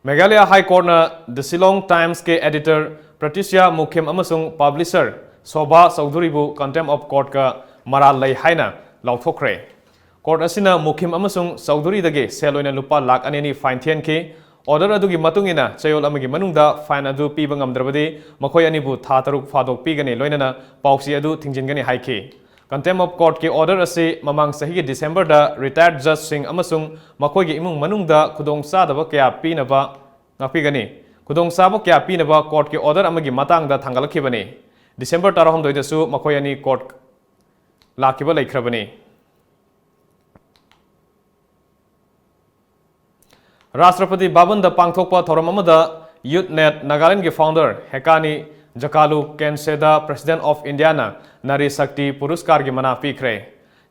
Meghalaya High Courtꯅ The Shillong Timesꯀꯤ editor Patricia Mukhim ꯑꯃꯁꯨꯡ publisher Shobha Chaudharyꯕꯨ contempt of courtꯀ ꯃꯔꯥꯜ ꯂꯩ ꯍꯥꯏꯅ ꯂꯥꯎꯊꯣꯛꯈ꯭ꯔꯦ꯫ Court ꯑꯁꯤꯅ Mukhim ꯑꯃꯁꯨꯡ Chaudharyꯗꯒꯤ ꯁꯦꯜ ꯑꯣꯏꯅ ꯂꯨꯄꯥ ꯂꯥꯈ ꯑꯅꯤ ꯑꯅꯤ fine ꯊꯤꯍꯟꯈꯤ꯫ Order ꯑꯗꯨꯒꯤ ꯃꯇꯨꯡ ꯏꯟꯅ ꯆꯌꯣꯜ ꯑꯃꯒꯤ ꯃꯅꯨꯡꯗ fine ꯑꯗꯨ ꯄꯤꯕ ꯉꯝꯗ꯭ꯔꯕꯗꯤ ꯃꯈꯣꯏ ꯑꯅꯤꯕꯨ ꯊꯥ ꯇꯔꯨꯛ ꯐꯥꯗꯣꯛ ꯄꯤꯒꯅꯤ, ꯂꯣꯏꯅꯅ ꯄꯥꯎꯆꯦ ꯑꯗꯨ ꯊꯤꯡꯖꯤꯟꯒꯅꯤ ꯍꯥꯏꯈꯤ꯫ Contempt of courtꯀꯤ order ꯑꯁꯤ ꯃꯃꯥꯡ ꯆꯍꯤꯒꯤ Decemberꯗ retired judgeꯁꯤꯡ ꯑꯃꯁꯨꯡ ꯃꯈꯣꯏꯒꯤ ꯏꯃꯨꯡ ꯃꯅꯨꯡꯗ ꯈꯨꯗꯣꯡꯆꯥꯗꯕ ꯀꯌꯥ ꯄꯤꯅꯕ ꯉꯥꯛꯄꯤꯒꯅꯤ꯫ ꯈꯨꯗꯣꯡꯆꯥꯕ ꯀꯌꯥ ꯄꯤꯅꯕ courtꯀꯤ order ꯑꯃꯒꯤ ꯃꯇꯥꯡꯗ ꯊꯥꯡꯒꯠꯂꯛꯈꯤꯕꯅꯤ꯫ December ꯇꯔꯥꯍꯨꯝꯗꯣꯏꯗꯁꯨ ꯃꯈꯣꯏ ꯑꯅꯤ court ꯂꯥꯛꯈꯤꯕ ꯂꯩꯈ꯭ꯔꯕꯅꯤ꯫ ꯔꯥꯁꯇ꯭ꯔꯄꯇꯤ ꯚꯕꯟꯗ ꯄꯥꯡꯊꯣꯛꯄ ꯊꯧꯔꯝ ꯑꯃꯗ Youth Net Nagalandꯒꯤ founder ꯍꯦꯀꯥꯅꯤ ꯖꯀꯥꯂꯨ ꯀꯦꯟꯁꯦꯗ President of Indiaꯅ ꯅꯥꯔꯤ ꯁꯛꯇꯤ ꯄꯨꯔꯁꯀꯥꯔꯒꯤ ꯃꯅꯥ ꯄꯤꯈ꯭ꯔꯦ꯫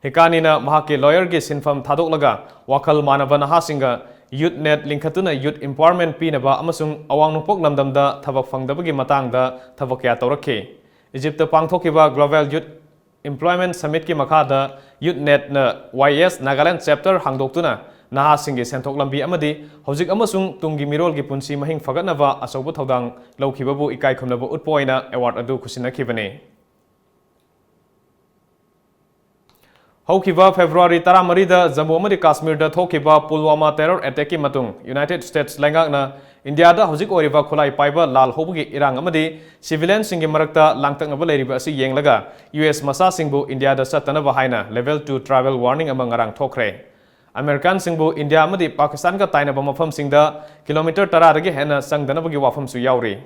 ꯍꯦꯀꯥꯅꯤꯅ ꯃꯍꯥꯛꯀꯤ lawyerꯒꯤ ꯁꯤꯟꯐꯝ ꯊꯥꯗꯣꯛꯂꯒ ꯋꯥꯈꯜ ꯃꯥꯟꯅꯕ ꯅꯍꯥꯁꯤꯡꯒ Youth Net ꯂꯤꯡꯈꯠꯇꯨꯅ youth empowerment ꯄꯤꯅꯕ ꯑꯃꯁꯨꯡ ꯑꯋꯥꯡ ꯅꯣꯡꯄꯣꯛ ꯂꯝꯗꯝꯗ ꯊꯕꯛ ꯐꯪꯗꯕꯒꯤ ꯃꯇꯥꯡꯗ ꯊꯕꯛ ꯀꯌꯥ ꯇꯧꯔꯛꯈꯤ꯫ ꯏꯖꯤꯞꯇ ꯄꯥꯡꯊꯣꯛꯈꯤꯕ Global Youth Employment Summitꯀꯤ ꯃꯈꯥꯗ Youth Netꯅ Y S Nagaland chapter ꯍꯥꯡꯗꯣꯛꯇꯨꯅ ꯅꯍꯥꯁꯤꯡꯒꯤ ꯁꯦꯟꯊꯣꯛ ꯂꯝꯕꯤ ꯑꯃꯗꯤ ꯍꯧꯖꯤꯛ ꯑꯃꯁꯨꯡ ꯇꯨꯡꯒꯤ ꯃꯤꯔꯣꯜꯒꯤ ꯄꯨꯟꯁꯤ ꯃꯍꯤꯡ ꯐꯒꯠꯅꯕ ꯑꯆꯧꯕ ꯊꯧꯗꯥꯡ ꯂꯧꯈꯤꯕꯕꯨ ꯏꯀꯥꯏ ꯈꯨꯝꯅꯕ ꯎꯠꯄ ꯑꯣꯏꯅ award ꯑꯗꯨ ꯈꯨꯠꯁꯤꯟꯅꯈꯤꯕꯅꯤ꯫ ꯍꯧꯈꯤꯕ February ꯇꯔꯥꯃꯔꯤꯗ ꯖꯝꯃꯨ ꯑꯃꯗꯤ ꯀꯥꯁꯃꯤꯔꯗ ꯊꯣꯛꯈꯤꯕ ꯄꯨꯜꯋꯥꯃꯥ terror attackꯀꯤ ꯃꯇꯨꯡ United States ꯂꯩꯉꯥꯛꯅ ꯏꯟꯗꯤꯌꯥꯗ ꯍꯧꯖꯤꯛ ꯑꯣꯏꯔꯤꯕ ꯈꯨꯠꯂꯥꯏ ꯄꯥꯏꯕ ꯂꯥꯜ ꯍꯧꯕꯒꯤ ꯏꯔꯥꯡ ꯑꯃꯗꯤ civilianꯁꯤꯡꯒꯤ ꯃꯔꯛꯇ ꯂꯥꯡꯇꯛꯅꯕ ꯂꯩꯔꯤꯕ ꯑꯁꯤ ꯌꯦꯡꯂꯒ U S ꯃꯆꯥꯁꯤꯡꯕꯨ ꯏꯟꯗꯤꯌꯥꯗ ꯆꯠꯇꯅꯕ ꯍꯥꯏꯅ level two travel warning ꯑꯃ ꯉꯔꯥꯡ ꯊꯣꯛꯈ꯭ꯔꯦ꯫ Americanꯁꯤꯡꯕꯨ ꯏꯟꯗꯤꯌꯥ ꯑꯃꯗꯤ ꯄꯥꯀꯤꯁꯇꯥꯟꯒ ꯇꯥꯏꯅꯕ ꯃꯐꯝꯁꯤꯡꯗ kilometre ꯇꯔꯥꯗꯒꯤ ꯍꯦꯟꯅ ꯆꯪꯗꯅꯕꯒꯤ ꯋꯥꯐꯝꯁꯨ ꯌꯥꯎꯔꯤ꯫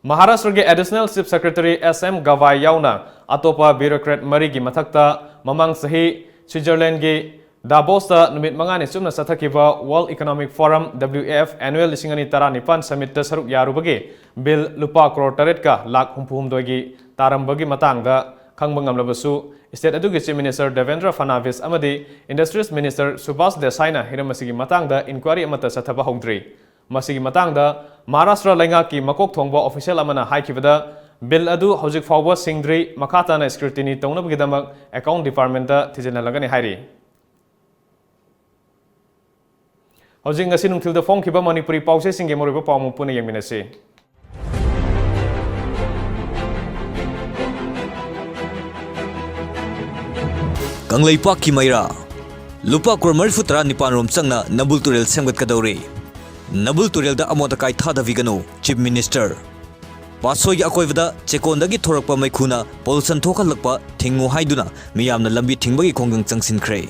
ꯃꯍꯥꯔꯥꯁꯇ꯭ꯔꯒꯤ Additional Chief Secretary S M Gavai ꯌꯥꯎꯅ ꯑꯇꯣꯞꯄ bureaucrat ꯃꯔꯤꯒꯤ ꯃꯊꯛꯇ ꯃꯃꯥꯡ ꯆꯍꯤ Switzerlandꯒꯤ Davosꯇ ꯅꯨꯃꯤꯠ ꯃꯉꯥꯅꯤ ꯆꯨꯞꯅ ꯆꯠꯊꯈꯤꯕ World Economic Forum, W E F, annual ꯂꯤꯁꯤꯡ ꯑꯅꯤ ꯇꯔꯥꯅꯤꯄꯥꯟ summitꯇ ꯁꯔꯨꯛ ꯌꯥꯔꯨꯕꯒꯤ bill ꯂꯨꯄꯥ ꯀ꯭ꯔꯣꯔ ꯇꯔꯦꯠꯀ ꯂꯥꯈ ꯍꯨꯝꯐꯨꯍꯨꯝꯗꯣꯏꯒꯤ ꯇꯥꯔꯝꯕꯒꯤ ꯃꯇꯥꯡꯗ ꯈꯪꯕ ꯉꯝꯂꯕꯁꯨ, state ꯑꯗꯨꯒꯤ Chief Minister Devendra Fadnavis ꯑꯃꯗꯤ Industries Minister Subhash Desaina ꯍꯤꯔꯝ ꯑꯁꯤꯒꯤ ꯃꯇꯥꯡꯗ inquiry ꯑꯃꯠꯇ ꯆꯠꯊꯕ ꯍꯧꯗ꯭ꯔꯤ꯫ ꯃꯁꯤꯒꯤ ꯃꯇꯥꯡꯗ ꯃꯍꯥꯔꯥꯁꯇ꯭ꯔ ꯂꯩꯉꯥꯛꯀꯤ ꯃꯀꯣꯛ ꯊꯣꯡꯕ official ꯑꯃꯅ ꯍꯥꯏꯈꯤꯕꯗ, bill ꯑꯗꯨ ꯍꯧꯖꯤꯛ ꯐꯥꯎꯕ ꯁꯤꯡꯗ꯭ꯔꯤ, ꯃꯈꯥ ꯇꯥꯅ scrutiny ꯇꯧꯅꯕꯒꯤꯗꯃꯛ Account Departmentꯇ ꯊꯤꯖꯤꯜꯍꯜꯂꯒꯅꯤ ꯍꯥꯏꯔꯤ꯫ ꯍꯧꯖꯤꯛ ꯉꯁꯤ ꯅꯨꯡꯊꯤꯜꯗ ꯐꯣꯡꯈꯤꯕ ꯃꯅꯤꯄꯨꯔꯤ ꯄꯥꯎꯆꯦꯁꯤꯡꯒꯤ ꯃꯔꯨꯑꯣꯏꯕ ꯄꯥꯎ ꯑꯃꯨꯛ ꯄꯨꯟꯅ ꯌꯦꯡꯃꯤꯟꯅꯁꯤ꯫ ꯀꯪꯂꯩꯄꯥꯛꯀꯤ ꯃꯩꯔꯥ꯫ ꯂꯨꯄꯥ ꯀ꯭ꯔꯣꯔ ꯃꯔꯤꯐꯨ ꯇꯔꯥ ꯅꯤꯄꯥꯟ ꯔꯣꯝ ꯆꯪꯅ ꯅꯝꯕꯨꯜ ꯇꯨꯔꯦꯜ ꯁꯦꯝꯒꯠꯀꯗꯧꯔꯤ꯫ ꯅꯝꯕꯨꯜ ꯇꯨꯔꯦꯜꯗ ꯑꯃꯣꯠ ꯑꯀꯥꯏ ꯊꯥꯗꯕꯤꯒꯅꯨ, Chief Minister꯫ ꯄꯥꯠꯁꯣꯏꯒꯤ ꯑꯀꯣꯏꯕꯗ ꯆꯦꯛꯀꯣꯟꯗꯒꯤ ꯊꯣꯔꯛꯄ ꯃꯩꯈꯨꯅ pollution ꯊꯣꯛꯍꯜꯂꯛꯄ ꯊꯤꯡꯉꯨ ꯍꯥꯏꯗꯨꯅ ꯃꯤꯌꯥꯝꯅ ꯂꯝꯕꯤ ꯊꯤꯡꯕꯒꯤ ꯈꯣꯡꯖꯪ ꯆꯪꯁꯤꯟꯈ꯭ꯔꯦ꯫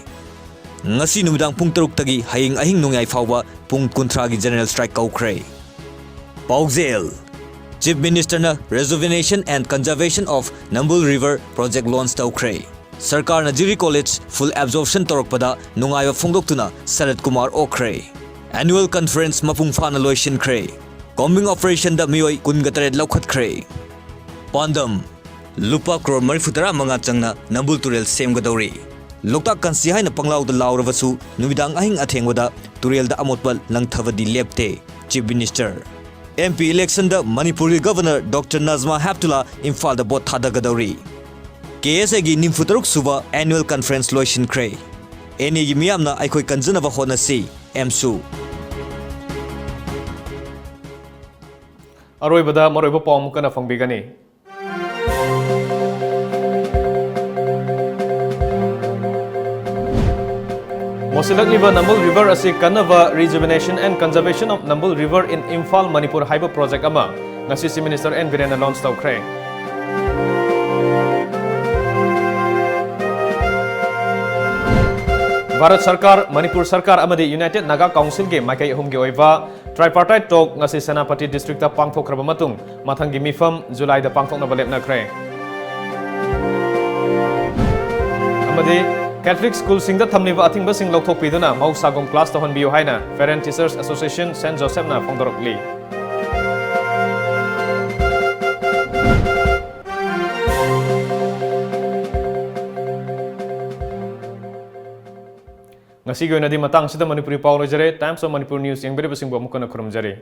ꯉꯁꯤ ꯅꯨꯃꯤꯗꯥꯡ ꯄꯨꯡ ꯇꯔꯨꯛꯇꯒꯤ ꯍꯌꯦꯡ ꯑꯍꯤꯡ ꯅꯣꯡꯌꯥꯏ ꯐꯥꯎꯕ ꯄꯨꯡ ꯀꯨꯟꯊ꯭ꯔꯥꯒꯤ general strike ꯀꯧꯈ꯭ꯔꯦ꯫ ꯄꯥꯎꯖꯦꯜ꯫ Chief Ministerꯅ Rejuvenation and Conservation of Nambul River Project launch ꯇꯧꯈ꯭ꯔꯦ꯫ ꯁꯔꯀꯥꯔꯅ Degree College full absorption ꯇꯧꯔꯛꯄꯗ ꯅꯨꯡꯉꯥꯏꯕ ꯐꯣꯡꯗꯣꯛꯇꯨꯅ ꯁꯔꯠ ꯀꯨꯃꯥꯔ ꯑꯣꯛꯈ꯭ꯔꯦ꯫ Annual Conference ꯃꯄꯨꯡ ꯐꯥꯅ ꯂꯣꯏꯁꯤꯟꯈ꯭ꯔꯦ꯫ Combing operationꯗ ꯃꯤꯑꯣꯏ ꯀꯨꯟꯒ ꯇꯔꯦꯠ ꯂꯧꯈꯠꯈ꯭ꯔꯦ꯫ ꯄꯥꯟꯗꯝ: ꯂꯨꯄꯥ ꯀ꯭ꯔꯣꯔ ꯃꯔꯤꯐꯨ ꯇꯔꯥ ꯃꯉꯥ ꯆꯪꯅ ꯅꯝꯕꯨꯜ ꯇꯨꯔꯦꯜ ꯁꯦꯝꯒꯗꯧꯔꯤ꯫ ꯂꯣꯛꯇꯥꯛ ꯀꯟꯁꯤ ꯍꯥꯏꯅ ꯄꯪꯂꯥꯎꯗ ꯂꯥꯎꯔꯕꯁꯨ ꯅꯨꯃꯤꯗꯥꯡ ꯑꯍꯤꯡ ꯑꯊꯦꯡꯕꯗ ꯇꯨꯔꯦꯜꯗ ꯑꯃꯣꯠꯄ ꯂꯪꯊꯕꯗꯤ ꯂꯦꯞꯇꯦ꯫ Chief Minister꯫ MP electionꯗ ꯃꯅꯤꯄꯨꯔꯒꯤ Governor Doctor Najma Heptulla ꯏꯝꯐꯥꯜꯗ vote ꯊꯥꯗꯒꯗꯧꯔꯤ꯫ KSAꯒꯤ ꯅꯤꯐꯨ ꯇꯔꯨꯛ ꯁꯨꯕ annual conference ꯂꯣꯏꯁꯤꯟꯈ꯭ꯔꯦ꯫ NAꯒꯤ ꯃꯤꯌꯥꯝꯅ ꯑꯩꯈꯣꯏ ꯀꯟꯖꯅꯕ ꯍꯣꯠꯅꯁꯤ, ꯑꯦꯝꯁꯨ꯫ ꯑꯔꯣꯏꯕꯗ ꯃꯔꯨꯑꯣꯏꯕ ꯄꯥꯎ ꯑꯃꯨꯛ ꯀꯟꯅ ꯐꯪꯕꯤꯒꯅꯤ꯫ ꯃꯣꯠꯁꯤꯜꯂꯛꯂꯤꯕ ꯅꯝꯕꯨꯜ River ꯑꯁꯤ ꯀꯟꯅꯕ Rejuvenation and Conservation of Nambul River in Imphal, Manipur ꯍꯥꯏꯕ project ꯑꯃ ꯉꯁꯤ Chief Minister N ꯕꯤꯔꯦꯟꯅ launch ꯇꯧꯈ꯭ꯔꯦ꯫ ꯚꯥꯔꯠ ꯁꯔꯀꯥꯔ, ꯃꯅꯤꯄꯨꯔ ꯁꯔꯀꯥꯔ ꯑꯃꯗꯤ United Naga Councilꯒꯤ ꯃꯥꯏꯀꯩ ꯑꯍꯨꯝꯒꯤ ꯑꯣꯏꯕ tripartite talk ꯉꯁꯤ ꯁꯦꯅꯥꯄꯇꯤ districtꯇ ꯄꯥꯡꯊꯣꯛꯈ꯭ꯔꯕ ꯃꯇꯨꯡ, ꯃꯊꯪꯒꯤ ꯃꯤꯐꯝ ꯖꯨꯂꯥꯏꯗ ꯄꯥꯡꯊꯣꯛꯅꯕ ꯂꯦꯞꯅꯈ꯭ꯔꯦ꯫ ꯑꯃꯗꯤ Catholic schoolꯁꯤꯡꯗ ꯊꯝꯂꯤꯕ ꯑꯊꯤꯡꯕꯁꯤꯡ ꯂꯧꯊꯣꯛꯄꯤꯗꯨꯅ ꯃꯍꯧꯁꯥꯒꯨꯝ class ꯇꯧꯍꯟꯕꯤꯌꯨ ꯍꯥꯏꯅ Parent Teachers Association Saint Josephꯅ ꯐꯣꯡꯗꯣꯔꯛꯂꯤ꯫ ꯉꯁꯤꯒꯤ ꯑꯣꯏꯅꯗꯤ ꯃꯇꯥꯡꯁꯤꯗ ꯃꯅꯤꯄꯨꯔꯤ ꯄꯥꯎ ꯂꯣꯏꯖꯔꯦ꯫ Times of Manipur News ꯌꯦꯡꯕꯤꯔꯤꯕꯁꯤꯡꯕꯨ ꯑꯃꯨꯛ ꯍꯟꯅ ꯈꯨꯔꯨꯝꯖꯔꯤ꯫